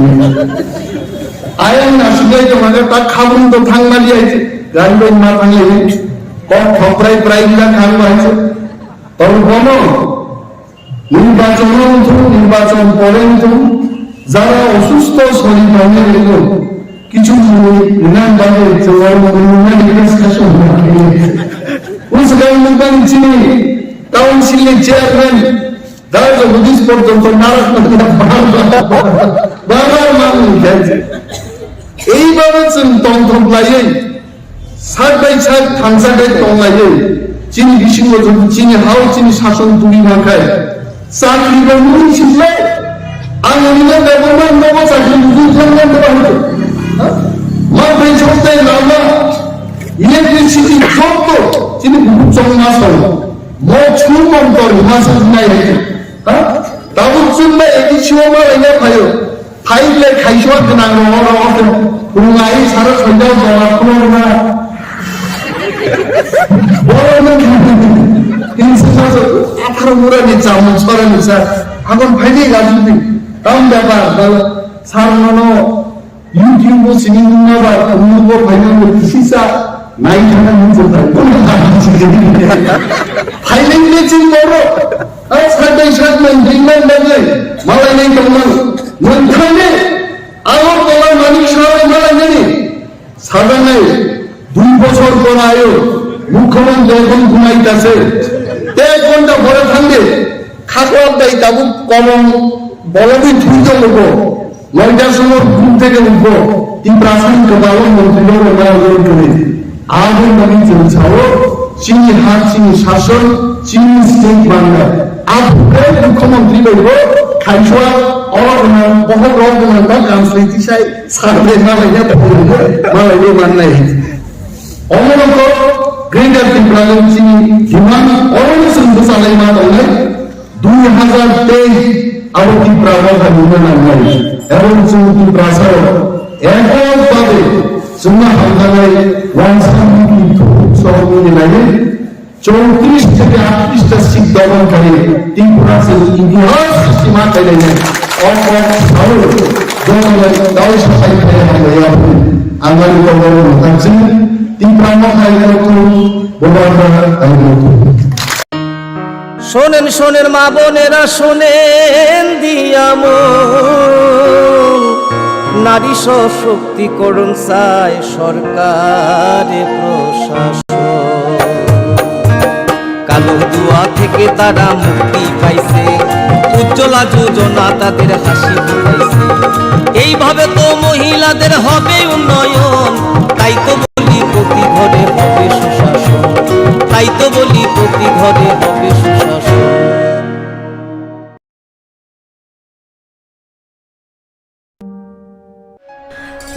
Ayang nasinglai tongkha, ta khabung to thangmani ai, gari bai ma thanglai, kok thok prai prai wngkha khang bai se. Tongbono নির্বাচন অন্তুম, নির্বাচন পরে অন্তুম, যারা অসুস্থ শরীর মনে রেখো, কিছু রিমাইন্ডারে জোয়ার মনে রিকোয়েস্ট করতে হবে। উসগাই মুম্বাই চিনি কাউন্সিলের চেয়ারম্যান রাজা বুদ্ধিস পর্যন্ত নারায়ণ বারবার মানুষ গেছে। এইভাবে চিন্তন থাকলাই Sak bai sak thansa khe tonglaiwi chini bisingo jodi chini hao chini sason tubui mankhe chakri bo mui siklai ang nini government nogo chakri bujui thangna nini bahai ma bai sok tai lama electricity jotto chini buku chongma song mo chu montor hima sok nai hai ha tabuk chunba eki siwa ma laina phayo. Phaile khaiswa gwnang rok oro rungwi sara soidao jora khulokna. Borokno tin sisa atharo murani chamung sorani sa. Agon phaile gajudi. Tam bepar bal sar nono YouTube o sini nungma ba nungbo phaile sisa. Nai thana nung jotai. Phaile le ching boro. A satai sakmai ringman bagwi malai nai tongmano. Nung thane Agartala Manik Saha malai nani. Sadanai dui bosor pore ayo. Mukhyamantri ekhon ghumaitase. Te ek ghonta pore thangde. Khaklap bai tabuk kolom bologwi thwi tongo. Noita somor ghum theke utho, Tiprasani kwbangma montri rok rwna rwgwi tongwi. Aboni bagwi chwng sao, chini ha, chini sason, chini state bangla. Aphuru mukhyamantri bai bo khaiswa oro gwnang, bohok rok gwnang ba kanslai tisai sarbe malaina tongwi malaina mannai. Omo rok Greater Tipraland chini demand oro chwng bwchalai ma tongnai. Dui hazar teis abo Tipra Motha nungna nangnai, ebong chwng Tiprasa rok ekok babe chwngno hamjaknai wansa mungkin thuk sohor mini nai chowtris theke aatris ta seat dogon khai Tripura chwng itihas srishti ma khainai o kok sao jotono tau sapai khai hamjaya ang ani kokno mwthangsi Tipra Motha hai kokno bobarna hai kokno. Shonen shonen ma bonera shonen diya mon, nari sosoktikorono chai sorkare proshashon. কালো ধোঁয়া থেকে তারা মুক্তি পাইছে, উজ্জ্বলা যোজনা তাদের হাসি ফুটাইছে। এইভাবে তো মহিলাদের হবে উন্নয়ন, তাই তো বলি প্রতি ঘরে হবে সুশাসন, তাই তো বলি প্রতি ঘরে হবে সুশাসন।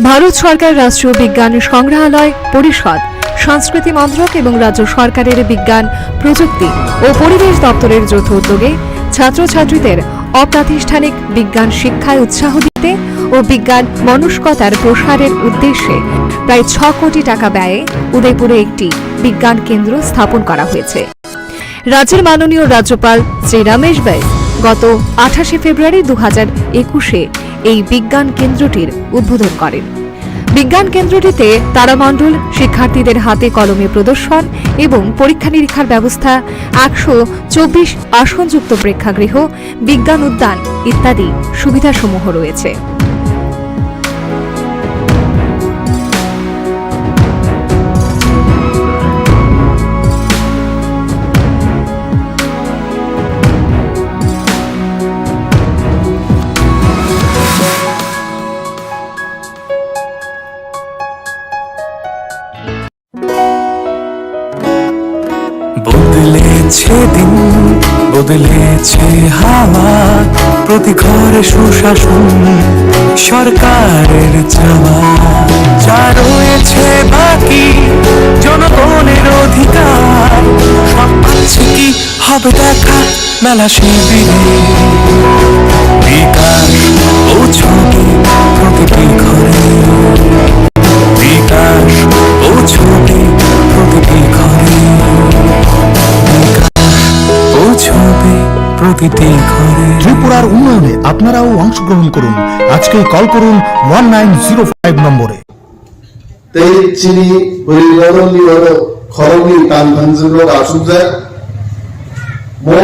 ভারত সরকার রাষ্ট্রীয় বিজ্ঞান সংগ্রহালয় পরিষদ, সংস্কৃতি মন্ত্রক এবং রাজ্য সরকারের বিজ্ঞান, প্রযুক্তি ও পরিবেশ দপ্তরের যৌথ উদ্যোগে ছাত্রছাত্রীদের অপ্রাতিষ্ঠানিক বিজ্ঞান শিক্ষায় উৎসাহ দিতে ও বিজ্ঞান মনস্কতার প্রসারের উদ্দেশ্যে প্রায় ছ কোটি টাকা ব্যয়ে উদয়পুরে একটি বিজ্ঞান কেন্দ্র স্থাপন করা হয়েছে। রাজ্যের মাননীয় রাজ্যপাল শ্রী রমেশ বাইস গত আঠাশে ফেব্রুয়ারি দু হাজার একুশে এই বিজ্ঞান কেন্দ্রটির উদ্বোধন করেন। বিজ্ঞান কেন্দ্রটিতে তারামণ্ডল শিক্ষার্থীদের হাতে কলমে প্রদর্শন এবং পরীক্ষা নিরীক্ষার ব্যবস্থা, একশো চব্বিশ আসনযুক্ত প্রেক্ষাগৃহ, বিজ্ঞান উদ্যান ইত্যাদি সুবিধাসমূহ রয়েছে। দিন বদলেছে হাওয়া, প্রতি ঘরে সুশাসন সরকারের চাওয়া। যা রয়েছে বাকি জনগণের অধিকার, সব পাচ্ছে কি হবে দেখা মেলা শিবিরে। বিকাশ পৌঁছবে প্রতিটি ঘরে, বিকাশ পৌঁছবে প্রতিটি ঘরে, বিকাশ পৌঁছবে প্রতিটি ঘরে। ত্রিপুরার উন্নয়নে আপনারাও অংশগ্রহণ করুন। আজকেই কল করুন ওয়ান নাইন জিরো ফাইভ নম্বরে। Tei chini bwrwi borokni oro khoroknwi tang thangjwk rok achukjak. Mo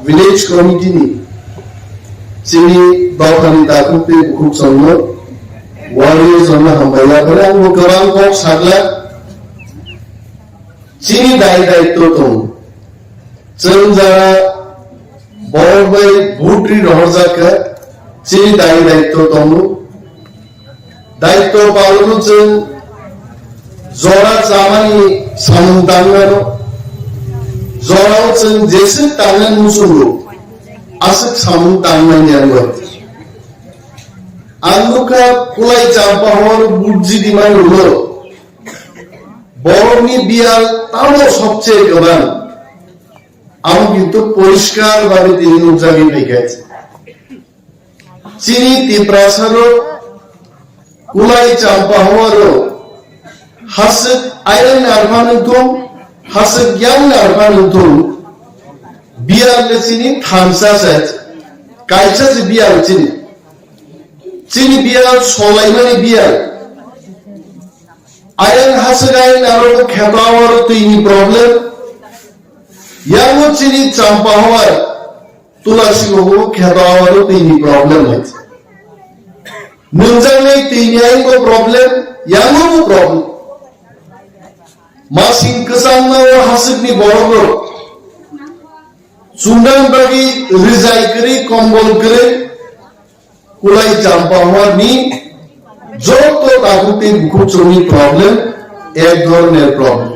village committee ni chini dophani takhuk tei bukhuk chwngno warriors rokno hambai ya phano ang bo kwbang kok sakla. Chini dai daitw tongo. Chwng jara borok bai vote ri rohorjak kha, chini dai daitw tongo. Daitw palano chwng jora chamani samung tangnano, jorao chwng jeswk tangnani muchungo, aswk samung tangnani ang bai. Ang nukha Kulai Champa hor vote jidi mani ulo, borokni biyal tamo sobche kwbang, amo kintu poriskar babe tini nukjagwi phaikha. Chini Tiprasarok Kulai Champa horo haswk ayang narpha nungthung, haswk yang narpha nungthung, biyal le chini thansa se, kaisa se biyal chini. Chini biyal solaimani biyal. Ayang haswk ayang aro kheto aro twini problem. Yango chini Champa hor Tulasi bo kheto aro twini problem hai. Nungjaknai twini ayang bo problem, yango bo problem. Masing kwchangma o haswkni borok rok chumnani bagwi rijai kwrwi, kombol kwrwi, Kulai Champa hor ni joto takhuk tei bukhuk chwngni problem ek dhoroner problem.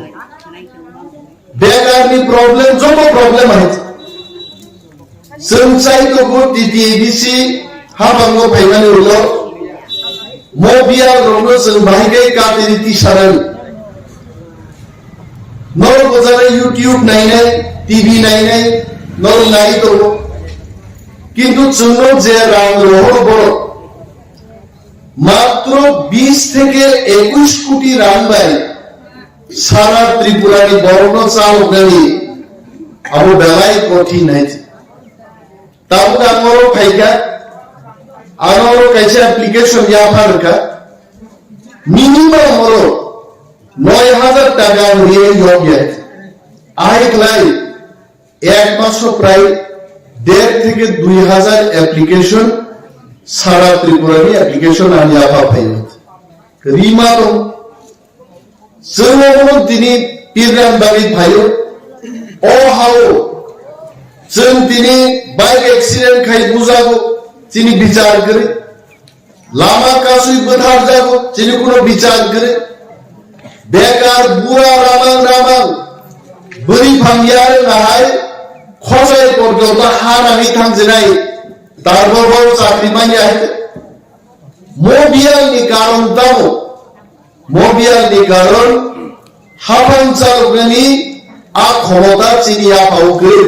Bekar ni problem, joto problem hai. Chwng chai tongo T T A D C habango phaimani ulo mo biyal rokno chwng bahai khe katini tisarani. Norok bwchara YouTube nainai, T V nainai, norok nai tongo. Kintu chwngno je rang rohoro borok matro bis theke ekush koti rang bai sara Tripura ni borokno chaloknani abo belai kothin hai. Tabuk ang oro phaikha, ang oro kaisa application yapha rwkha, minimum oro noi hajar taka ang riyai yokya. Ahai khlai ek maso prai der theke dui hajar application sara Tripura ni application ang yapha phaio. Rima tong. Chwng obono tini pirnani bagwi phaio. O hao chwng tini bike accident khai bujago, chini bichar kwrwi. Lama kasui bwtharjago, chini kuno bichar kwrwi. Bekar bura ramang ramang bwrwi phang yarwng ahai khojai porjonto ha nangwi thangjinai, tarbo bo chakri manya hai. Mo biyal ni karon tamo? Mo biyal ni karon haphang chaloknani a khomota chini yapha o kwrwi.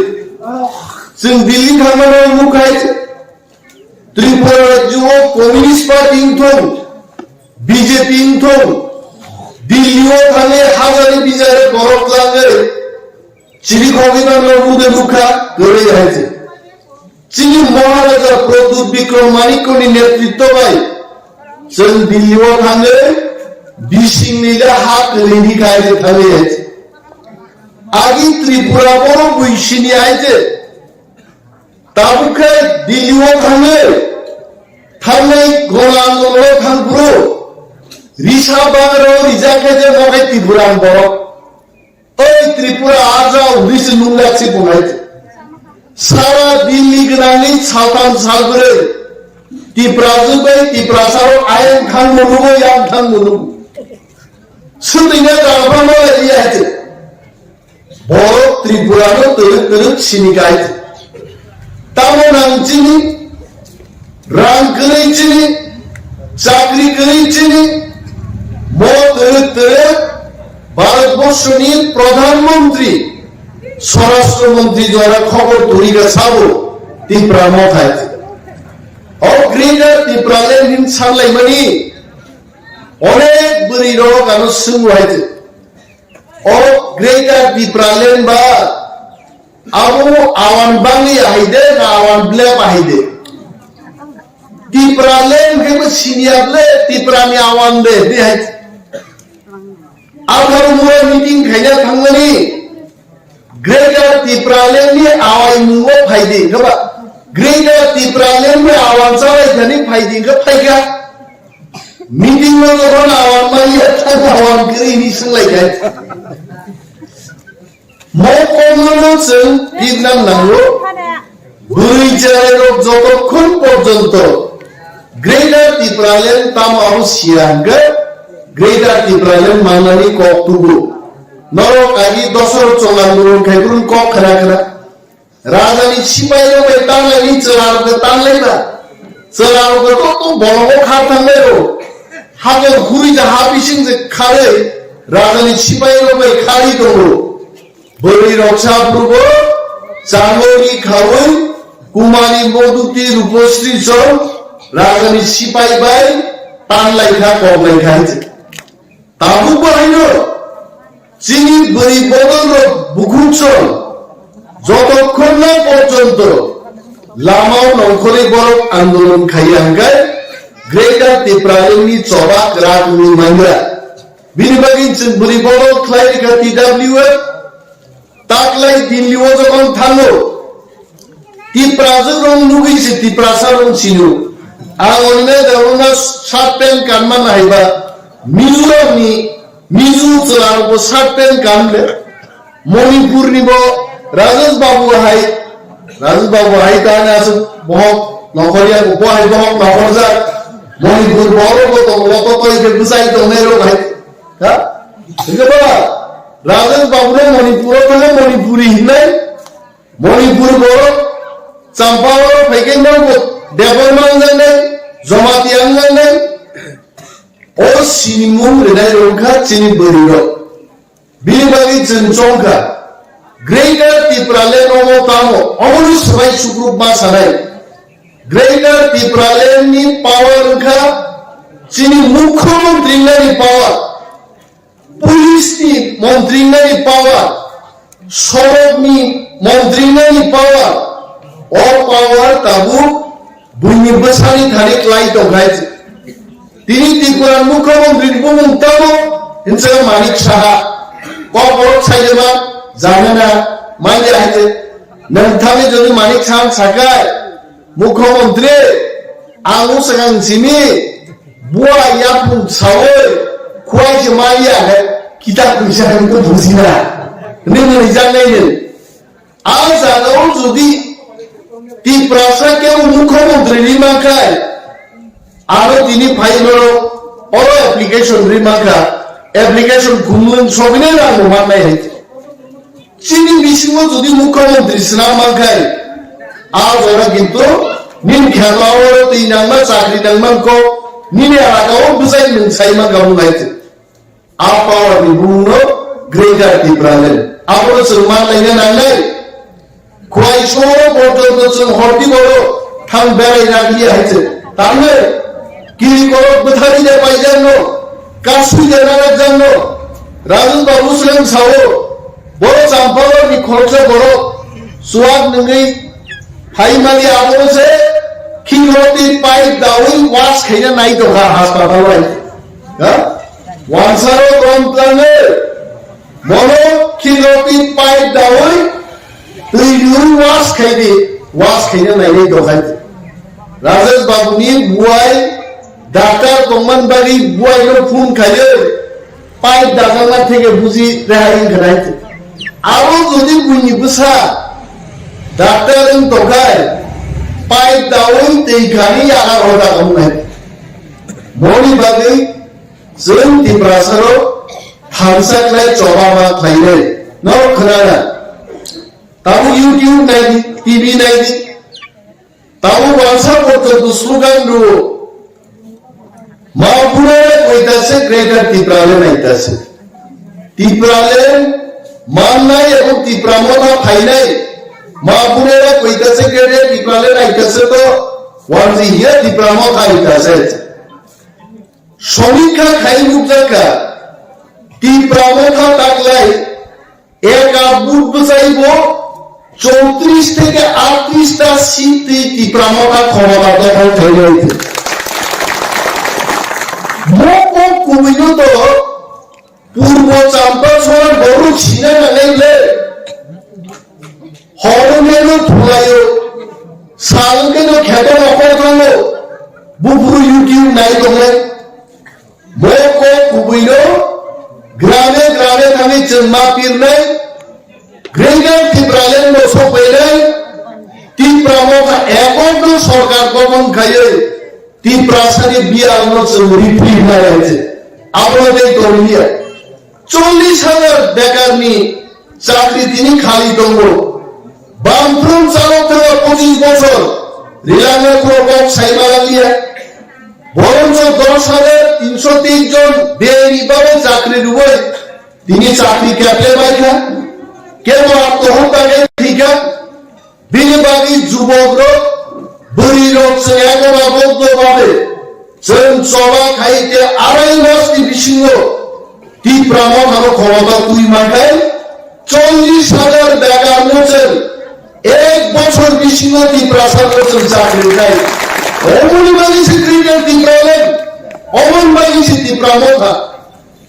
Chwng Delhi thangmano mukhai Tripura rajyo o Communist Party wngthung, B J P wngthung, Delhi o thangwi hajani bijare borok langwi chini khogwi mano mude nukha kwrwi hai se. Chini Maharaja Pradyut Bikram Manikya ni netritto bai chwng Delhi o thangwi bising ni le ha kwrwi ni khai se thangwi hai se. Agi Tripura borok bui sini hai se. Tabuk khe Delhi o thangwi thangnai Gona Andolon o thang phuru risa bagra o rijak khe je mo khe Tripura ni borok. Oi Tripura aja uri se nungla si bunai. Sara Delhi gwnangwi saltham salbrwi Tiprajwk bai Tiprasa rok ayang thang munugo yang thang munugo. Swtwina jalphano ya hai se. Borok Tripura no twrwk twrwk sini kai. Tamo nang chini, rang kwrwi chini, chakri kwrwi chini, mo twrwk twrwk Bharat Borshoni Pradhan Mantri, Swarashtra Mantri jora khobor turi ka sabo Tipra mo thai. O Greater Tipraland hin sanlaimani onek bwrwi rok ano swngo hai. O Greater Tipraland ba abo awan bangwi ahai de na awan blep ahai de? Tipraland khe bo siniya ble Tiprani awan de de hai. Atharo mura meeting khaina thangmani Greater Tipraland ni awai mungo phaidi kaba Greater Tipraland ni awan chalai thani phaidi kha phaikha. Meeting no jokhon awan manya thang awan kwrwi ni swnglaikha. Mo kokno no chwng tiknang nango. Bwrwi cherairok jotokhon porjonto Greater Tipraland tamo abo siya hwnkhe Greater Tipraland mannani kok tubu. Norok agi Dosarot chwng andolon khai brum kok khna khna. Rajani sipairok bai tanglani chwlarokno tanglaiba. Chwlarokno to to bolongo khar thanglaio. Hakhe hurui ja ha bising je kharwi rajani sipairok bai kharwi tongo. Bwrwi rok sa phuru bo changori khaui Kumari Moduti Rupasri chwng rajani sipai bai tanlai kha, koklai kha hai se. Tabuk bo haino chini bwrwi bodol rok bukhuk chwng jotokhon na porjonto lamao nongkhorwi borok andolon khaiya hwnkhe Greater Tipraland ni choba kwrak wngwi mangra. Bini bagwi chwng bwrwi bodol khlai rikha T W F, taklai Delhi o jokhon thango, Tiprasa rok nugwi se Tiprasa rok sino. Ang onne da ona shirt pant kanma naiba, Mizoram ni Mizo chwla rok bo shirt pant kan le. Manipur ni bo Rajesh Babu hai, Rajesh Babu hai ta na asuk bohok nokhorya bo hai bohok nokhorjak. Manipur borok bo tong loto toi ke bwsai tongnai rok hai. Ha? Hingke ba, Rajesh Babu no Manipur o thangwi Manipuri hinai, Manipur borok Champao phaikai no bo Debbarma wngjaknai, Jamatia wngjaknai. O sinimung rinai rok kha chini bwrwi rok. Bini bagwi chwng chong kha, Greater Tipraland omo tamo, omono swbai sukruk ma sanai. Greater Tipraland ni power wngkha chini Mukhyamantri nani power, police ni mantri nani power, sorok ni mantri nani power, o power tabuk buini bwsani thani klai tongkhai. Tini Tripura Mukhyamantri ni bumung tamo hinsa Manik Saha. Kok borok saijama janana manya hai je. Nang thani jodi Manik Saha sakai Mukhyamantri ang usakang simi bua yapung sawi khuai se maya hai kita kuisa hai ko bujina. Nini ni janai ni. A jagao jodi Tiprasa kebo Mukhyamantri ri mankhai, aro tini phaimano oro application ri mankha, application khumlwng sogwini rang bo mannai hai. Chini bisingo jodi Mukhyamantri swnam mankhai, a jora kintu nini kherla oro twi nangma chakri nangman kok, nini alaka o bwsai nwng sai mankha bo nai. A power ni bumung no Greater Tipraland. Abono chwng ma laina nangnai. Khwai soro porjonto chwng horti boro thang berai na liya hai se. Tamne kiri korok bwthari de paijakno, kasui de narakjakno. Raju Babu swrwng sao, boro Champawar ni khoroksa borok chuak nwngwi phaimani abono se khiloti pipe dawi wash khaina nai tongkha hospital bai. Ha? Wansaro rom tlango. Mono khiloti pipe dawi twi dui wash khaidi, wash khaina nainai dokhai. Rajesh Babu ni buai doctor tongman bagwi buai no phone khayo. Pipe dajakna theke buji rehai wngkha nai. Abo jodi buini bwsa doctor wng tongkhai, pipe dawi twi khani yagar hoda wngnai. Moni bagwi chwng Tiprasarok thansa khlai choba ma khlainai. Norok khwnana. Tabuk YouTube naidi, T V naidi. Tabuk WhatsApp o joto slogan rwo. Ma bunera koitase Greater Tipraland naitase. Tipraland mannai ebong Tipra Motha phainai. Ma bunera koitase Greater Tipraland naitase to wanji hiya Tipra Motha naitase. Somikha khai nukjakha, Tipra Motha taklai eka but bwsaibo chowtrish theke atrish ta seat twi Tipra Motha khomota dokhol khainai. Mokok kubuino to Purbo Champa sora borok sina nanai le. Horo neno thulaio. Salke no kheto nokol thango. Bufuru YouTube nai tongnai. Bo kok kubuino grame grame thangwi chwng ma pirnai. Greater Tipraland no sokpainai. Tipra Motha ekotno sorkar gothon khaiwi Tiprasani biyalno chwng riphi nai hai se. Abono tei tonglia. Chollish hajar bekarni chakri tini khali tongo. Bamphrum chalok thangma pochis bochor rilangna khoro kok sai malanglia. Boroncho dos hajar tinsho teis jon beni babe chakri rwui tini chakri keple baikha. Kebo atmohotya khe thwikha. Bini bagwi jubokrok, bwrwirok chwng ekora bogdo babe chwng choba khai tei arai masni bisingo Tipra Mothano khomota twi mankhai chollish hajar bekarno chwng ek bochor bisingo Tiprasano chwng chakri khai. Omoni bagwi se Greater Tipraland, omoni bagwi se Tipra Motha.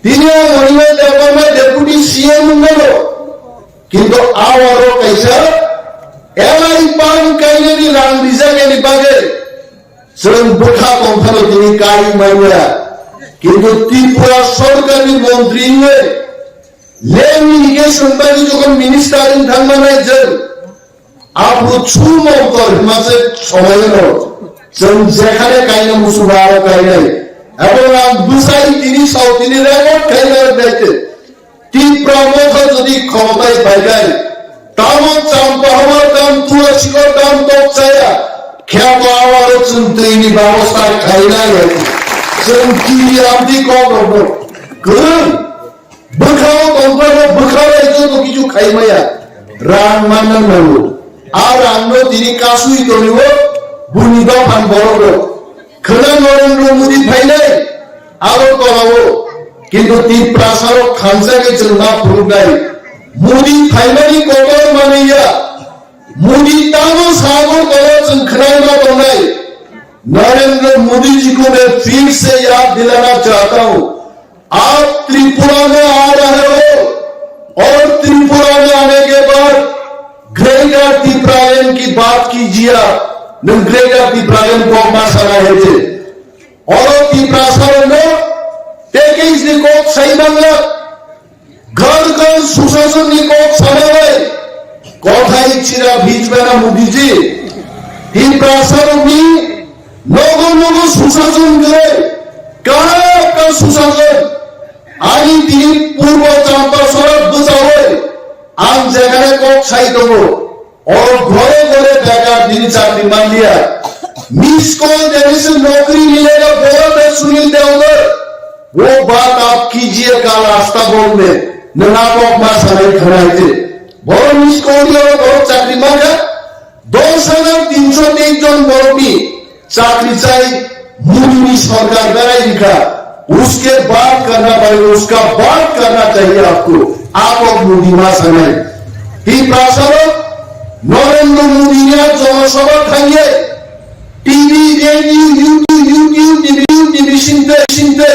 Tini o Monimon Debbarma Deputy C M wngmano, kintu a oro kaisa L I pan kainani rang rijaknani bagwi chwng bwkha tongphano tini kai manya. Kintu Tripura sorkarni montri wngwi land irrigation bagwi jokhon minister wng thangmanai chwng, Aphuru chu montor hwnma se somaino chwng jekhane kaina muchungo aro kainai. Ebong ang bwsai tini sao tini record khaina naite. Tipra Motha jodi khomotai phaikai, tamo Champahowar dam, Tulasikor dam tok chaya, kheto awaro chwng twini babosta khainai. Chwng tini amtwi kok rokno kwrwng. Bwkhao tongphano bwkha bai joto kichu khai maya. Rang manna nango. A rangno tini kasui tonio buni dophan borok rok. Khwna Narendra Modi phainai aro tolao. Kintu Tiprasarok khamsa khe chwng ma phunuknai. Modi phaimani kotor manwi ya. Modi tamo sago tolo chwng khwnai ma tongnai. Narendra Modi ji को मैं फिर से याद दिलाना चाहता हूं, आप त्रिपुरा में आ रहे हो और त्रिपुरा में आने के बाद ग्रेटर टिपरालैंड की बात कीजिए। आप नंग ग्रेटर टिपरालैंड को अपना सना है जे। और त्रिपुरा सर नो पैकेज ने को सही मामला घर घर सुशासन ने को सना है। कोठाई चिरा बीच में ना मोदी जी। त्रिपुरा सर नी नोगो नोगो सुशासन करे, कहाँ का सुशासन? Ani tini purbo champa sorok bwchaui ang jekhane kok sai tongo, oro ghore ghore bekar tini chakri manliya. Miss call dene se nokri milega, bola de Sunil Devdar, wo baat aap kijiye kal rasta bol mein, nwng a kok ma sanai khwnaite. Boro miss call diya, boro chakri mankha. दस हजार तीन सौ तेईस jon borokni chakri chai Modi ni sorkar berai rikha, uske baat karna padega, uska baat karna chahiye aapko, aap aur Modi ma sanai. Tiprasa rok Narendra Modi ni a Jana Sabha thangye T V, radio, YouTube, YouTube ni, YouTube ni bisingtwi, bisingtwi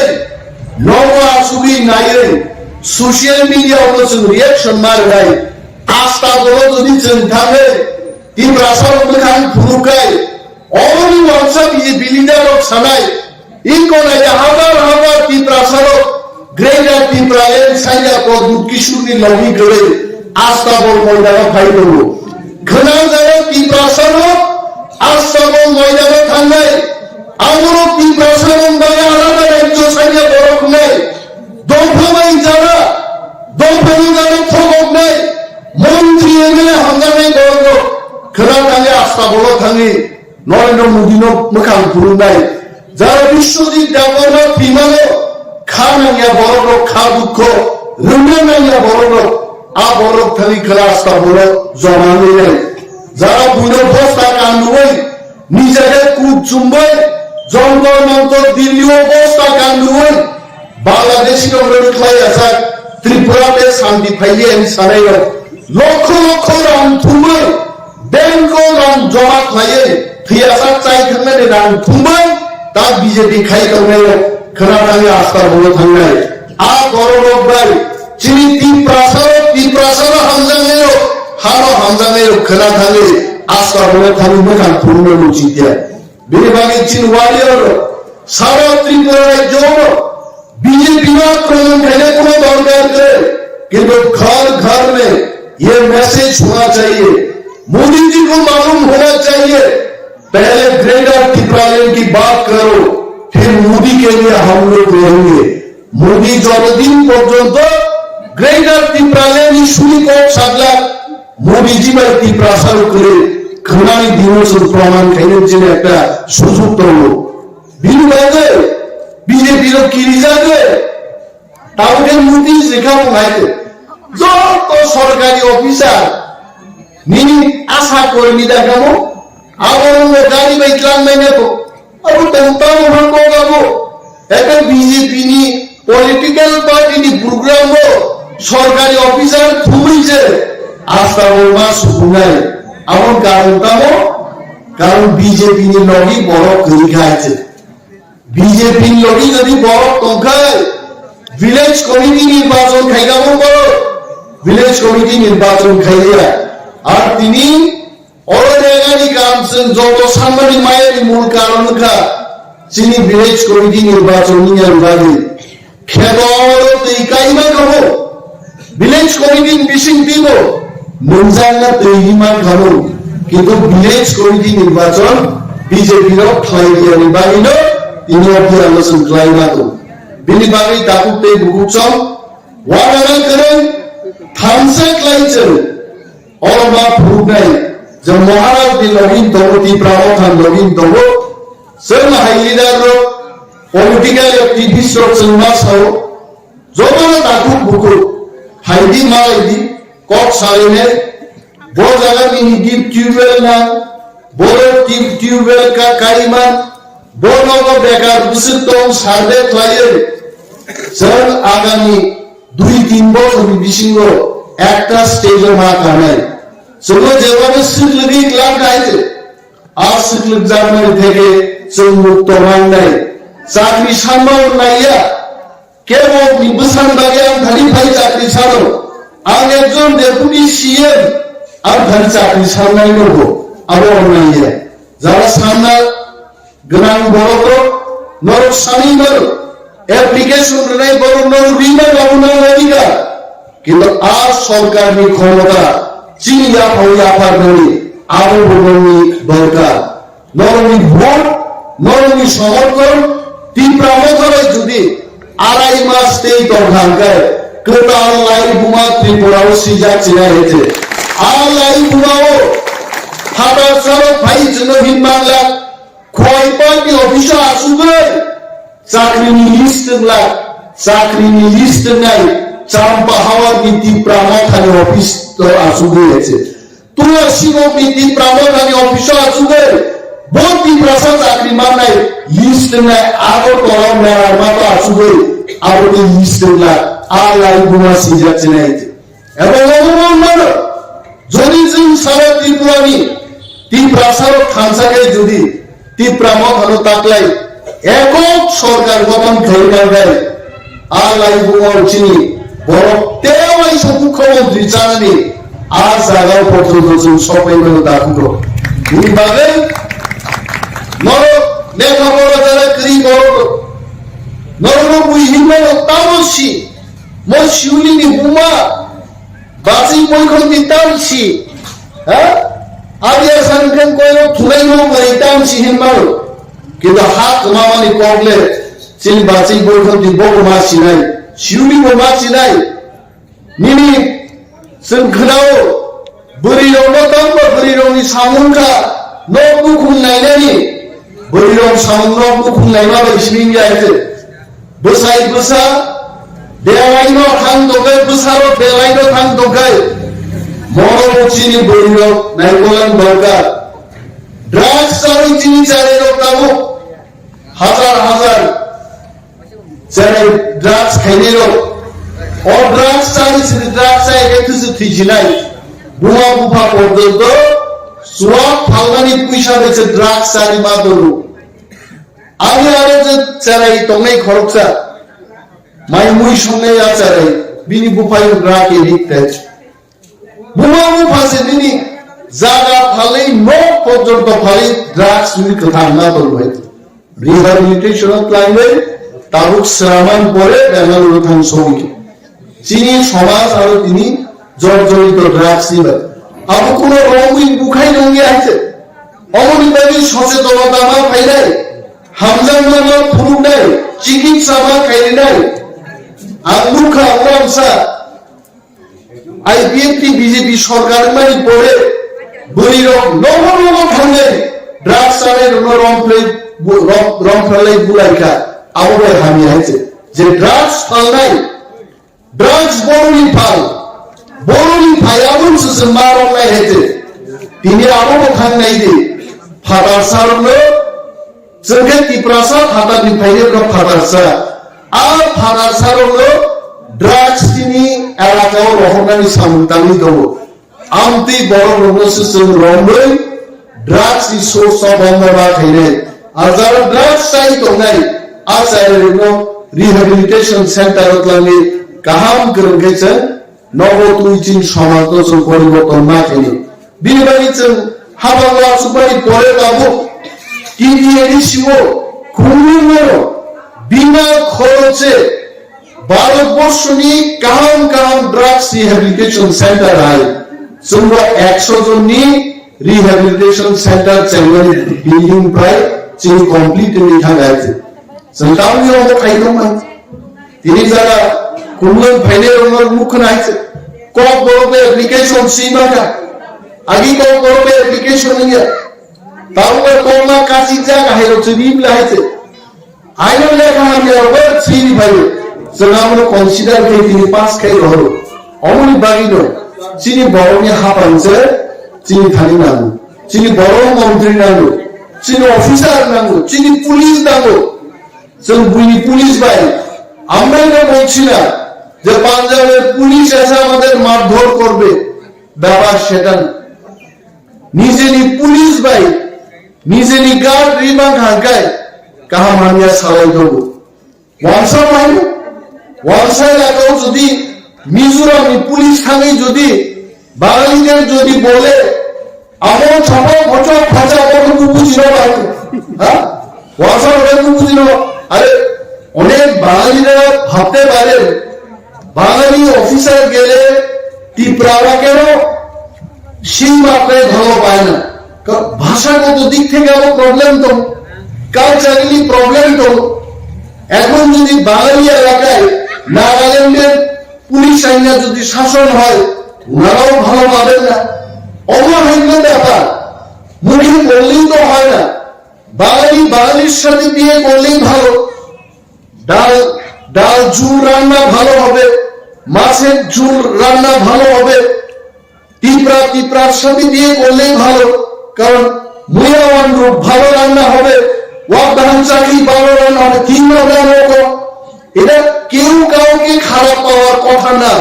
nogo asugwi naiwi social media o chwng reaction ma rwnai. Asta boro jodi chwng thangwi Tiprasa rok bwkhang phunukkhai, oboni uansa bini leader rok sanai, iko naidi hazar hazar Tiprasa rok Greater Tipraland sanya Pradyut Kishore ni logi kwrwi Astabol moidano phai tongo. Khwnang jaro Tiprasa rok Astabol moidano thangnai, aborok Tiprasa rok bai alada rajyo sanya borok wngnai, dopha bai jara, dopha ni jara thokoknai. phunuknai. Jara Biswajit Debbarma thwimano kha nangya borok rok, kha dukho rwngna nangya borok rok, a borok thangwi khwla asta bono joma wngwi nai. Jara buino bosta kanduwi, nijagwi kuk chumbai, jontor montor Delhi o bosta kanduwi, Bangladeshi rok rwng khlai ajak, Tripura tei santi phaiya hwnwi sanai rok, lokho lokho rang thumwi, bank o rang joma khlaiwi, thwiyasak chai thangmani rang thumwi, ta B J P khai tongnai rok, khwna thangwi asta bono thangnai. A borok rok bai, chini Tiprasa rok, Tiprasa rok hamjaknai rok, hano hamjaknai rok khwna thangwi, asta bono thangwi mwkhang phunukna muchikya. Bini bagwi chini warrior rok, sara Tripura rajyo no B J P no akraman khaina kono dorkar kwrwi, kintu ghar ghar mein ye message hona chahiye, Modi ji ko malum hona chahiye, pehle Greater Tipraland ki baat karo, phir Modi ke liye hum log rahenge. Modi jotodin porjonto Greater Tipraland issue ni kok saglak, Modi ji bai Tiprasa rok kwrwi khwnani dino chwng proman khaina chini ekta sujug tongo. Bini bagwi B J P rok kirijagwi tabukhe notice rikha bo hai khe. Joto sorkari officer nini asha kormi da kamo, abo rokno gari bai tlang mai nako. Abo tong tamo ha kok abo. Ekta B J P ni political party ni program o sorkari officer thumui je asta bo ma sukunai. Abo karon tamo, karon B J P ni logi borok kwrwi kha hai je. B J P ni logi jodi borok tongkhai, village committee nirbachon khaikha bo borok, village committee nirbachon khaiya. Ar tini oro rengani kaam chwng joto sanmani mayani mul karon wngkha chini village committee nirbachon ni yang bagwi. Kheto oro twi kaima kamo. Village committee ni bising twibo nungjakna twi hima kamo. Kintu village committee nirbachon B J P rok khlai riyani bagwino tini o phiyano chwng khlai ma tong. Bini bagwi takhuk tei bukhuk chwng wanana kwrwng thansa khlai chwng. Oro ma phuruknai je Maharaj ni login tongo, Tipra Motha ni login tongo. Chwng hai leader rok, political activist rok chwng ma sao. Jotono takhuk bukhuk hai di malai di, kok sarinai. Bo jaga nini deep tubewell na, bo deep tubewell ka kaima, bo nogo bekar bwswk tong survey khlaiwi. Chwng agami dui tin bochorni bisingo ekta stage-o ma kanai. Chwngno jebano swk lwgwi klang kha hai se, a swk lwkjakmani theke chwng mukto mangnai. Chakri sanma naiya, kebo ni bwsani bagwi ang thani phai chakri sano. Ang ekjon deputy C M, ang thani chakri sannai nogo, abo ang naiya. Jara sanna gwnang borok rok norok sani mano, application rwnai borok norok rwi mano, abo nang adhikar. Kintu a sorkar ni khomota chini yaphang yaphar nani abo bo nangni dorkar. Norokni vote, norokni somorthon Tipra Motha bai jodi arai mas tei tong kha hwnkhe kwtal lai buma Tripura o swijak chinai hai se. A lai buma o phatar sarok phai chwngno hin manglak. Khwai party office o achugwi chakrini list wnglak, chakrini list wngnai Champa Hawar ni Tipra Motha ni office o achugwi hai se. Tulasibok ni Tipra Motha ni office o achugwi bo Tiprasa chakri mannai list wngnai Agartala o Merarmat o achugwi abo ni list wnglak, a lai buma swijak chinai hai se. Ebo obo wng mano, jodi chwng sara Tripura ni Tiprasa rok thansa khe jodi Tipra Motha no taklai ekok sorkar gothon khlai mankhai, a lai buma chini borok tei waisa mukhyamantri chanani a jaga o porjonto chwng sokpai mano dakhugo. Bini bagwi norok lekha pora jara kwrwi borok norok no bui hinmano tamo si, mo siuli ni buma Bachwi boikhon di tamsi, ha? Abi asan khen koiro thunai mo bai tamsi hin mano. Kintu ha kwmamani kok le chini bachwi boikhon di bo kwma sinai, siuni bo ma sinai. Nini chwng khwnao, bwrwi rokno tamo bwrwi rokni samung kha, nok bukhung nainani. Bwrwirok samungrok bukhung laima bai simi wngya hai se. Bwsai bwsa belai no thang tongkhai, bwsarok belai no thang tongkhai. Mono chini bwrwirok naikolani dorkar. Drugs chawi chini charairok tabuk hajar hajar cherai drugs khainairok. O drugs chari sini drugs chai khe thusu thwijinai. Buma bupha porjonto swab phalmani puisa bai se drugs chari ma tono. Ani aro je cherai tongnai khoroksa, mai mui songnai a cherai, bini buphai drug addict hai. Buma bupha se nini jaga phalwi nok porjonto phalwi drugs ni kwthang ma tong bai. Rehabilitation o twlangwi tabuk sramani pore Bengaluru thang sogwi. Chini somaj aro tini jorjorito drugs ni bai. Abo kuno romwi bukhai nongya hai se. Omoni bagwi sochetonota ma phainai, hamjakma ma phunuknai, chikitsa ma khainai. Ang nukha uansa I P F T B J P sorkar wngmani pore bwrwirok nogo nogo thangwi drugs chanai rokno rom phlai bu-, rom, rom phlai bulai kha. Abo bai hamya hai se. Je drugs phalnai, drugs boroni phal, boroni phai abo se se ma romnai hai se. Tini abo bo thangnai di. Phatar sarokno Chwng khe Tiprasa phatarni phainai rok phatarsa. A phatarsa rokno drugs chini elaka o rohornani samung tangwi tongo. Amtwi borok rokno se chwng romwi drugs ni source o bondho ma khainai. A jara drugs chai tongnai, a chai rokno rehabilitation center o twlangwi kaham kwrwng khe chwng Nogo twi chini somajno chwng poriborton ma khainai. Bini bagwi chwng habang uansukmani pore tabuk T T A D C o khumlwngmano bina khoroche Bharat borshoni kaham kaham drugs rehabilitation center hai chwngno ekso jonni rehabilitation center chengnani building bai chini complete wngwi thang hai. Chwng tamni omo khai tongma. Tini jara kumlwng phainai rokno mukh khna hai se. Kok borok bai application swi ma kha. Agi kok borok bai application wngya. Tabuk bai kok ma kasijak hai rok chwng rim la hai se. Aino lekha hamya rok bai swi ri phaio. Chwng abono consider khe tini pass khai rohoro. Omoni bagwi no chini borokni hapang se chini thani nango. Chini borok montri nango. Chini officer nango. Chini police nango. Chwng buini police bai amraino bolchina je Punjab er police ese amader marthor korbe, baba shetan. Nijeni police bai nijeni guard rimang hangkai kaham hamya salai dogo. Wansa bai wansa elakao jodi Mizoramni police thangwi jodi Bangaliter jodi bole, amo chapa phochok phacha abo khe bujino bai. Ha? Wasa abo khe bujino. Are, onek Bangalira bhabte pare, Bangali officer gele Tipra ra keno sima pe bhalo pai na. Ka-, bhashagoto dik theke abo problem tong, culturally problem tong. Ekhon jodi Bangali elakaye Nagaland-er police আইনা যদি শাসন হয়, ওনারাও ভালো পাবেন না। অন্য অন্য ব্যাপার, মুখে বললেই তো হয় না। বাঙালি বাঙালির সাথে বিয়ে করলেই ভালো। ডাল, ডাল ঝুল রান্না ভালো হবে, মাছের ঝুল রান্না ভালো হবে। তিপ্রা তিপ্রার সাথে বিয়ে করলেই ভালো, কারণ মুয়াওয়ান রূপ ভালো রান্না হবে, ওয়াকধান চাকরি ভালো রান্না হবে, তিন ভাবে আমরা তো, এটা কেউ কাউকে খারাপ পাওয়ার কথা না।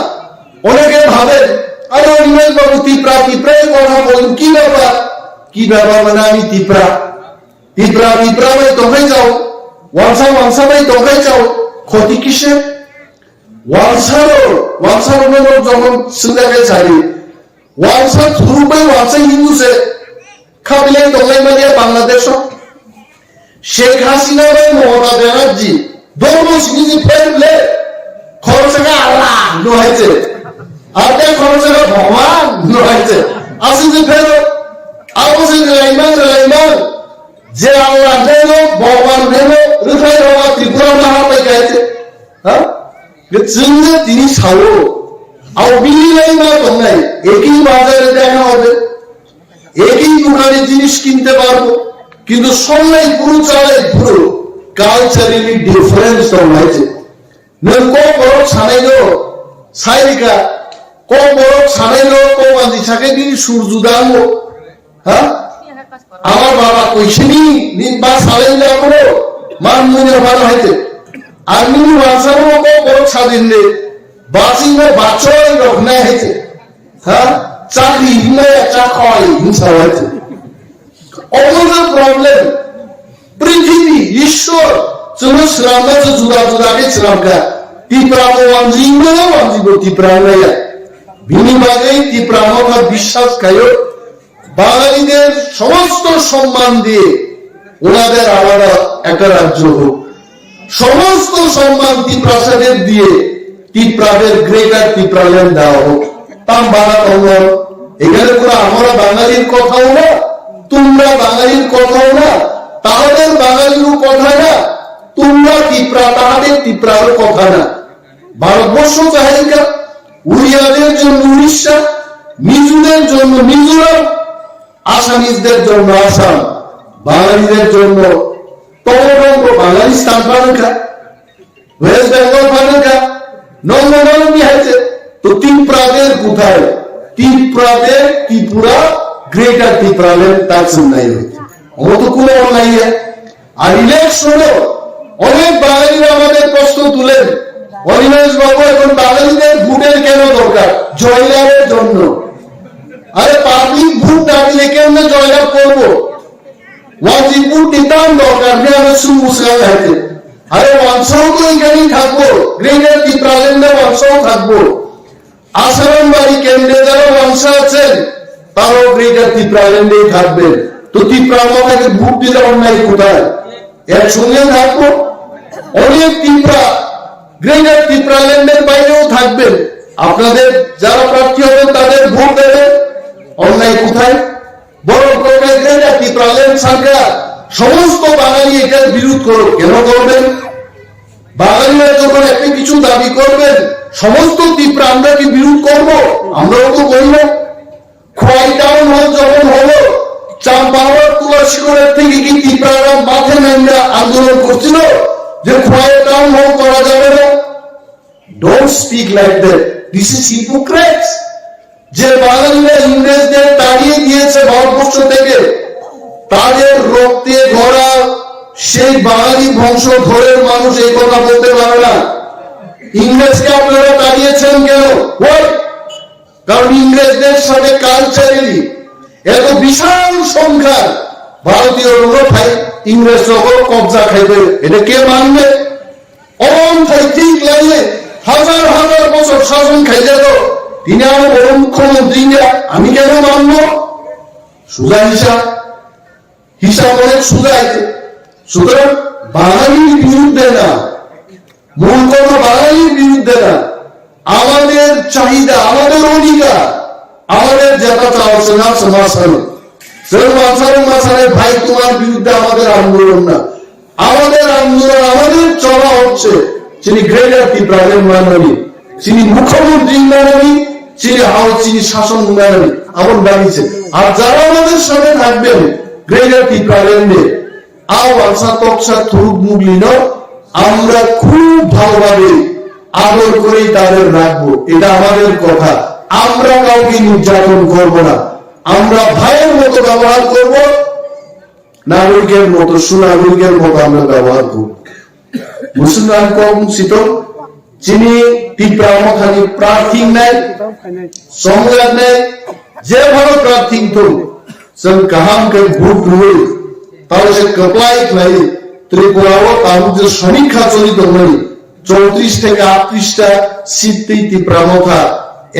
অনেকে ভাবেন, আরে অনিমেষ বাবু তিপ্রা তিপ্রায় কথা বলেন, কি ব্যাপার? কি ব্যাপার মানে আমি তিপ্রা? তিপ্রা তিপ্রা ভাই তোমরাই যাও, ওয়ানসা ওয়ানসা ভাই তোমরাই যাও, ক্ষতি কিসে? ওয়ানসারও, ওয়ানসারও যখন সিঙ্গাকে ছাড়ি, Wansa thuruk bai wansa Hindu se khabilai tonglai manya Bangladesh o. Sheikh Hasina bai Mamata Banerjee dormo sini je pher le khoroksa khe Allah no hai se. Ar te khoroksa khe Bhagwan no hai se. Aswk je pher o. Abo se rwlaimang rwlaimang je Allah neno Bhagwan neno rwkhlai rwma Tripura maha pai khai se. Ha? Chwngno tini sao, abo bini lai ma tongnai, একই বাজারে দেখা হবে, একই দোকানে জিনিস কিনতে পারবো, Kintu songnai phuru chalai phuru culturally difference tong hai se. Nwng kok borok sanai no sai rikha, kok borok sanai no kok anji sakai bini sur juda ango. Ha? Amar baba koisini ni ba salai da ko man muni ba hai te. Ani ni wansa ro ko ko sadin le. Basi no bachoi rok na hai te. Ha? Chakri hinna ya chakhoi hin sa hai te. All the problem. Prithibi, Ishwar, chwngno swnamna chwng juda juda khe swnamkha. Tipra bo wanjwi wngmano, wanjwi bo Tipra wngnaya. Bini bagwi Tipra motha biswas khaio, Bangalide somosto somman diye onader alada ekta rajyo hok. Somosto somman Tiprashader diye Tiprader Greater Tipraland দেওয়া হোক। তাম বানা কমন। এখানে কোনো আমরা বাঙালির কথাও না, তোমরা বাঙালির কথাও না, তাদের বাঙালিরও কথা না, তোমরা তিপ্রা, তাদের তিপ্রারও কথা না। ভারতবর্ষ চাহিদা উড়িয়াদের জন্য উড়িষ্যা, মিজোদের জন্য মিজোরাম, আসামিজদের জন্য আসাম, বাঙালিদের জন্য তমরঙ্গ বাঙালিস্তান বানাকা, ওয়েস্ট বেঙ্গল বানাকা, নন্দনকানন কি হয়েছে? তো তিপ্রাদের কোথায়? তিপ্রাদের ত্রিপুরা, গ্রেটার তিপ্রাল্যান্ড তার চিন্তাই হয়েছে। অত কোনো অন্যায় নেই। আর ইলেকশনে অনেক বাঙালিরা আমাদের প্রশ্ন তুলেন, "অনিমেষ বাবু, এখন বাঙালিদের ভোটের কেন দরকার?" জয়লাভের জন্য। আরে, পাবলিক ভোট না দিলে কেমনে জয়লাভ করবো? ওয়াজিব ভোট দিতাম দরকার নেই, আমি শুধু মুসলিম হয়েছে। আরে, ওয়ানসাও তো এখানেই থাকবো, গ্রেটার ত্রিপুরাল্যান্ডে ওয়ানসাও থাকবো। আসারামবাড়ি কেন্দ্রে যারা ওয়াংশা আছেন, তারাও গ্রেটার ত্রিপুরাল্যান্ডেই থাকবেন। তো ত্রিপুরা আমাকে ভোট দিলে অন্যায় কোথায়? একসঙ্গে থাকবো। অনেক ত্রিপুরা গ্রেটার ত্রিপুরাল্যান্ডের বাইরেও থাকবেন। আপনাদের যারা প্রার্থী হবেন, তাদের ভোট দেবেন। অন্যায় কোথায়? বরং গ্রেটার ত্রিপুরাল্যান্ড সরকার সমস্ত বাঙালি এটার বিরোধ করো, কেন করবেন? বাঙালিরা যখন একটা কিছু দাবি করবেন, সমস্ত ত্রিপুরা আমরা কি বিরোধ করব? আমরাও তো করি না। খোয়াই টাউন হল যখন হলো, চাম্পাহাওড় তুলাসীগড়ের থেকে কি ত্রিপুরারা মাঠে নামিয়া আন্দোলন করছিল যে খোয়াই টাউন হল করা যাবে না? Don't speak like that. This is hypocrites. যে বাঙালিরা ইংরেজদের তাড়িয়ে দিয়েছে ভারতবর্ষ থেকে, তাদের রক্তে গড়া সেই বাঙালি বংশধরের মানুষ এই কথা বলতে পারে না। ইংরেজকে আপনারা তাড়িয়েছেন কেন? Why? কারণ ইংরেজদের সাথে কালচারালি এত বিশাল সংখ্যার ভারতীয় লোক ভাই ইংরেজ যখন কবজা খাইবে, এটা কে মানবে? অন্যায় ঠিক লাগে, হাজার হাজার বছর শাসন খাইলে তো তিনি আরো বড় মুখ্যমন্ত্রী না, আমি কেন মানবো? সোজা হিসাব, হিসাব অনেক সোজা আছে। সুতরাং বাঙালির বিরুদ্ধে না, মূল কথা বাঙালির বিরুদ্ধে না, আমাদের চাহিদা, আমাদের অধিকার, আমাদের যেটা চাওয়া আছে না সমাজ। যেমন মাসারে মাসারে ভাই, তোমার বিরুদ্ধে আমাদের আন্দোলন না, আমাদের আন্দোলন, আমাদের চলা হচ্ছে চিনি গ্রেটার ত্রিপুরাল্যান্ড মাননি, চিনি মুখ্যমন্ত্রী মাননি, চিনি হাউস, চিনি শাসন মাননি, এমন দাঁড়িয়েছে। আর যারা আমাদের সাথে থাকবেন গ্রেটার ত্রিপুরাল্যান্ডে, আও আনসা তকসা থুরুক মুগলিনো আমরা খুব ভালোভাবে আদর করেই তাদের রাখবো, এটা আমাদের কথা। আমরা কাউকে নির্যাতন করব না, আমরা ভাইয়ের মতো ব্যবহার করব। নাগরিকের মতো, সুনাগরিকের মতো আমরা ব্যবহার করব। Musulman kok sito, chini Tipra Mothani prarthing nai, songjak nai, je bhano prarthing thung, chwng kaham khe vote rwi, tao se kwplai khlai, Tripura o tabuk je samikha choli tongmani, chowtrish theke aattrish ta seat twi Tipra Motha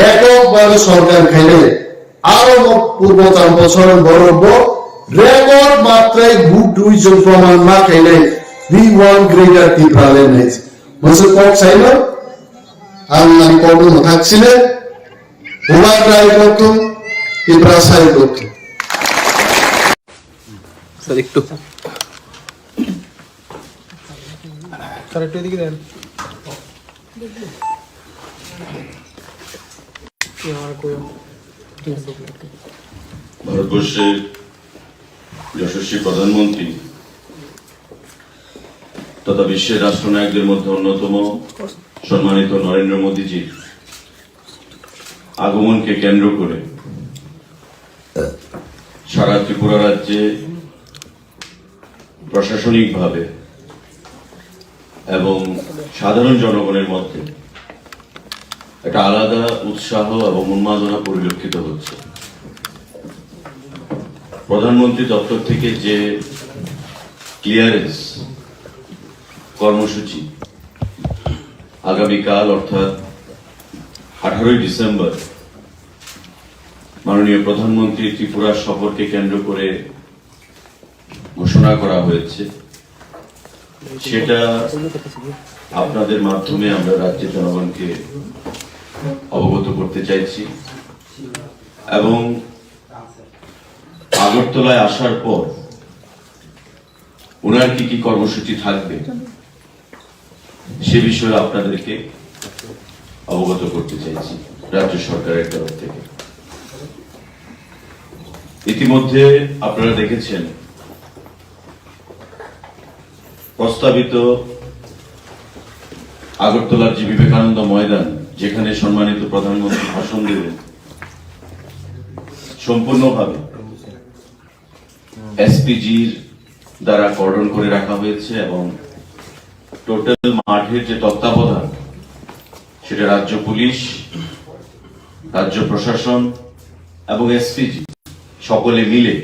ekok bhabe sorkar khainai. Aro bo purbo cham bosor borok bo record matrai vote rwi chwng proman ma khainai, we want greater Tipraland hai. Masa kok saino, ang nang kok no thak sile, uba try kok thung, Tipra sai kok thung. Sir, একটু। স্যার, একটু এদিকে দেন। কি আমার কই? ভারতবর্ষের যশস্বী প্রধানমন্ত্রী তথা বিশ্বের রাষ্ট্রনায়কদের মধ্যে অন্যতম সম্মানিত নরেন্দ্র মোদীজির আগমনকে কেন্দ্র করে সারা ত্রিপুরা রাজ্যে প্রশাসনিকভাবে এবং সাধারণ জনগণের মধ্যে একটা আলাদা উৎসাহ এবং উন্মাদনা পরিলক্ষিত হচ্ছে। প্রধানমন্ত্রী দপ্তর থেকে যে ক্লিয়ারেন্স কর্মসূচি আগামীকাল অর্থাৎ আঠারোই ডিসেম্বর মাননীয় প্রধানমন্ত্রী ত্রিপুরা সফরকে কেন্দ্র করে ঘোষণা করা হয়েছে, সেটা আপনাদের মাধ্যমে আমরা রাজ্যের জনগণকে অবগত করতে চাইছি। এবং আগরতলায় আসার পর ওনার কি কি কর্মসূচি থাকবে, সে বিষয়ে আপনাদেরকে অবগত করতে চাইছি রাজ্য সরকারের তরফ থেকে। ইতিমধ্যে আপনারা দেখেছেন প্রস্তাবিত আগরতলার যে বিবেকানন্দ ময়দান, যেখানে সম্মানিত প্রধানমন্ত্রী ভাষণ দেবেন, সম্পূর্ণভাবে এসপিজির দ্বারা কর্ডন করে রাখা হয়েছে এবং টোটাল মাঠের যে তত্ত্বাবধান, সেটা রাজ্য পুলিশ, রাজ্য প্রশাসন এবং এসপিজি সকলে মিলে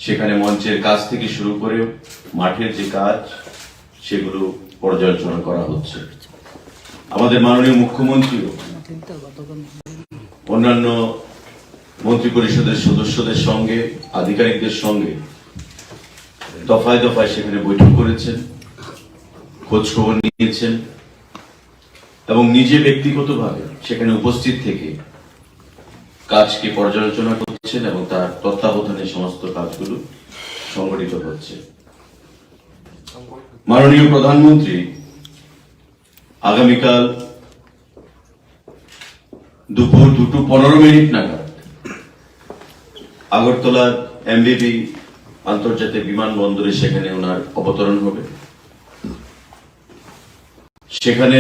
সেখানে মঞ্চের কাজ থেকে শুরু করে মাঠের যে কাজ, সেগুলো পর্যালোচনা করা হচ্ছে। আমাদের মাননীয় মুখ্যমন্ত্রীও অন্যান্য মন্ত্রিপরিষদের সদস্যদের সঙ্গে, আধিকারিকদের সঙ্গে দফায় দফায় সেখানে বৈঠক করেছেন, খোঁজ খবর নিয়েছেন এবং নিজে ব্যক্তিগতভাবে সেখানে উপস্থিত থেকে কাজকে পর্যালোচনা করছেন এবং তার তত্ত্বাবধানে সমস্ত কাজগুলো সংগঠিত হচ্ছে। মাননীয় প্রধানমন্ত্রী আগামীকাল দুপুর দুটো পনেরো মিনিট নাগাদ আগরতলার এমবিবি আন্তর্জাতিক বিমানবন্দরে সেখানে ওনার অবতরণ হবে। সেখানে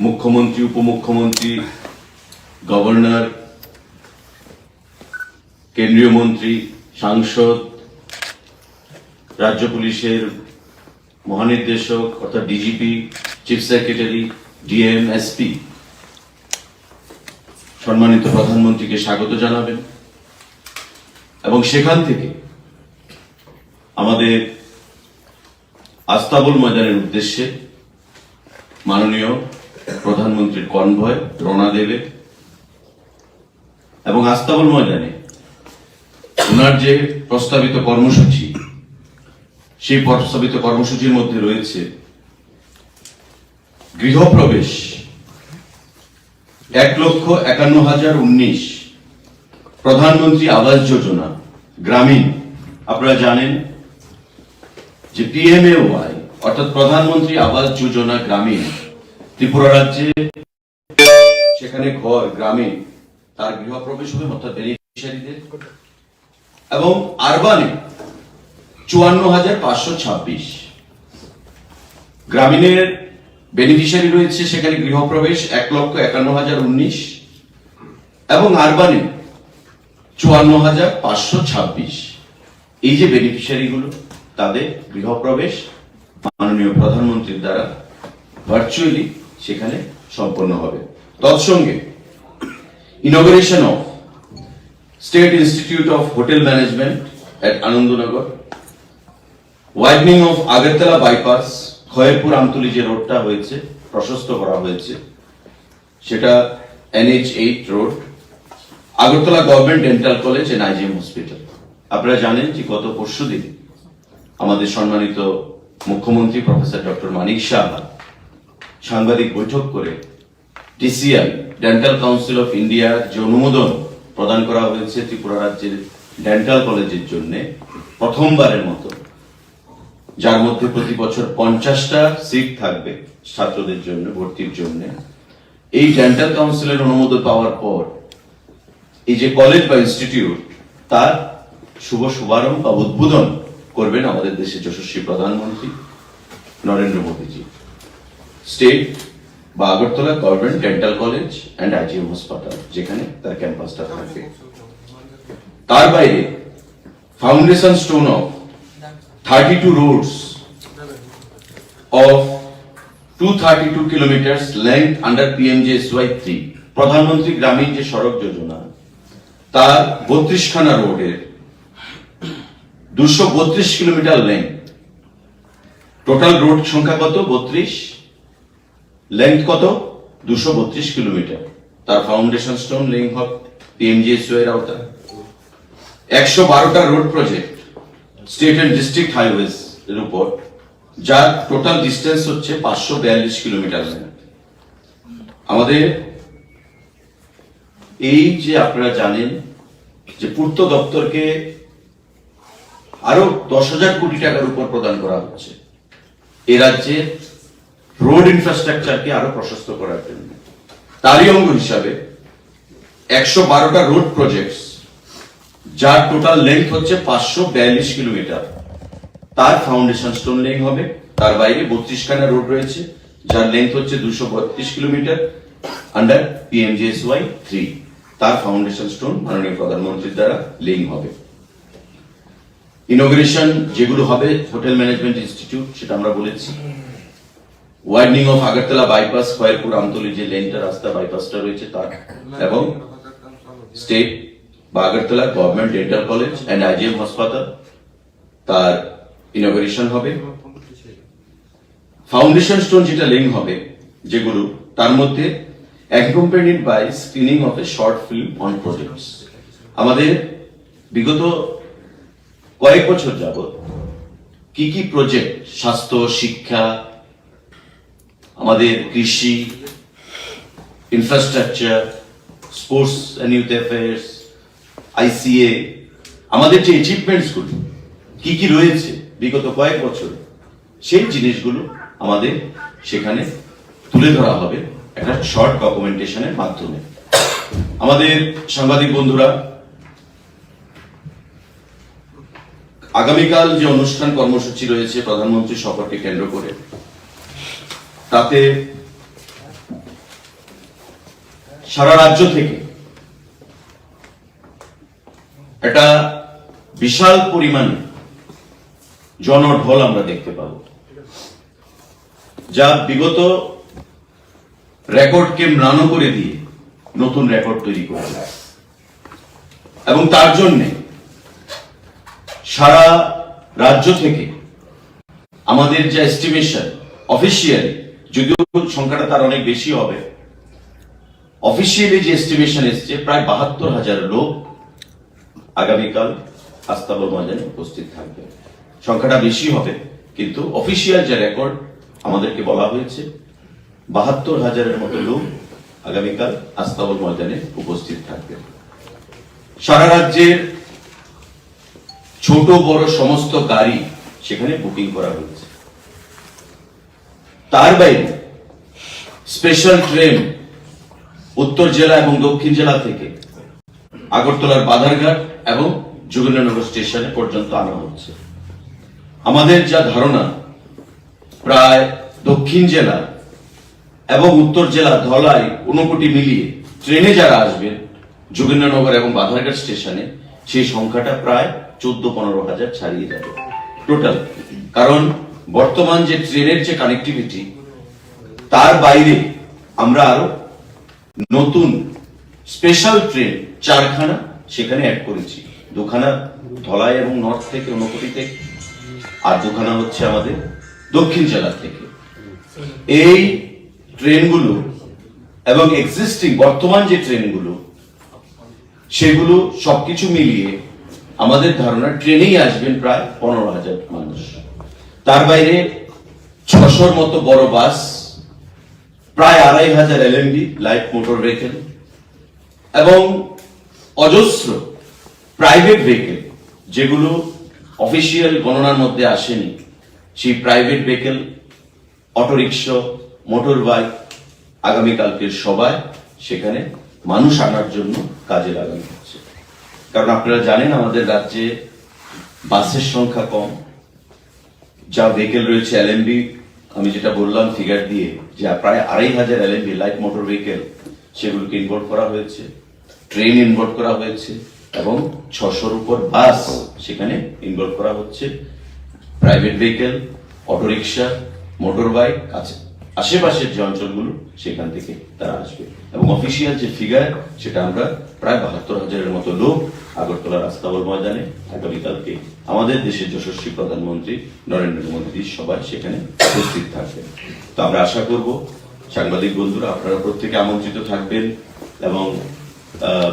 মুখ্যমন্ত্রী, উপমুখ্যমন্ত্রী, গভর্নর, কেন্দ্রীয় মন্ত্রী, সাংসদ, রাজ্য পুলিশের মহানির্দেশক অর্থাৎ DGP, chief secretary, DM, SP সম্মানিত প্রধানমন্ত্রীকে স্বাগত জানাবেন এবং সেখান থেকে আমাদের আস্তাবল ময়দানের উদ্দেশ্যে মাননীয় প্রধানমন্ত্রীর কনভয় রওনা দেবে এবং আস্তাবল ময়দানে ওনার যে প্রস্তাবিত কর্মসূচি, সেই প্রস্তাবিত কর্মসূচির মধ্যে রয়েছে গৃহপ্রবেশ এক লক্ষ একান্ন হাজার উনিশ, প্রধানমন্ত্রী আবাস যোজনা গ্রামীণ। আপনারা জানেন যে পিএমএওয়াই অর্থাৎ প্রধানমন্ত্রী আবাস যোজনা গ্রামীণ ত্রিপুরা রাজ্যে সেখানে ঘর গ্রামীণ তার গৃহপ্রবেশ হবে অর্থাৎ বেনিফিশিয়ারিদের, এবং আরবানে চুয়ান্ন হাজার পাঁচশো ছাব্বিশ। গ্রামীণের বেনিফিশিয়ারি রয়েছে সেখানে গৃহপ্রবেশ এক লক্ষ একান্ন হাজার উনিশ এবং আরবানে চুয়ান্ন হাজার পাঁচশো ছাব্বিশ। এই যে বেনিফিশিয়ারিগুলো, তাদের গৃহপ্রবেশ মাননীয় প্রধানমন্ত্রীর দ্বারা ভার্চুয়ালি সেখানে সম্পন্ন হবে। তৎসঙ্গে inauguration of State Institute of Hotel Management at Anandanagar, widening of Agartala Bypass, Khayerpur আমতলী যে রোডটা হয়েছে, প্রশস্ত করা হয়েছে, সেটা NH eight road, Agartala government dental college and IGM hospital. আপনারা জানেন যে গত পরশুদিন আমাদের সম্মানিত মুখ্যমন্ত্রী প্রফেসর ডক্টর মানিক সাহা সাংবাদিক বৈঠক করে ডিসিআই, ডেন্টাল কাউন্সিল অফ ইন্ডিয়ার যে অনুমোদন প্রদান করা হয়েছে ত্রিপুরা রাজ্যের ডেন্টাল কলেজের জন্য প্রথমবারের মতো, যার মধ্যে প্রতি বছর পঞ্চাশটা সিট থাকবে ছাত্রদের জন্য, ভর্তির জন্য। এই ডেন্টাল কাউন্সিলের অনুমোদন পাওয়ার পর এই যে কলেজ বা ইনস্টিটিউট, তার শুভ শুভারম্ভ বা উদ্বোধন করবেন আমাদের দেশের যশস্বী প্রধানমন্ত্রী নরেন্দ্র মোদীজি। স্টেট বা Agartala government dental college and IgM হাসপাতাল, যেখানে তার ক্যাম্পাসটা থাকবে। তার বাইরে foundation stone of thirty-two roads of two thirty-two kilometers length under PMGSY three, Pradhan Mantri গ্রামীণ যে সড়ক যোজনা, তার বত্রিশখানা রোডের দুশো বত্রিশ কিলোমিটার লেন্থ। টোটাল রোড সংখ্যা কত? বত্রিশ। লেন্থ কত? দুশো বত্রিশ কিলোমিটার। তার ফাউন্ডেশন স্টোন লেইং হবে পিএমজিএসওয়াই এর আওতায়। একশো বারোটা road project state and district highways এর উপর, যার টোটাল ডিস্টেন্স হচ্ছে পাঁচশো বিয়াল্লিশ কিলোমিটার লেন্থ। আমাদের এই যে আপনারা জানেন যে পূর্ত দপ্তরকে আরো দশ হাজার কোটি টাকার উপর প্রদান করা হচ্ছে এ রাজ্যে রোড ইনফ্রাস্ট্রাকচারকে আরো প্রশস্ত করার জন্য। তারই অঙ্গ হিসাবে একশো বারোটা রোড প্রজেক্টস, যার টোটাল লেন্থ হচ্ছে পাঁচশো বিয়াল্লিশ কিলোমিটার, তার ফাউন্ডেশন স্টোন লেইং হবে। তার বাইরে বত্রিশখানা রোড রয়েছে, যার লেন্থ হচ্ছে দুশো বত্রিশ কিলোমিটার, আন্ডার পিএমজিএসওয়াই থ্রি। তার ফাউন্ডেশন স্টোন মাননীয় প্রধানমন্ত্রীর দ্বারা লেইং হবে। ইনোগ্রেশন যেগুলো হবে, হোটেল ম্যানেজমেন্ট ইনস্টিটিউট, সেটা আমরা বলেছি। ওয়াইডনিং অফ আগরতলা বাইপাস, খয়েরপুর আমতলি যে লেনটা, রাস্তা বাইপাসটা রয়েছে, তার এবং স্টেট বা Agartala government dental college and IgM হাসপাতাল, তার ইনোগ্রেশন হবে। ফাউন্ডেশন স্টোন যেটা লেইং হবে, যেগুলো, তার মধ্যে accompanied by screening of a short film on projects। আমাদের বিগত কয়েক বছর যাবত কি কি প্রজেক্ট, স্বাস্থ্য, শিক্ষা, আমাদের কৃষি, infrastructure, sports and youth affairs, আইসিএ, আমাদের যে অ্যাচিভমেন্টসগুলো কি কি রয়েছে বিগত কয়েক বছর, সেই জিনিসগুলো আমাদের সেখানে তুলে ধরা হবে একটা শর্ট ডকুমেন্টেশনের মাধ্যমে। আমাদের সাংবাদিক বন্ধুরা, আগামীকাল যে অনুষ্ঠান কর্মসূচি রয়েছে প্রধানমন্ত্রী সফরকে কেন্দ্র করে, তাতে সারা রাজ্য থেকে একটা বিশাল পরিমাণ জনঢল আমরা দেখতে পাবো, যা বিগত রেকর্ডকে ম্লান করে দিয়ে নতুন রেকর্ড তৈরি করবে। এবং তার জন্যে সারা রাজ্য থেকে আমাদের যে এস্টিমেশন, অফিসিয়ালি, যদিও সংখ্যাটা তার অনেক বেশি হবে, অফিসিয়ালি যে এস্টিমেশন এসছে, প্রায় বাহাত্তর হাজার লোক আগামীকাল আস্তাবল ময়দানে উপস্থিত থাকবে। সংখ্যাটা বেশি হবে, কিন্তু অফিসিয়াল যে রেকর্ড আমাদেরকে বলা হয়েছে, বাহাত্তর হাজারের মতো লোক আগামীকাল আস্তাবল ময়দানে উপস্থিত থাকবে। সারা রাজ্যের ছোট বড় সমস্ত গাড়ি সেখানে বুকিং করা হয়েছে। তার বাইরে স্পেশাল ট্রেন উত্তর জেলা এবং দক্ষিণ জেলা থেকে আগরতলার বাধারঘাট এবং যোগেন্দ্রনগর স্টেশনে পর্যন্ত আনা হচ্ছে। আমাদের যা ধারণা, প্রায় দক্ষিণ জেলা এবং উত্তর জেলা, ধলাই, ঊনকোটি মিলিয়ে ট্রেনে যারা আসবেন যোগেন্দ্রনগর এবং বাধারঘাট স্টেশনে, সেই সংখ্যাটা প্রায় চোদ্দ পনেরো হাজার ছাড়িয়ে যাবে টোটাল। কারণ বর্তমান যে ট্রেনের যে কানেক্টিভিটি, তার বাইরে আমরা আরো নতুন স্পেশাল ট্রেন চারখানা সেখানে অ্যাড করেছি, দুখানা ধলাই এবং নর্থ থেকে, ঊনকোটি থেকে, আর দুখানা হচ্ছে আমাদের দক্ষিণ জেলা থেকে। এই ট্রেনগুলো এবং এক্সিস্টিং বর্তমান যে ট্রেনগুলো, সেগুলো সবকিছু মিলিয়ে আমাদের ধারণা ট্রেনেই আসবেন প্রায় পনেরো হাজার মানুষ। তার বাইরে ছশোর মতো বড় বাস, প্রায় আড়াই হাজার এলএমভি, লাইট মোটর ভেহিকেল, এবং অজস্র প্রাইভেট ভেহিকেল, যেগুলো অফিসিয়াল গণনার মধ্যে আসেনি, সেই private vehicle, autorickshaw, motor bike আগামীকালকের সভায় সেখানে মানুষ আনার জন্য কাজে লাগানো হচ্ছে। কারণ আপনারা জানেন, আমাদের রাজ্যে বাসের সংখ্যা কম, যা ভেহিকেল রয়েছে এলএমবি, আমি যেটা বললাম ফিগার দিয়ে, যে প্রায় আড়াই হাজার এলএমবি, লাইট মোটর ভেহিকেল, সেগুলোকে ইনভলভ করা হয়েছে, ট্রেন ইনভলভ করা হয়েছে এবং ছশোর উপর বাস সেখানে ইনভলভ করা হচ্ছে। Private vehicle, autorickshaw, motor bike আছে, আশেপাশের যে অঞ্চলগুলো, সেখান থেকে তারা আসবে। এবং অফিসিয়াল যে ফিগার, সেটা আমরা প্রায় বাহাত্তর হাজারের মতো লোক আগরতলার আস্তাবল ময়দানে আগামীকালকে আমাদের দেশের যশস্বী প্রধানমন্ত্রী নরেন্দ্র মোদীজির সভায় সেখানে উপস্থিত থাকবেন। তো আমরা আশা করব, সাংবাদিক বন্ধুরা, আপনারা প্রত্যেকে আমন্ত্রিত থাকবেন এবং আহ,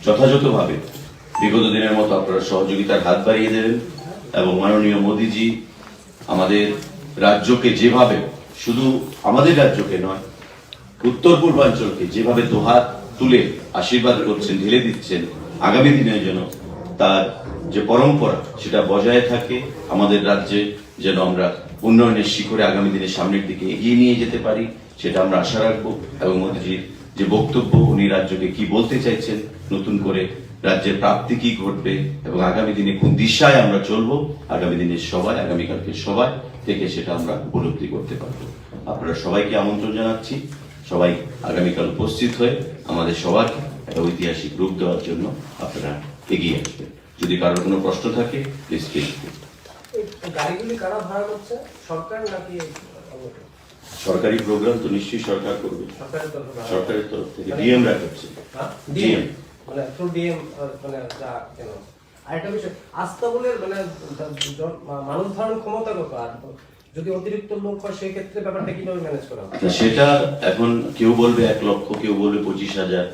যথাযথভাবে বিগত দিনের মতো আপনারা সহযোগিতার হাত বাড়িয়ে দেবেন এবং মাননীয় মোদীজি আমাদের রাজ্যকে যেভাবে, শুধু আমাদের রাজ্যকে নয়, উত্তর পূর্বাঞ্চলকে যেভাবে দুহাত তুলে আশীর্বাদ করছেন, ঢেলে দিচ্ছেন, আগামী দিনের জন্য তার যে পরম্পরা, সেটা বজায় থাকে, আমাদের রাজ্যে যেন আমরা উন্নয়নের শিখরে আগামী দিনে সামনের দিকে এগিয়ে নিয়ে যেতে পারি, সেটা আমরা আশা রাখবো। এবং মোদীজির যে বক্তব্য, উনি রাজ্যকে কি বলতে চাইছেন, নতুন করে রাজ্যের প্রাপ্তি কি ঘটবে এবং আগামী দিনে কোন দিশায় আমরা চলবো, আগামী দিনের সভায়, আগামীকালকে সভায় থেকে সেটা আমরা উপলব্ধি করতে পারবো। আপনারা সবাইকে আমন্ত্রণ জানাচ্ছি, সবাই আগামীকাল উপস্থিত হয়ে আমাদের সভাকে একটা ঐতিহাসিক রূপ দেওয়ার জন্য আপনারা এগিয়ে আসবেন। যদি কারোর কোনো প্রশ্ন থাকে, প্লিজ প্লিজ। এই গাড়িগুলি কারা ভাড়া করছে, সরকার নাকি? সরকারি প্রোগ্রাম তো নিশ্চয়ই সরকার করবে। সরকারের তরফে ভাড়া? সরকারের তরফ থেকে মানে ডিএম রাখা হচ্ছে। হ্যাঁ? ডিএম। ডিএম। মানে থ্রু ডিএম, মানে যা কেন? আরেকটা বিষয়, আস্তাবলের মানে জ-, জ-, মা-, মানুষ ধারণ ক্ষমতা কত? আর যদি অতিরিক্ত লোক হয়, সেই ক্ষেত্রে ব্যাপারটা কিভাবে ম্যানেজ করা হবে? না, সেটা এখন কেউ বলবে এক লক্ষ, কেউ বলবে পঁচিশ হাজার,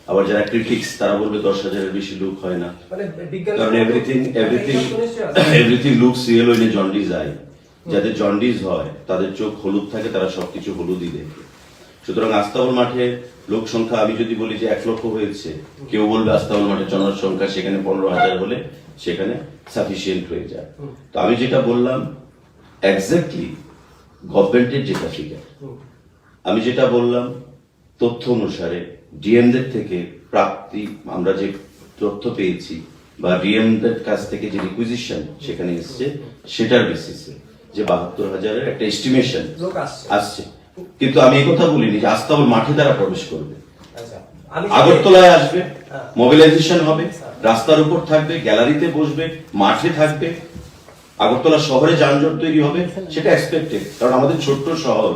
আবার যারা ক্রিটিক্স, তারা বলবে দশ হাজারের বেশি লোক হয় না। মানে বিজ্ঞান কারণ everything, everything, everything looks yellow in a jaundice I. যাদের জন্ডিস হয়, তাদের চোখ হলুদ থাকে, তারা সবকিছু হলুদই দেখে। সুতরাং আস্তাবল মাঠে লোক সংখ্যা, আমি যদি বলি যে এক লক্ষ হয়েছে, কেউ বলবে আস্তাবল মাঠে জনসংখ্যা সেখানে পনেরো হাজার হলে সেখানে সাফিসিয়েন্ট হয়ে যায়। তো আমি যেটা বললাম, এক্স্যাক্টলি গভর্নমেন্টের যেটা ফিগার, আমি যেটা বললাম, তথ্য অনুসারে ডিএমদের থেকে প্রাপ্তি, আমরা যে তথ্য পেয়েছি বা ডিএমদের কাছ থেকে যে রিকুইজিশন সেখানে এসছে, সেটার বেসিসে যে বাহাত্তর হাজারের একটা এস্টিমেশন লোক আসছে। আসছে। কিন্তু আমি এই কথা বলিনি যে আস্তাবল মাঠে তারা প্রবেশ করবে। আচ্ছা, আমি আগরতলায় আসবে, হ্যাঁ। মোবিলাইজেশন হবে, হ্যাঁ। রাস্তার উপর থাকবে, গ্যালারিতে বসবে, মাঠে থাকবে। আগরতলা শহরে যানজট তৈরি হবে, সেটা এক্সপেক্টেড, কারণ আমাদের ছোট্ট শহর,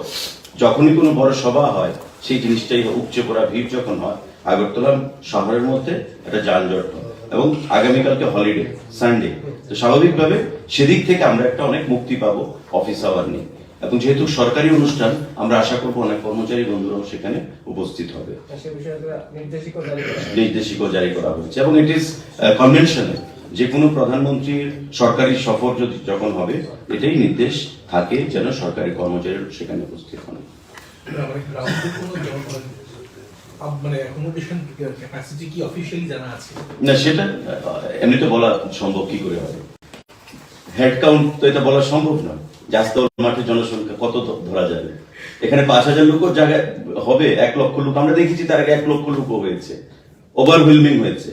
যখনই কোনো বড় সভা হয়, সেই জিনিসটাই হয়, উপচে পড়া ভিড় যখন হয়, আগরতলা শহরের মধ্যে একটা যানজট হয়। এবং আগামীকালকে হলিডে, সানডে, তো স্বাভাবিকভাবে সেদিক থেকে আমরা একটা অনেক মুক্তি পাবো অফিস আওয়ার নিয়ে। এখন যেহেতু সরকারি অনুষ্ঠান, আমরা আশা করবো অনেক কর্মচারী বন্ধুরাও সেখানে উপস্থিত হবে। আর সে বিষয়ে একটা নির্দেশিকা জারি করা হয়েছে। নির্দেশিকা জারি করা হয়েছে এবং ইট ইজ কনভেনশনাল। যে কোনো প্রধানমন্ত্রীর সরকারি সফর যদি যখন হবে, এটাই নির্দেশ থাকে যেন সরকারি কর্মচারী সেখানে উপস্থিত হন। মানে রাজ্যের কোনো জন-, আপ-, মানে অ্যাকোমোডেশন ক্যাপাসিটি কি অফিসিয়ালি জানা আছে? না, সেটা আহ, এমনিতে বলা সম্ভব কি করে হবে? হেড কাউন্ট তো এটা বলা সম্ভব নয় যে আস্তাবল মাঠে জনসংখ্যা কত ধ-, ধরা যাবে। এখানে পাঁচ হাজার লোকও জায়গায় হবে, এক লক্ষ লোক, আমরা দেখেছি তার আগে এক লক্ষ লোকও হয়েছে, ওভারওয়েলমিং হয়েছে।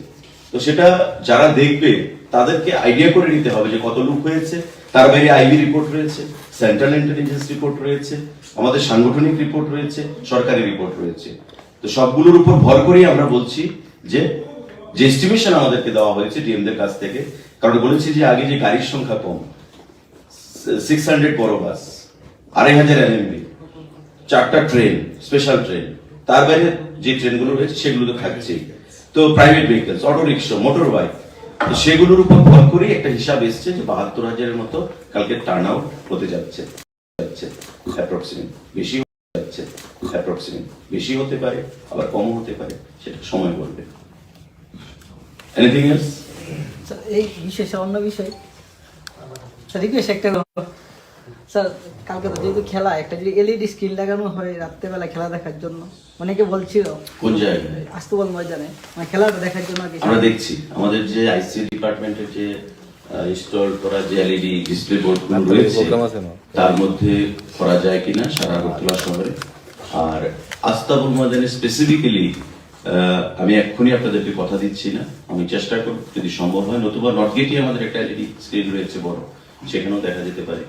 তো সেটা যারা দেখবে, তাদেরকে আইডিয়া করে নিতে হবে যে কত লোক হয়েছে। তার বাইরে আইবি রিপোর্ট রয়েছে, সেন্ট্রাল ইন্টেলিজেন্স রিপোর্ট রয়েছে, আমাদের সাংগঠনিক রিপোর্ট রয়েছে, সরকারি রিপোর্ট রয়েছে। তো সবগুলোর উপর ভর করেই আমরা বলছি যে, যে এস্টিমেশন আমাদেরকে দেওয়া হয়েছে ডিএমদের কাছ থেকে, কারণ বলেছি যে আগে যে গাড়ির সংখ্যা কম, সিক্স হান্ড্রেড বড় বাস, আড়াই হাজার এলএমবি, চারটা ট্রেন, স্পেশাল ট্রেন, তার বাইরে যে ট্রেনগুলো রয়েছে সেগুলো তো থাকছেই। তো private vehicles, auto rickshaw, motor bike, তো সেগুলোর উপর ভর করেই একটা হিসাব এসছে যে বাহাত্তর হাজারের মতো কালকে টার্ন আউট হতে যাচ্ছে, যাচ্ছে অ্যাপ্রক্সিমেট। বেশি যাচ্ছে, অ্যাপ্রক্সিমেট বেশি হতে পারে, আবার কমও হতে পারে, সেটা সময় বলবে। Anything else? স্যার, এই বিষয়ে, স্যার, অন্য বিষয়। স্যার, রিকোয়েস্ট একটা হলো, স্যার, কালকে তো যেহেতু খেলা, একটা যদি এলইডি স্ক্রিন লাগানো হয় রাত্রেবেলা খেলা দেখার জন্য, অনেকে বলছিল। কোন জায়গায়? আস্তাবল ময়দানে, মানে, খেলাটা দেখার জন্য আর কি। আমরা দেখছি, আমাদের যে আইসি ডিপার্টমেন্টের যে ইনস্টল করা যে এলইডি ডিসপ্লে বোর্ডগুলো রয়েছে, প্রোগ্রাম আছে না? তার মধ্যে করা যায় কিনা সারা আগরতলা শহরে। আর আস্তাবল ময়দানে স্পেসিফিক্যালি আহ, আমি এক্ষুনি আপনাদেরকে কথা দিচ্ছি না, আমি চেষ্টা করব যদি সম্ভব হয়, নতুবা নর্থ গেটে আমাদের একটা এলইডি স্ক্রিন রয়েছে বড়, সেখানেও দেখা যেতে পারে।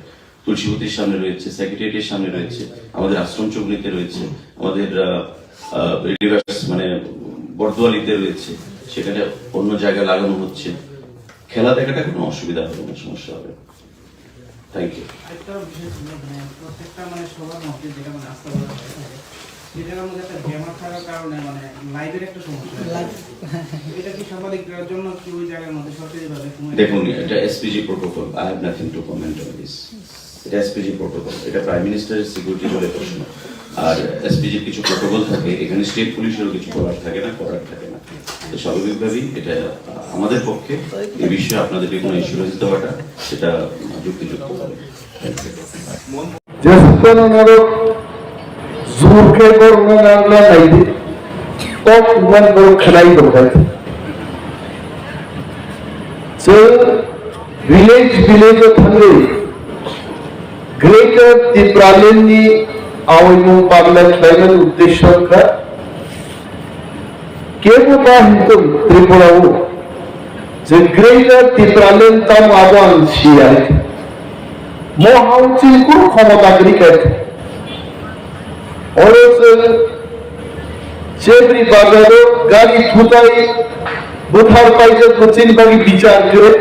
তুলসীবতীর সামনে রয়েছে, সেক্রেটারিয়েটের সামনে রয়েছে, আমাদের আশ্রম চৌমুহনীতে রয়েছে, আমাদের আহ, আহ, রিভার্স মানে বর্দোয়ালিতে রয়েছে, সেখানে অন্য জায়গায় লাগানো হচ্ছে। খেলা দেখাটা কোনো অসুবিধা হবে না, সমস্যা হবে না। Thank you. একটা বিষয় ছিল, মানে, প্রত্যেকটা, মানে, সভার মধ্যে যেটা, মানে, আস্তা বলা হয়ে থাকে, সেটার মধ্যে একটা গ্যামার থাকার কারণে, মানে, লাইভের একটা সমস্যা হয়। এটা কি স্বাভাবিক করার জন্য কি ওই জায়গার মধ্যে সরকারিভাবে কোনো দেখুন, এটা SPG protocol, I have nothing to comment on this. এটা এসপিজি প্রোটোকল, এটা প্রাইম মিনিস্টারের সিকিউরিটি বলে প্রশ্ন। আর এসপিজির কিছু প্রোটোকল থাকে, এখানে স্টেট পুলিশেরও কিছু বলার থাকে না, করার থাকে না। তো স্বাভাবিকভাবেই এটা আমাদের পক্ষে এ বিষয়ে আপনাদেরকে কোনো অ্যাসুরেন্স দেওয়াটা সেটা যুক্তিযুক্ত হবে। Just one another, জোর কে করোনা নামলা নাইতে, top one বড় খেলাই দরকার। So, village, village of Hungary, Greater Tipraland ni awaimung pagla khlaimani uddesyo wngkha, kebo ba hintun Tripura o je Greater Tipraland tamo abo ang siya. Mo hao chini kunu khomota kwrwi kha. Oro chwng Chebri bazaro gari thutai buthar paijak bo chini bagwi bichar kwrwi.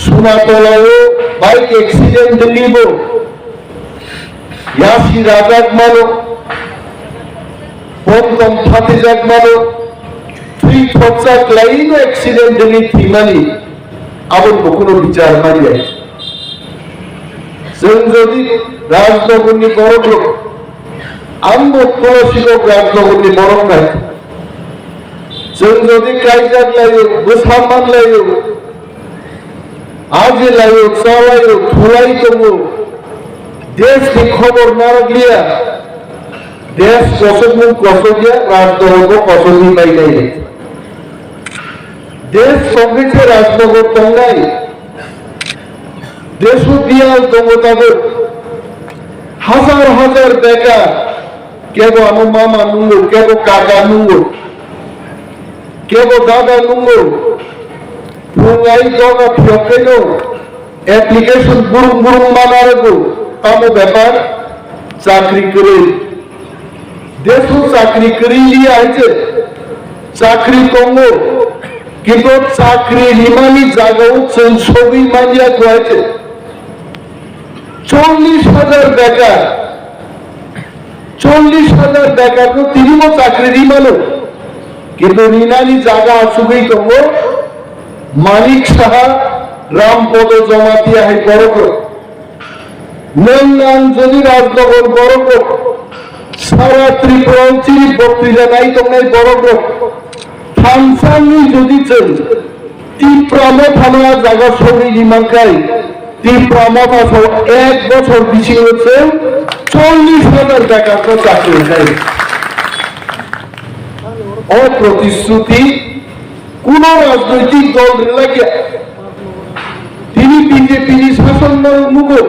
Sunatolao bike accident wngwibo yasi rajak mano, bomtom phatijak mano, thwi thopsa klaino accident wngwi thwimani. Aboni bo kuno bichar manya. Chwng jodi Rajnagarni borok rok, ang bo Tulasi rok Rajnagarni borok nai. Chwng jodi kaijak laio, bwsa man laio, aji laio, cha laio, thulai tongo, desh ni khobor narwk liya, desh kosok mung kosok ya, Rajnagar bo kosok ni pai nai. Desh kongkhe se Rajnagar tongnai. Desh o biyal tongo tabuk. Hajar hajar bekar. Kebo ano mama nungo, kebo kaka nungo, kebo dada nungo. Phungai doga phiyok khe no. Application burung burung mana rwgo, tamo bepar? Chakri kwrwi. Deso chakri kwrwi liya hai se, chakri tongo, kintu chakri rimani jagao chwng sogwi manya kho hai se. Chollish hajar bekar, chollish hajar bekarno tinibo chakri rimano, kintu rinani jaga achugwi tongo Manik Saha, Ram Podo Jamatia hai borok rok. Nwng ang jodi Rajnagar borok rok, sara Tripura o chini boktrija nai tongnai borok rok, thansani jodi chwng Tipra Mothano a jaga sogwi ri mankhai, Tipra Motha sao ek bochor bisingo chwng chollish hajar bekarno chakri rwnai. O protishruti kuno rajnoitik dol rwlaiya. Tini B J P ni sason no nugo.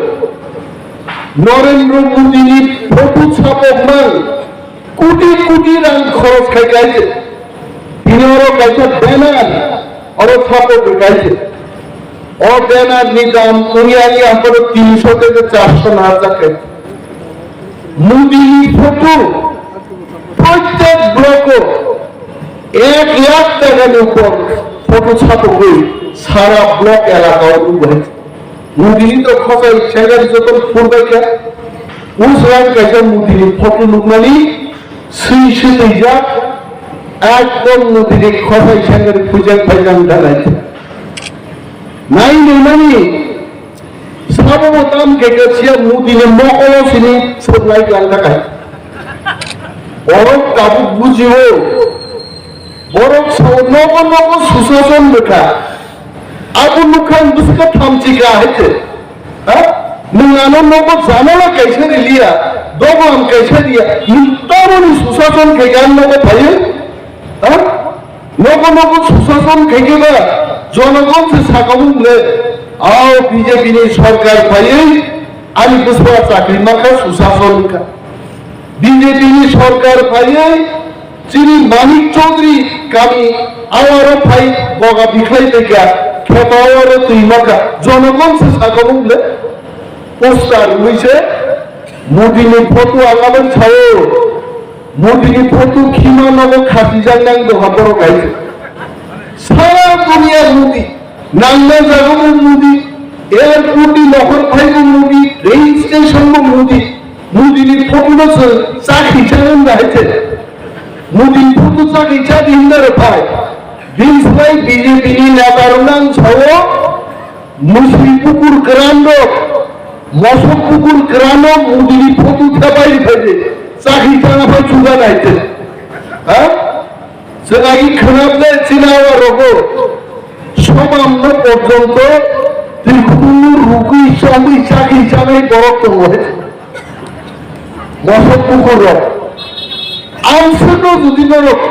Narendra Modi ni photo chapok mang koti koti rang khoros khai kaiye. Tini oro kaisa banner oro chapok kaiye. O banner ni dam wngya wngya horo tinso tei charso na jakai. Modi ni photo prottek block o ek lakh taka ni upor photo chapogwi sara block elaka o nubai. Modi ni to khosai sengari joto phurbai kha. Usrang kaisa Modi ni photo nukmani swi swi twijak, ekdom Modi ni khosai sengari pujak phaijak dalai. Nai nai mani Sabo bo tam khe khe siya Modi ni mokolo sini swnglai lang kha kai. Borok tabuk bujio. Borok sao nogo nogo susason bwkha. Abo nukha ang bwswkha thamchi kha hai se. Ha? Nwng ano nogo jamala kaisa riliya, dogo ang kaisa riya. Nwng tamoni susason khe khe ang nogo phaiyo. Ha? Nogo nogo susason khaikhe ba jonogon se sakao le, ao B J P ni sorkar phaiwi ani bwswa chakri mankha susason wngkha. B J P ni sorkar phaiwi Chini Manik Chaudhary kami awaro phai boga bikhlai tongkha, kheto awaro twi mankha, jonogon se sakha mung le, poster rwi se, Modi ni photo ang aboni sao, Modi ni photo khima nogo khasijak nang doha borok hai se. Sara duniya Modi, nangna jaga bo Modi, airport ni nohor phai bo Modi, train station bo Modi, Modi ni photo no se chakhi chang wng hai se. Modi ni photo chakhi cha di hinda re phai. Bini slai B J P ni neta rok nang sao, Musri pukur kwran rok, mosok pukur kwran rok Modi ni photo thepai rifai de, chakhi chana phai chuga nai te. Ha? Chwng agi khwnam de chini awa rogo. Somam no porjonto tirkhutung no rugwi chongwi chakhi chanai borok tongo. Mosok pukur rok. Ang sendo jodi norok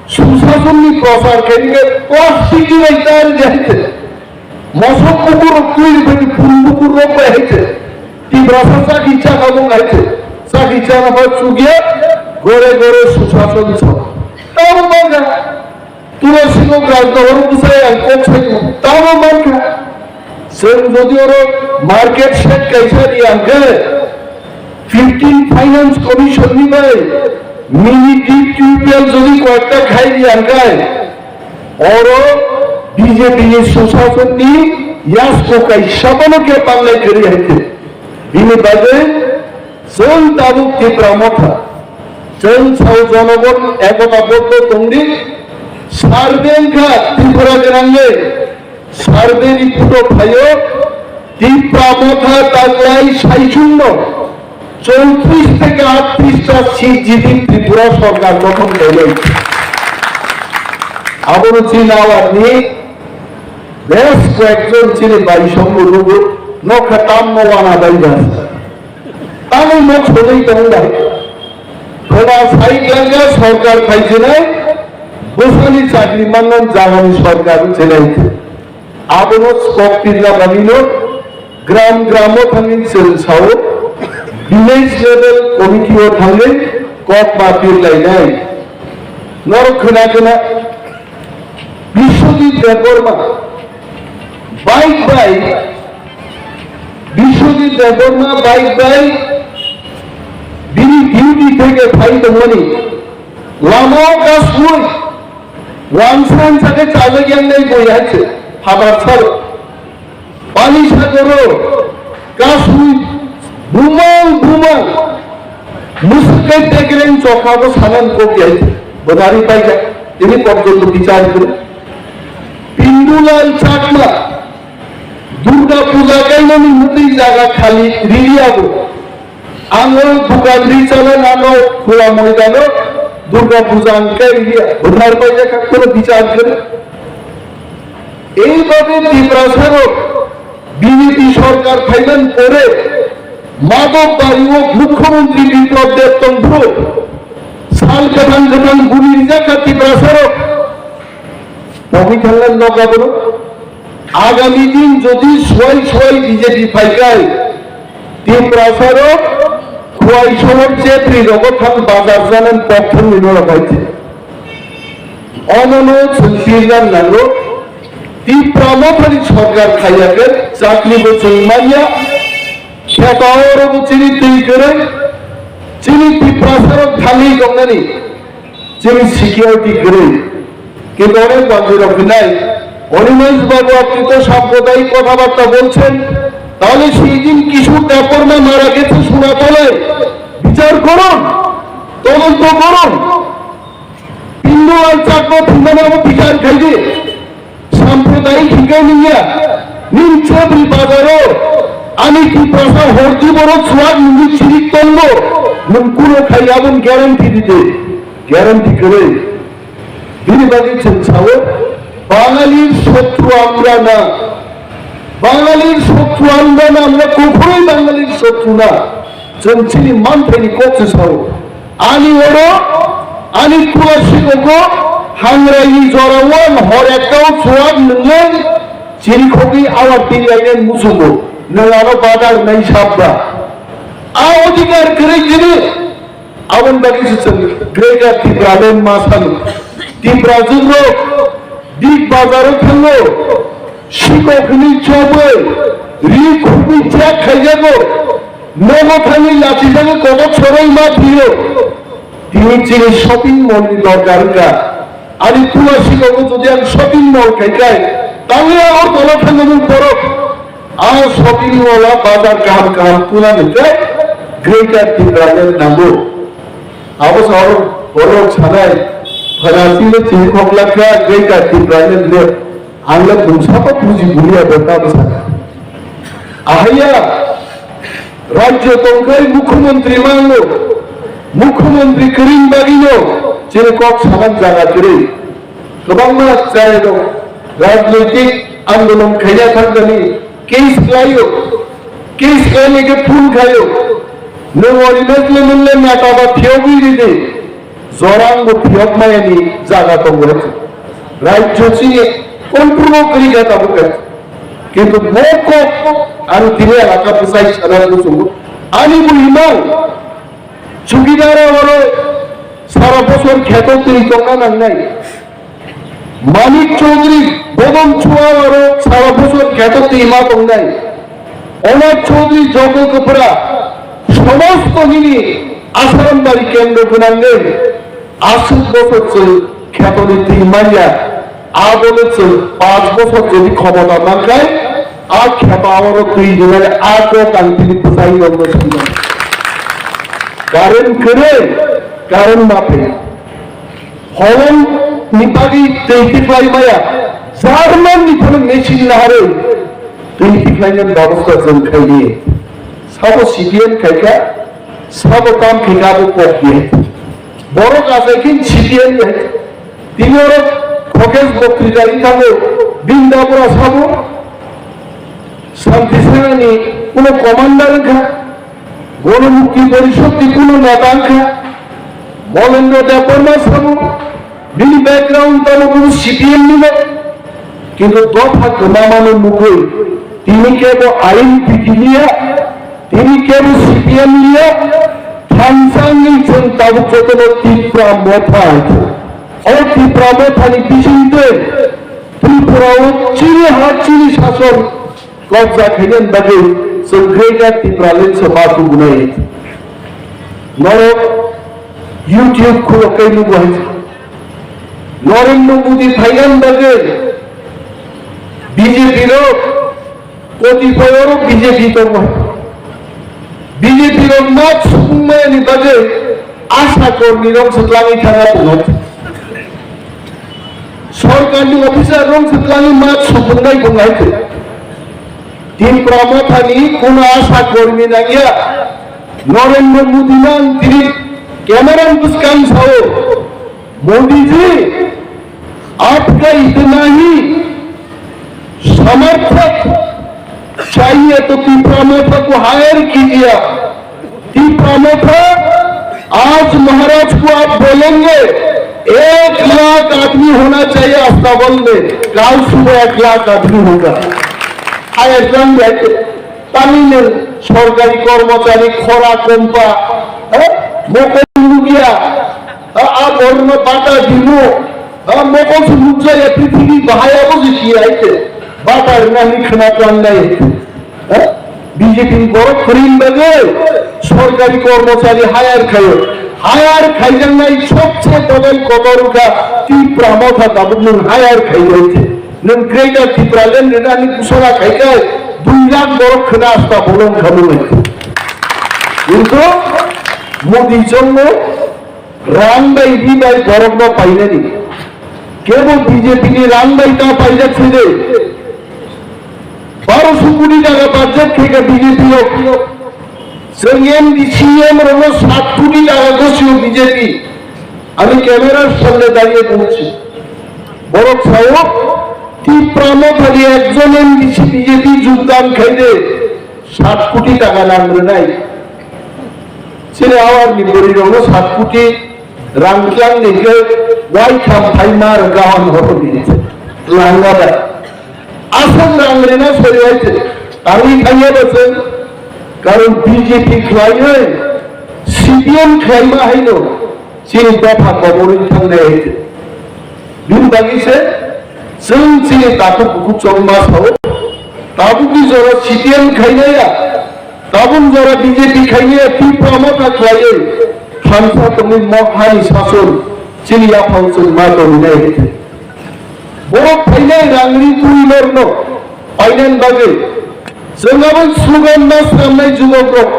susasonni prochar khainike plastic ni bai tar jai te. Mosok kukur rok twi rwphani phul kukur rok bai hai se. Tiprasa chakhi chakha bo hai se. Chakhi chakha bo chukya gore gore susason so. Tamo mangkha. Tulasi rok rajdohor bwsai ang kok sai tamo mangkha. Chwng jodi oro market shed kaisa ri ang khe fifteen finance commission ni bai mini deep tubewell jodi koyekta khai ri ang khe Oro B J P ni susasonni yasko kaisa bono khe panglai kwrwi hai khe. Bini bagwi chwng tabuk Tipra Motha, chwng sao jonogon ekota boddo tongdi, survey wngkha Tripura gwnangwi, survey report o phaio, Tipra Motha taklai saichungno chowtris theke aatris ta seat jiti Tripura sorkar gothon khainai. Abono chini awani bes koyekjon chini bai songbo nugo, nokha tamno wana bai bas. Tamni nok sojai tong bai. Thola sai glangya sorkar khaijinai, bwsani chakri mannan jagani sorkar chenai. Abono kok pirna bagwino gram gramo thangwi chwng sao, village level committee o thangwi kok ma pirlainai. Norok khwna khwna Biswajit Debbarma bike bai, Biswajit Debbarma bike bai bini duty theke phai tongmani lama o kasui Wangsan sake chajak yang nai boi hai se, phatar saro. Pani sagoro, kasui, bumang, bumang. Musukai tegreng chokha bo sanan kok yai se. Bodari paika, ini porjonto bichar kore. Pindulal Chakma, Durga Puja kainani mutui jaga khali riri abo. Ang o dukan ri chala nano khula moidano Durga Puja ang kai ri buthar pai jakha kono bichar kare. Ei bhabe Tiprasa rok B J P sorkar phaiman pore Madhobari o Mukhyamantri Biplab Deb tongphuru sal kwthang kwthang guli rijak kha Tiprasa rok. Pogwi thangna nok abono. Agami din jodi suai suai B J P phaikai, Tiprasa rok Khwai sohor Chepri rogo thang bazar janan pok thangwi norok hai se. Omono chwng pirna nango. Tipra Mothani sorkar khaiya khe chakri bo chwng manya. Kheto oro bo chini twi kwrwi. Chini Tiprasa rok thangwi tongnani. Chini security kwrwi. Kintu onek banjirok hinai, "Animesh babu, apni to sampradayik kothabarta bolchen, tahole sei din Kishore Debbarma mara geche Sonatole, bichar korun, todonto korun." Pindulal Chakma thwimani abo bichar khaidi. Sampradayik hikai nungya, nini Chepri bazaro ani Tiprasa hordi borok chuak nungwi chirik tongo, nung kuno khai aboni guarantee didi, guarantee kwrwi. Bini bagwi chwng sao, Bangalir shotru amra na, Bangalir shotru amra na, amra kuphurwi Bangalir shotru na. Chwng chini manthaini kok se sao. Ani oro, ani kula sikogo, hangraini jorao ang hor ekta o chuak nwnglai, chini khogwi awar twi lainai muchungo. Nwng ano badar nai sabba. A odhikar kwrwi chini, Aboni bagwi se chwng Greater Tipraland ma sano. Tiprajwk rok Big Bazar o thango, sikok hwnwi chobwi, ri khubwi chek khaijago, nogo thangwi lachijago, kotok soroi ma thwiyo. Tini chini shopping mall ni dorkar wngkha. Ani pula sikogo jodi ang shopping mall khai khai, tangwi Agartala thangmung borok. A shopping mall o bazar kaham kaham tuna hwnkhe Greater Tipraland nango. Abo sa oro borok sanai, pharasino chini kok lakha Greater Tipraland le, ang le bumsa pa buji bulia bo ta bwsa. Ahaya, rajyo tongkhai mukhyamantri mango, mukhyamantri kwrwini bagwino chini kok saman jaga kwrwi. Kwbangma chwrairok rajnoitik andolon khaina thangkani case khlaio, case khlainai khe phone khaio. Nwng original le nwng le neta ba phiyogwi ridi, jorang bo phiyok mayani jaga tongo. Rajyo chini control o kwrwi kha tabuk khe. Kintu bo kok ang tini elaka bwsai sana muchungo. Ani bo imang chukidar oro sara bosor kheto twi tongna nangnai. Manik Chaudhary bodol chua aro sara bosor kheto twi ma tongnai. Onak Chaudhary jogo kwpra somosto nini Asarambari kendro gwnangwi aswk bosor chwng khetoni twi manya. Abole chwng panch bosor jodi khomota mankhai, a kheto oro twi rinani a kok ang tini bwsai rokno swinai. Current kwrwi, current ma phai. Holong ni bagwi twi tiklai maya, German ni phano machine naharwi twi tiklainani babosta chwng khaidi. Sabo C P M khaikha, sabo tam khaikha abo kok di. Borok achai khe C P M ni hai. Tini oro Khokesh Boktrija wngkha bo, bini dabura sabo Santi Senani kuno commander wngkha. Gono Mukti Porishod ni kuno neta wngkha, Molendra Debbarma sabo, bini background tamo kuno C P M ni no, kintu dopha kwmamano nugwi, tini kebo ain pitiliya, tini kebo C P M liya, thansangwi chwng tabuk jotono Tipra Motha. O Tipra Motha ni bisingtwi Tripura o chini ha chini sason kobja khainani bagwi chwng Greater Tipraland se ma tubunai. Norok YouTube khulok kai nugo hai. Narendra Modi phainan bagwi B J P rok koti phai oro B J P tongo. B J P rok mat sukung mayani bagwi asha kormi rok se twlangwi thangna tongo. Sorkarni officer rok se twlangwi mat supungnai bung hai khe. Tipra Mothani kuno asha kormi nangya. Narendra Modi nang tini camera bwskang sao, "Modi ji, aapka itna hi samarthak chahiye to Tipra Motha ko hire kijiye." Tipra Motha, आज महाराज को आप बोलेंगे, एक लाख आदमी होना चाहिए अस्ताबल में, कल सुबह एक लाख आदमी होगा। Hai ekdom bete, tani nung sorkari kormochari khora kompa, eh, mokol nugya, ah, ah, borno bata dimu, ah, mokol su nukjaya prithibi bahai abo je ki aite, bata rwna ni khna tlangnai. Ha? B J P ni borok kwrwini bagwi sorkari kormochari hire khaio. Hire khaijaknai sobse dobai kotor wngkha Tipra Motha tabuk nwng hire khaijak khe. Nwng Greater Tipraland rwnani ghosona khai khe dui lakh borok khwna asta bolong khamung hai. Kintu Modi jongno rang bai ri bai borokno painani. Kebo B J P ni rang bai ta paijak se de. Baroso koti taka budget khe ka B J P rok. Chwng M D C M rokno sat koti taka gosio B J P. Ami camera samne dariye bongsi. Borok sao Tipra Mothani ekjon M D C B J P jogdan khaide sat koti taka nang rwnai. Chini awar ni bwrwi rokno sat koti rang tlang ni khe wai kham phai ma rwkha hwn horo ni. Langa da. Aswk rang rina sori hai se. Tangwi thangya ba chwng. Karon B J P khlaiwi C C P M khlaima haino chini dopha koborwi thangnai hai se. Bini bagwi se chwng chini takhuk bukhuk chongma sao. Tabukni jora C P M khainaya, tabuk jora B J P khainaya, Tipra Motha khlaiwi thansa tongwi mok hani sason chini yaphang chwng ma tongwi nai hai se. Borok phainai rangri twi norno painani bagwi chwng abo slogan ma swnamnai jubokrok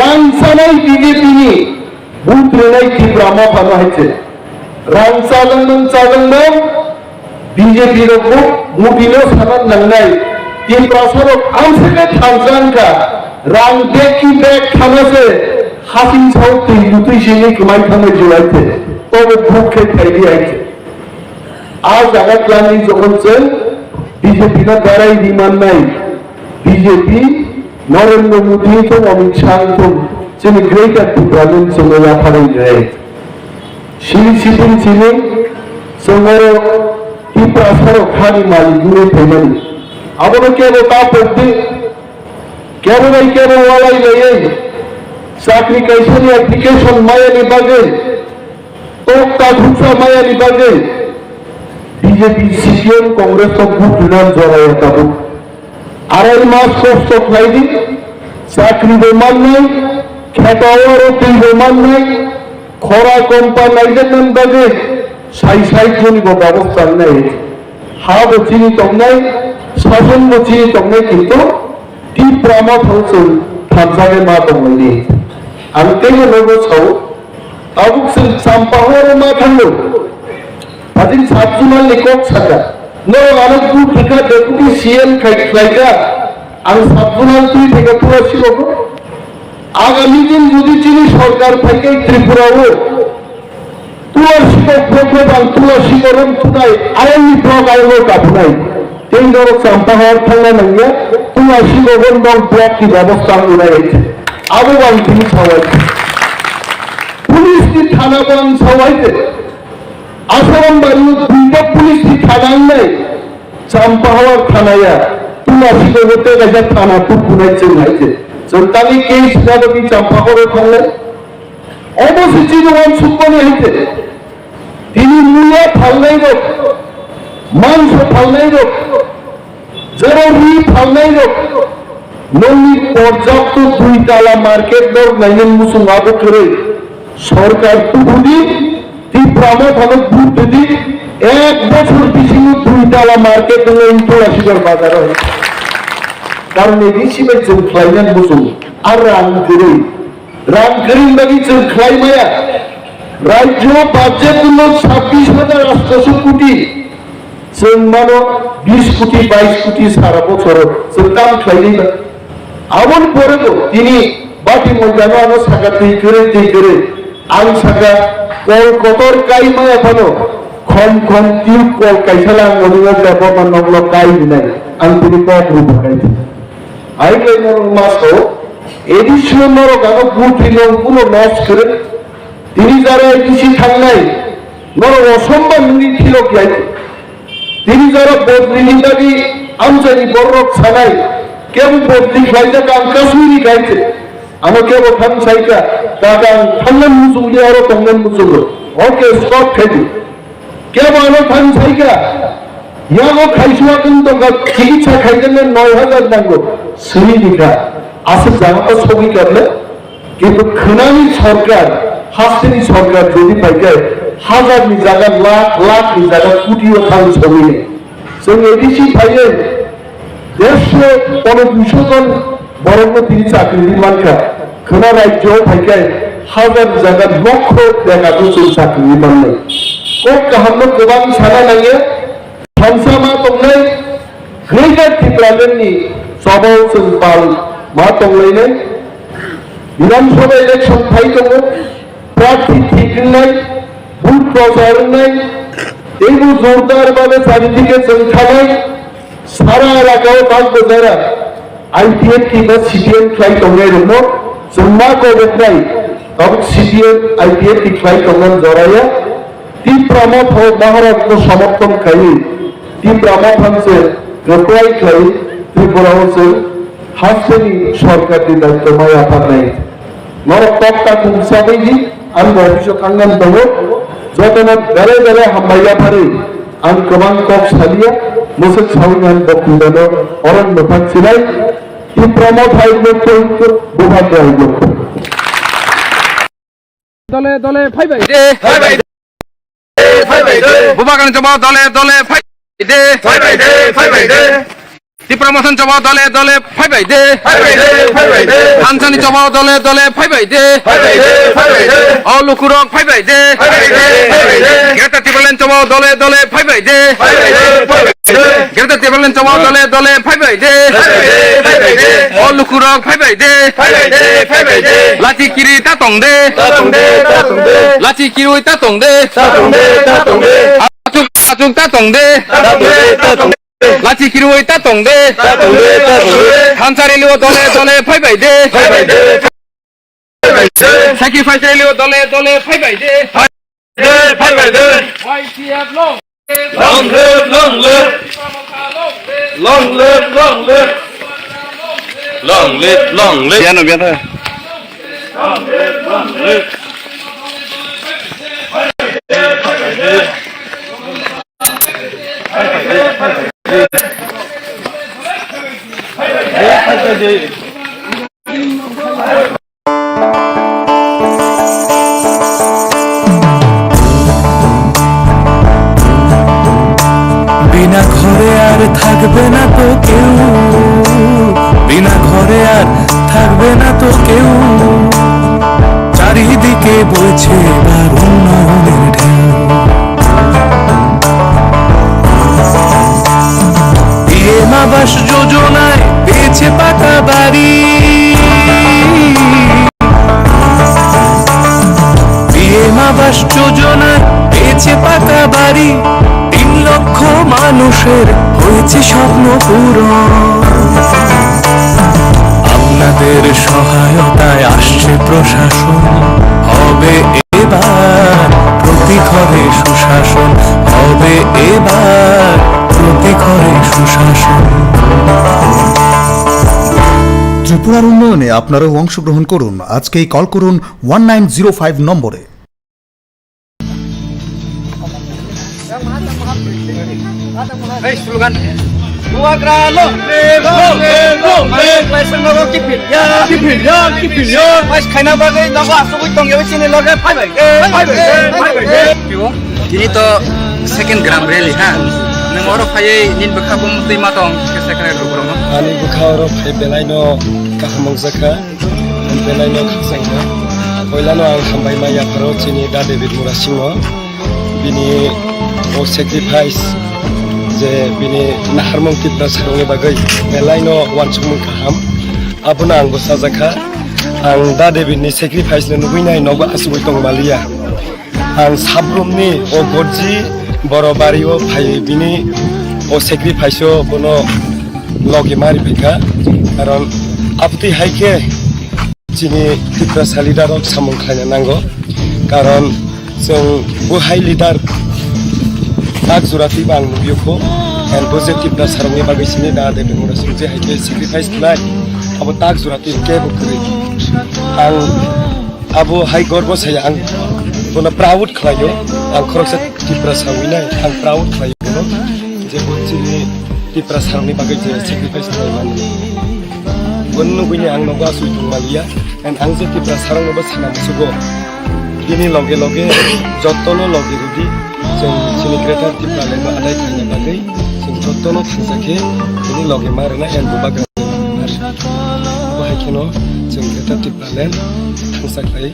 rang chanai B J P ni vote rwnai Tipra Motha no hai se. Rang chajangmung chajangmung B J P rok bo Modi no sana nangnai. Tiprasa rok amswk khe thansa wngkha rang bag ki bag thana se hasing sao twi lutwi sini kwmai thangwi juwai se. Tobo vote khe phaidi hai se. A jaga twlangwi jokhon chwng B J P no berai rimannai, B J P Narendra Modi wngthung, Amit Shah wngthung, chini Greater Tipraland chwngno yapharwi rinai. Sini sipin sini chwng oro Tiprasarok hani malik wngwi phaimani. Abono kebo ta pokdi, kebo bai kebo walai laiwi chakri kaisani application mayani bagwi Tok ta thuksa mayani bagwi B J P, C P M, Congress no vote rwna joraya tabuk. Arai mas kosto khlai di, chakri bo mannai, kheto oro twi bo mannai, khora kompa naijaknani bagwi sai sai joni bo babostha wngnai. Ha bo chini tongnai, sason bo chini tongnai, kintu Tipra Motha o chwng thansa khe ma tonglaidi. Ang teibo nogo sao, tabuk chwng Champahor o ma thango. Hajin sub zonal ni kok saka. Norok ano bud rwkha deputy C M khai khlaikha. Ang sub zonal twi theka Tulasi rogo. Agami din jodi chini sorkar phaikhe Tripura o, Tulasi kok block no bang Tulasi korom thunai, ayang ni block ayang no kabunai. Tei norok Champahor thangna nangya, Tulasi korom bang block ni babostha ang unai hai se. Abo bang tini sawai. Police ni thana bang sawai se. Asaram bari o duita police ni thana ang nai. Champahor thana ya. Tulasi kogo te kaisa thana tukunai chwng hai se. Chwng tani case na bagi Champahor thangnai. Obo se chini wansukmani hai se. Tini muya phalnairok, mangso phalnairok, jero ri phalnairok, nongni porjakto dui tala market norok nainani muchung abo kwrwi. Sorkar tubudi, Tipra Mothano vote rwdi, ek bochor bisingo dui tala market nwngnai Tulasibar bazaro. Karon A D C bai chwng khlainani muchung, ar rang kwrwi. Rang kwrwini bagwi chwng khlai maya. Rajyo budget no sabbish hajar atsho koti. Chwng mano bish koti, baish koti sara bochoro chwng tam khlai nai ba. Aboni pore bo tini bati moidano ano saka twi kwrwi, twi kwrwi. Ang saka kol kotor kai maya phano khom khom tube kol kaisa lang mani wngkha bo man nokno kai hinai. Ang tini kok rw bakai. Ai kai norok ma sao, A D C o norok ano butwi nong kuno loss kwrwi. Tini jara A D C thangnai, norok osomba nungni thilok yai. Tini jara bodri ni dagi amchani borok sanai, kebo bodri khlaijak ang Kashmiri kaite. Ano kebo thang saika, kaka ang thangnan muchungli aro tongnan muchungo. Okay, stop khaidi. Kebo ano thang saika, yago khaisua kung tongka chikitsa khaijaknai noi hajar nango, sri dikha, aswk jaga o sogwi karle, kintu khwnani sorkar, hasteni sorkar jodi paikai, hajar ni jaga lakh, lakh ni jaga koti o thang sogwi ni. Chwng A D C phaiwi, Dersho kono duisho jon borokno tini chakri ri mankha. Khwna rajyo o phaikhai hajar jaga lokho bekato chwng chakri ri mannai. Kok kahamno kwbang sana nangya, thansa ma tongnai, Greater Tipraland ni chobao chwng pal ma tonglainai. Bidhan Sabha election phai tongo, prarthi thik wngnai, booth prochar wngnai, teibo jordar babe chari dike chwng thanai, sara elaka o tak bojara I P F T ba C P M khlai tongnai rokno chwng ma koboknai, tabuk C P M I P F T khlai tongmani joraya, Tipra Motha o Maharaj no somorthon khaiwi, Tipra Motha se reply khlai, Tripura o chwng hasteni sorkar ni daityo ma yapharnai. Norok kok ta kung sagwi di, ang bo office o thangna tongo. Jotono bere bere hambai yapharwi ang kwbang kok saliya, mwswk sawi ang bo kundano orong mwthang sinai. Tipra Motha hai lokto, bubagra hai lokto. Dole dole phaibai de. Phaibai de. Phaibai de. Bubagrani choba dole dole phaibai de. Phaibai de, phaibai de. Tipra Mothani choba dole dole phaibai de. Phaibai de, phaibai de. Thansani choba dole dole phaibai de. Phaibai de, phaibai de. O lukurok phaibai de. Phaibai de, phaibai de. Greater Tipraland choba dole dole phaibai de. Phaibai de, phaibai de. Greater Tipraland choba dole dole phaibai de. Phaibai de, phaibai de. O lukurok phaibai de. Phaibai de, phaibai de. Lachi kiri ta tong de. Ta tong de, ta tong de. Lachi kirui ta tong de. Ta tong de, ta tong de. Achuk, achuk ta tong de. Ta tong de, ta tong de. Lachi kirui ta tong de. Ta tong de, ta tong de. Thansa rally o dole dole phaibai de. Phaibai de. Sacrifice rally o dole dole phaibai de. Phaibai de, phaibai de. Y T F long. Long live, long live. Long live, long live. Long live, long live. Biano, biano. Long live, long live. বিনা ঘরে আর থাকবে না তো কেউ, বিনা ঘরে আর থাকবে না তো কেউ। চারিদিকে বইছে এবার উন্নয়নের ঢেউ। পি এম আবাস যোজনায় পেয়েছে পাকা বাড়ি। পি এম আবাস যোজনায় পেয়েছে পাকা বাড়ি। তিন লক্ষ মানুষের হয়েছে স্বপ্ন পূরণ। আপনাদের সহায়তায় আসছে প্রশাসন, হবে এবার প্রতি ঘরে সুশাসন, হবে এবার প্রতি ঘরে সুশাসন। ত্রিপুরার উন্নয়নে আপনারাও অংশগ্রহণ করুন। আজকেই কল করুন ওয়ান নাইন জিরো ফাইভ নম্বরে। Hey, slogan. Bubagra long live, long live, long live. Paisa nogo kipil ya, kipil ya, kipil ya. Paisa khaina bagwi nogo asugwi tongya chini loge phaibai. Phaibai, phaibai. Tini to second Gram Rally ha. Nwng oro phaiwi nini bwkha bumtwi ma tong khe second rally rok no. Ani bwkha oro phai belai no kaham wngjakha. Belai no khakchangma. Poilano ang hambai ma yapharo chini Da David Murasingno. Bini o sacrifice je bini naharmung Tiprasarokni bagwi belai no uansukmung kaham. Abono ang bo sajakha. Ang Da David ni sacrifice no nugwi nai nogo asugwi tongmaliya. Ang sabrumni o gorji boro bari o phai bini o sacrifice o bono logi mari phaikha. Karon abtwi hai khe chini Tiprasa leader rok samung khlaina nango. Karon chwng bo hai leader tak jora twibo ang nugwi kho. And bo je Tiprasarokni bagwi sini Da David Murasing je hai khe sacrifice khlai abo tak jora twi kebo kwrwi. Ang Abo hai gorbo saya ang bono proud khlaio. Ang khoroksa Tiprasa winai ang proud khlaio bono. Je bo chini Tiprasarokni bagwi je sacrifice khlaimani. Bono nugwini ang nogo asui tongmaliya. And ang je Tiprasarokno bo sana musugo. Bini loge loge jottono loge rwdi. Chwng chini Greater Tipraland no adai khlaina bagwi chwng jottono thangsa khe bini loge ma rwna and bubagra. Bo hai kheno chwng Greater Tipraland thangsa khlai.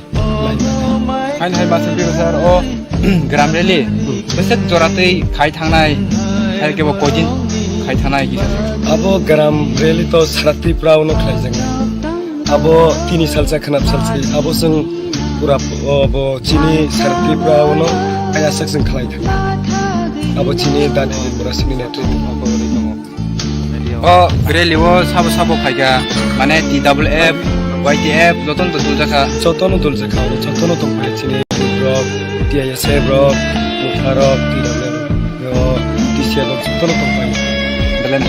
Hain hai masa piro sir o Gram Rally bwswk jora twi khai thangnai, hai kebo koi din khai thangnai kisa se. Abo Gram Rally to sara Tripura o no khlai jang. Abo tini salsa khnap salsa abo chwng pura o bo chini sara Tripura o no ayaswk chwng khlai thang. Abo chini dani pura sini netrito. O rally o sabo sabo khaikha, mane T W F, Y T F, jotono to duljakha. Jotono duljakha, jotono tongphai chini rok, T I S F rok, Motha rok, T W F rok, T C F rok, jotono tongphai. Belen.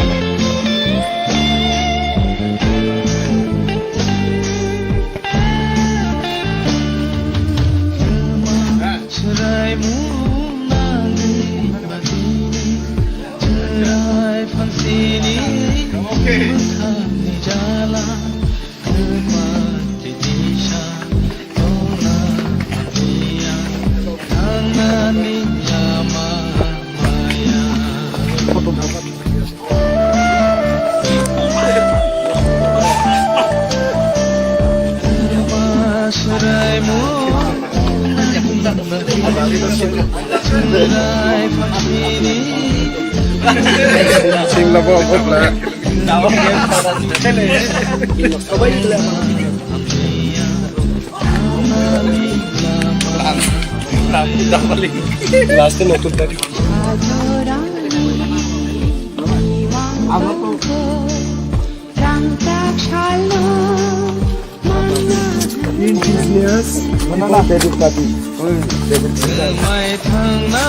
Singla bo bokla. Last e notun tari. Indigenous. Mana lah? David Kati. Oh, David Kati.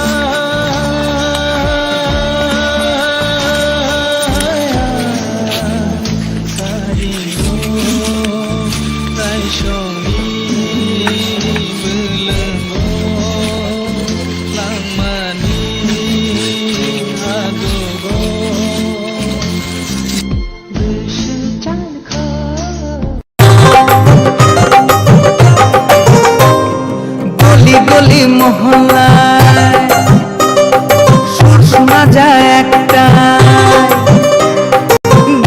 গলি গলি মহল্লায় সুর শোনা যায় একটাই,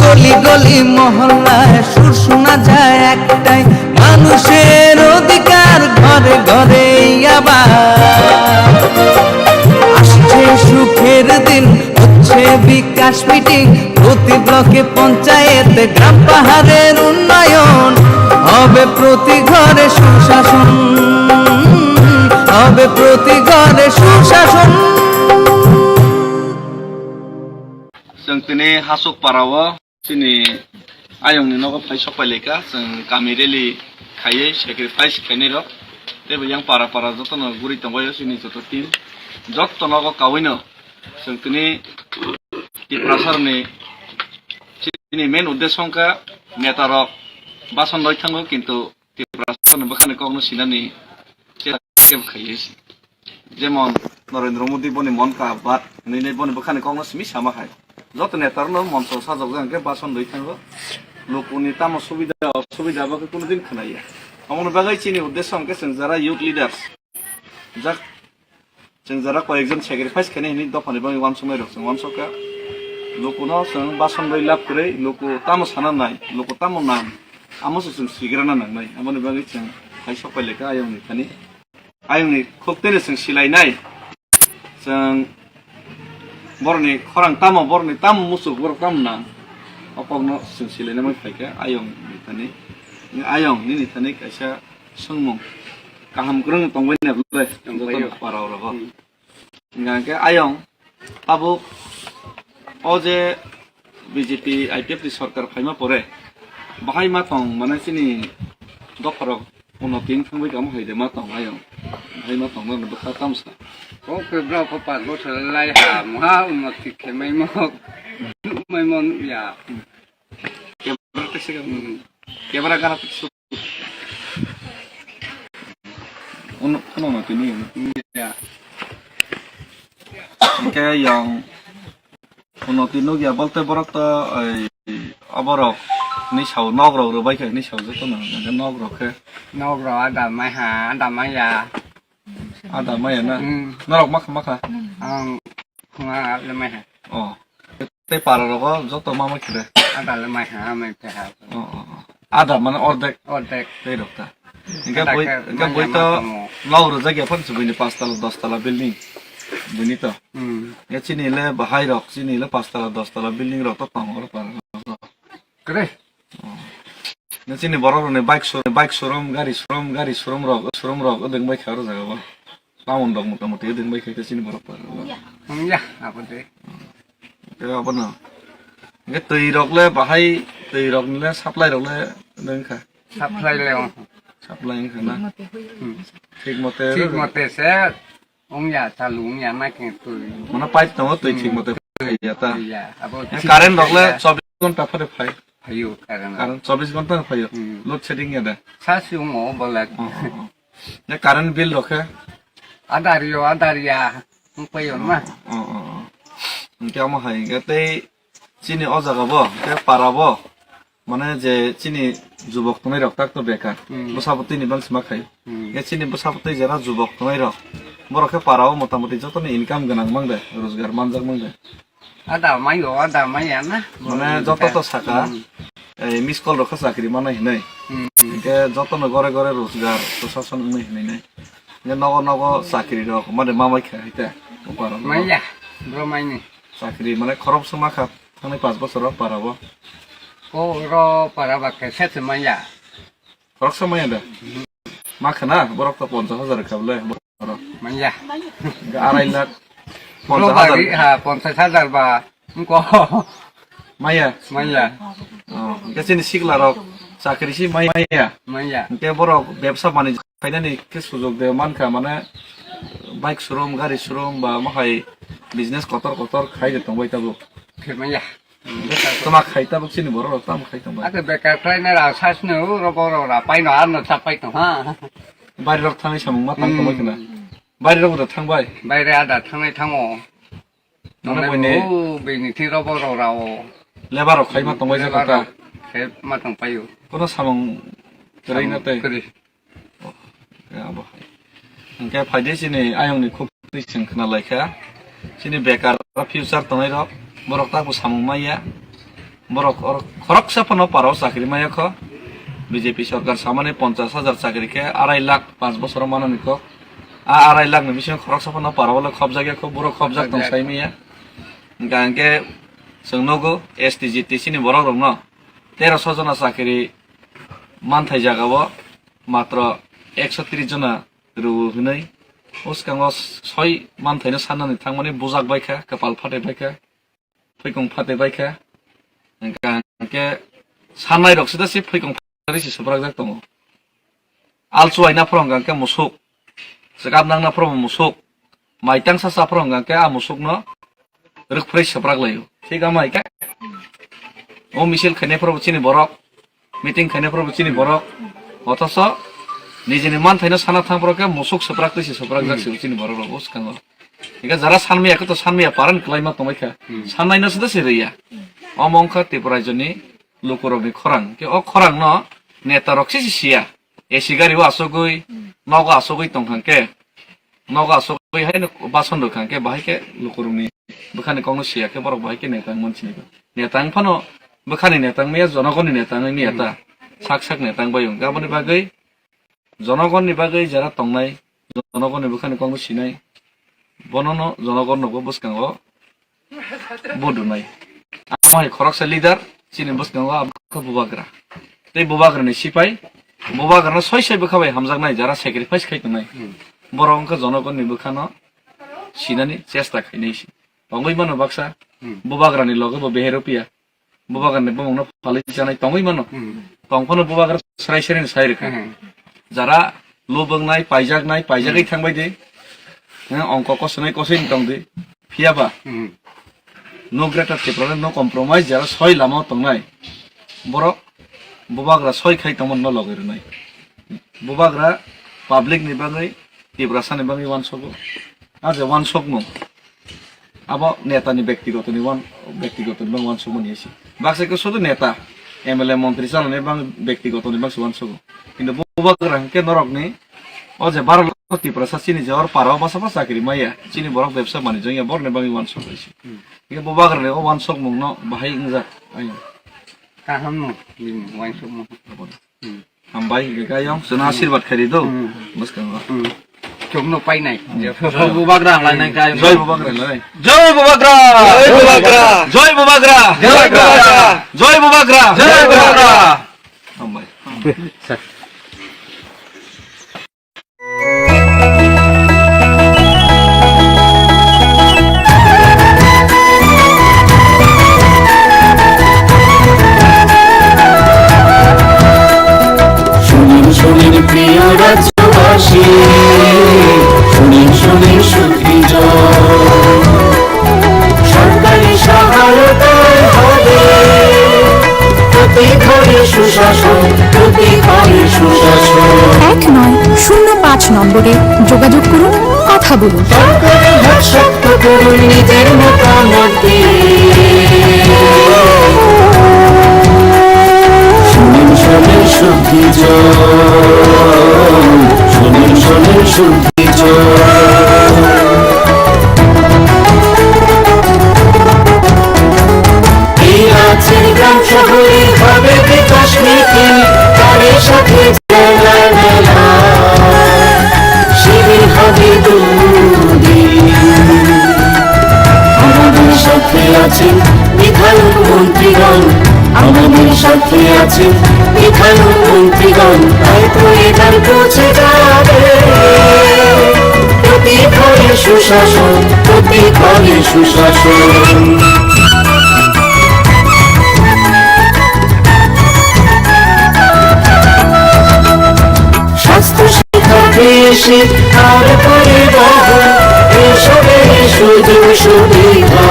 গলি গলি মহল্লায় সুর শোনা যায় একটাই, মানুষের অধিকার ঘরে ঘরে আবার। আসছে সুখের দিন, হচ্ছে বিকাশ মিটিং, প্রতি ব্লকে পঞ্চায়েতে গ্রাম পাহাড়ের উন্নয়ন, হবে প্রতি ঘরে সুশাসন, হবে প্রতি ঘরে সুশাসন। Chwng tini Hasuk para o chini ayong ni nogo phai sok pai lai kha, chwng kami rally khaiwi sacrifice khainai rok, tei bo yang para para joto no guri tongbai o chini joto team, joto nogo kaui no chwng tini Tiprasa rok ni chini main uddesho wngkha neta rok bason rwi thango, kintu Tiprasa rok ni bwkha ni kok no sinani chesta kebo khaiwi se. Jemon Narendra Modi boni Mann Ki Baat hinwi boni bwkhani kokno simi sama hai. Joto neta rokno moncho sajokjak hwnkhe bason rwi thango. Lukuni tamo subida osubida abo khe kunudin khwnaya. Aboni bagwi chini uddesho hwnkhe chwng jara youth leaders, jak chwng jara koyekjon sacrifice khainai hinwi dophani bagwi uansuknai rok chwng uansukha. Lukuno chwng bason rwi lab kwrwi, luku tamo sana nai, luku tamo nang, amo se chwng sigrana nangnai. Aboni bagwi chwng hai sok pai lai kha ayongni thani. Ayongni khuk tene chwng silainai. Chwng borokni khorang tamo, borokni tamo muchuk, borok tamo nang. O kokno chwng silainai phaikha ayongni thani. Ayong nini thani kaisa swngmung kaham kwrwng tongbai na bwle? Tongbai jotono o. Para o rogo. Hmm. Hingkha khe ayong tabuk o je B J P I P F ni sorkar phaima pore bahai ma tong mane chini dopharok unnoti wng thangbai kamo hai de ma tong ayong bahai ma tong nang bwkha tamsa. O khe bwrok ko pat bothor lai ha moha unnoti khe mai mo nukmai mo nukya. Camera tekse ka. Hmm. Camera kana tekse. Uno, uno no tini. Ya. Hingke yang uno tini ya bolte borok to, ai, aborok ni sao nok rok rwbai khe ni sao joto no, hingke nok rok khe. Nok rok ada mai ha, ada mai ya. Ada maya na? Hmm. Norok makha makha? Ang khunga le mai ha. Oh. Tei para rogo joto ma mai khre? Ada le mai ha, mai te ha. Oh, oh, oh. Ada mane ordek? Ordek. Tei rok ta. Hingke ada boi, ke hingke mai boi ama to tongo. Nok rwjak ya phan se buini pash tala, dos tala building. Buini to. Hmm. Ya chini le bahai rok, chini le pash tala, dos tala building rok to tongo oro para rogo. Kre? Oh. Na chini borok rokni bike showroom, bike showroom, gari showroom, gari showroom rok, showroom rok, odeng bai kha oro jaga o. Town rok mota moti odeng bai kha chini borok rok. Wngya, abo de. Ke abo no. Ke twi rok le bahai, twi rok ni le supply rok le odeng kha. Supply le, oh. Supply wngkha na. Hmm. Thik mote. Thik mote se. Wngya, chalu wngya, naikhe twi. Mano pipe tongo, twi thik mote phaiya ta. Phaiya, abo current rok le chobbish ghonta phare phai. Phaio, current. Current chobbish ghonta phaiyo. Hmm. Load shedding ya da. Sa si wng o bolak. Oh, oh, oh. Ne current bill rok khe? Adar yo, adar ya. Wng phaio na. Oh, oh, oh. Hingke amo hai hingke tei chini o jaga bo, tei para bo. Mane je chini jubok tongnai rok tak to bekar. Hmm. Bwsabo twi ni bang sima khai. Hmm. Ye chini bwsabo twi jera jubok tongnai rok. Borok khe para o mota moti joto ni income gwnang mang de, rojgar manjak mang de. Ada mai o, ada mai ya na. Mane joto to saka. Hmm. eh, miss call rok kha chakri manai hinui. Hmm. Hingke jotono gore gore rojgar proshason wngnai hinui nai. Hingke nogo nogo chakri rok made mamai kha hai te. Upar rok. Manya, bro maini. Chakri mane khorok se ma kha thangnai panch bochor o para bo. Ko ro para ba khe se se manya. Khoroksa maya da? Ma khana, borok to ponchas hajar kha bole, borok. Manya. Ga arai lakh. Bro ponchas hajar. Bari, ha, ponchas hajar ba. Ko. Maya. Manya. Oh, ga chini sikla rok chakri si maya. Manya. Te borok bebsa bani khainani ke sujok de man kha, mane bike showroom, gari showroom ba mahai business kotor kotor khai de tongbai tabuk. Khe manya. Tama khai tabuk chini borok rok tamo khai tong bai. Ate bekar khlai na ra sas no ro borok ra pai no ar no cha pai tong ha. Bari rok thangwi samung ma tang tong bai khna. Hmm. Bari rok da thang bai. Bai re ada thangnai thango. Nang bai ne. O bini thi ro borok ra o. Lebar rok khai ma tong bai. Lebar kha. Rok khai ma tong pai o. Kono samung kwrwi na tei. Kwrwi. Ya, bo. Hingke phaide chini ayongni khuk twi chwng khna laikha. Chini bekar future tongnai rok, borok takbo samung maya. Borok or-, khoroksa phano parao chakri maya kho. B J P sorkar samani ponchas hajar chakri khe arai lakh panch bosoro manani kok. A arai lakh ni bisingo khoroksa phano parao le khobjak ya kho, borok khobjak tong sai maya. Hingka hingke chwng nogo S T G T C ni borok rokno teroso jona chakri manthai jagao matro ekso tris jona rw hwnwi bwskango soi manthaino sannani thangmani bujak bai kha, kwpal phatwi bai kha, phoikong phatwi bai kha. Hingkha hingkhe sannai rok sida se phoikong phatwi se swprakjak tongo. Alchuai naphoro hingkha hingkhe musuk, chwkap nang naphoro musuk, mai tangsa chaphoro hingkha hingkhe a musukno rwkphrwi swprak laio. Thik ama hingkhe o misil khainai phoro chini borok, meeting khainai phoro chini borok, othoso nijini manthaino sana thang phoro khe musuk swprak twi se swprakjak se chini borok rok o swkango. Hingkhe jara sanmaya khe to sanmaya paran kwlaima tongbai kha. Hmm. Sannaino se da se rwya. Omo wngkha Tripura rajyoni lukurokni khorang. Khe o khorangno neta rok se se siya. A C gari o asugwi, nogo asugwi tongkha khe, nogo asugwi haino bason rwkha khe, bahai khe lukurokni bwkhani kokno siya khe borok bahai khe neta wngmani sinigo. Neta wngphano bwkhani neta wngmaya, jonogonni neta wngmaya ta. Sak sak neta wngbai wngkha. Aboni bagwi jonogonni bagwi jara tongnai, jonogonni bwkhani kokno sinai, bonono jonogorno bo bwskango budunai. Amo hai khoroksa leader, chini bwskango abo khe bubagra. Tei bubagrani sipai, bubagrano soi soi bwkha bai hamjaknai, jara sacrifice khai tongnai. Hmm. Borok wngkha jonogonni bwkhano sinani chesta khainai se. Tongwi mano baksa, hmm, bubagrani loge bo beheropiya. Bubagrani bumungno phalwi chanai tongwi mano. Hmm. Tongphano bubagra srai srai sai rwkha. Hmm. Jara lubungnai, paijaknai, paijagwi, hmm, thangbai di. Hwnkhe ongko kosonai kosoi tong di. Phiya ba, hmm, no greater Tipraland, no compromise, jara soi lama o tongnai borok bubagra soi khai tongmani no logoi rwnai. Bubagra public ni bagwi, Tiprasa ni bagwi uansogo. A je uansokmung, abo neta ni bektigoto ni uan-, bektigoto ni bagwi uansokmani ese. Baksa khe sudu neta, M L A, montri chanani bagwi bektigoto ni bagwi uansogo. Kintu bubagra hwnkhe norokni o je baro Tiprasa chini je or para o basa basa chakri maya, chini borok bebsa manwi jongya borokni bagwi uansok bai se. Hmm. Hingke bubagrani o uansokmungno bahai wngjak ayung. Kaham no, bini uansokmung. Hmm. Hambai hingke ayung, chwngno asirwad khairi do. Hmm. Bwskango. Hmm. Chwngno painai. Hmm. Jai bubagra lainai khe ayung. Jai bubagra lai. Jai bubagra! Jai bubagra! Jai bubagra! Jai bubagra! Jai bubagra! Jai bubagra! Hambai. শুনুন, শুনুন প্রিয় রাজ্যবাসী, শুনুন, শুনুন সুখী জন। সরকারি সহায়তায় হবে প্রতি ঘরে সুশাসন, প্রতি ঘরে সুশাসন। এক নয় শূন্য পাঁচ নম্বরে যোগাযোগ করুন, কথা বলুন। সরকারি হাত শক্ত করুন, নিজের মতামত দিন। শুনুন, শুনুন সুখী জন, শুনুন, শুনুন সুখী জন। এই রাজ্যের গ্রাম শহরে হবে এবার পৌঁছে যাবে। প্রতি ঘরে সুশাসন, প্রতি ঘরে সুশাসন। স্বাস্থ্য, শিক্ষা, কৃষি আর পরিবহন, এসবে সুযোগ সুবিধা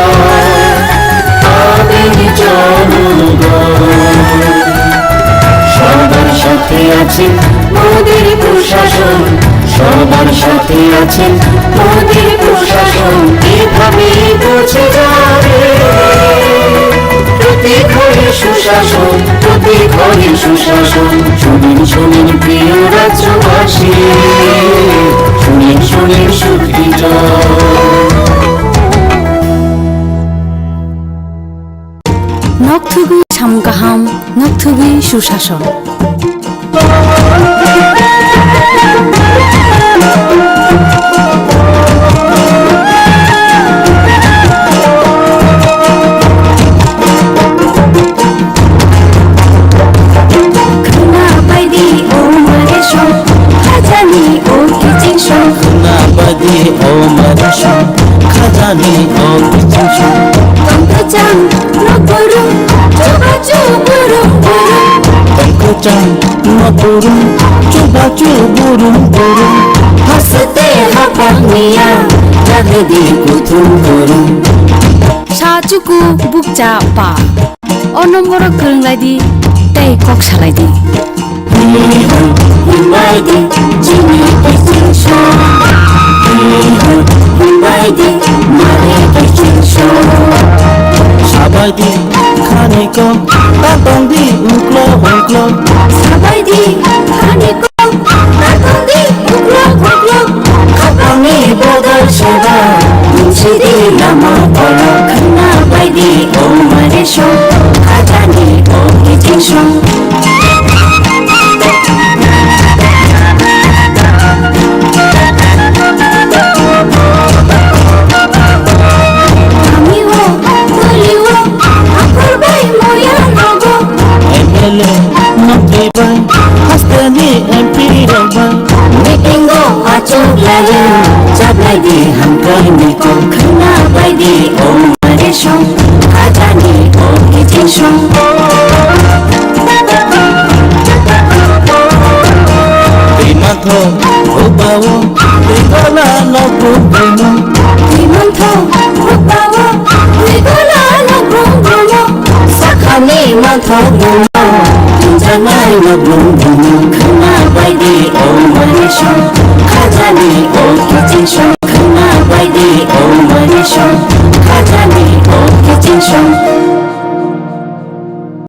পাবেন জনগণ। সবার সাথে আছেন মোদির প্রশাসন, সবার সাথে আছেন মোদির প্রশাসন। এভাবেই পৌঁছে যাবে প্রতি ঘরে সুশাসন, প্রতি ঘরে সুশাসন। শুনুন, শুনুন, প্রিয় রাজ্যবাসী, শুনুন, শুনুন, সুখী জন। Nokthugwi samung kaham, nokthugwi susason. Khwna baidi o mare song, khajani o kiching song. Khwna baidi o mare song, khajani o kiching song. Tongkwchang no burum, chubachu burum burum. Tongkwchang no burum, chubachu burum burum. Haste hapang niya, jagadi kuthum kurum. Sa chuku bukcha pa. O nomboro kwrwng lai di tei kok salai di. Himbai di chini kiching song. Himbai di mari kiching song. Sabai di khani kok, ta tong di uklo uklo. Sabai di khani kok. Khapangni bodol seba, munsidi lama kolok. Khwna baidi o mare song, khajani o kiching song. Kami o, kuli o, akur bai moya rogo. M L A mantri bai, hasteni M P rok bai. Meeting o achuk layo, chaplai di hamkrai ni kok. Khwna baidi o mare song, khajani o kiching song. Twi mantho, o bao, twi gola no brum brum. Twi mantho, o bao, twi gola no brum brum. Sakhani mantho brum. Tungjanai no brum brum, khwna baidi o mare song, khajani o kiching song, khwna baidi o mare song, khajani o kiching song.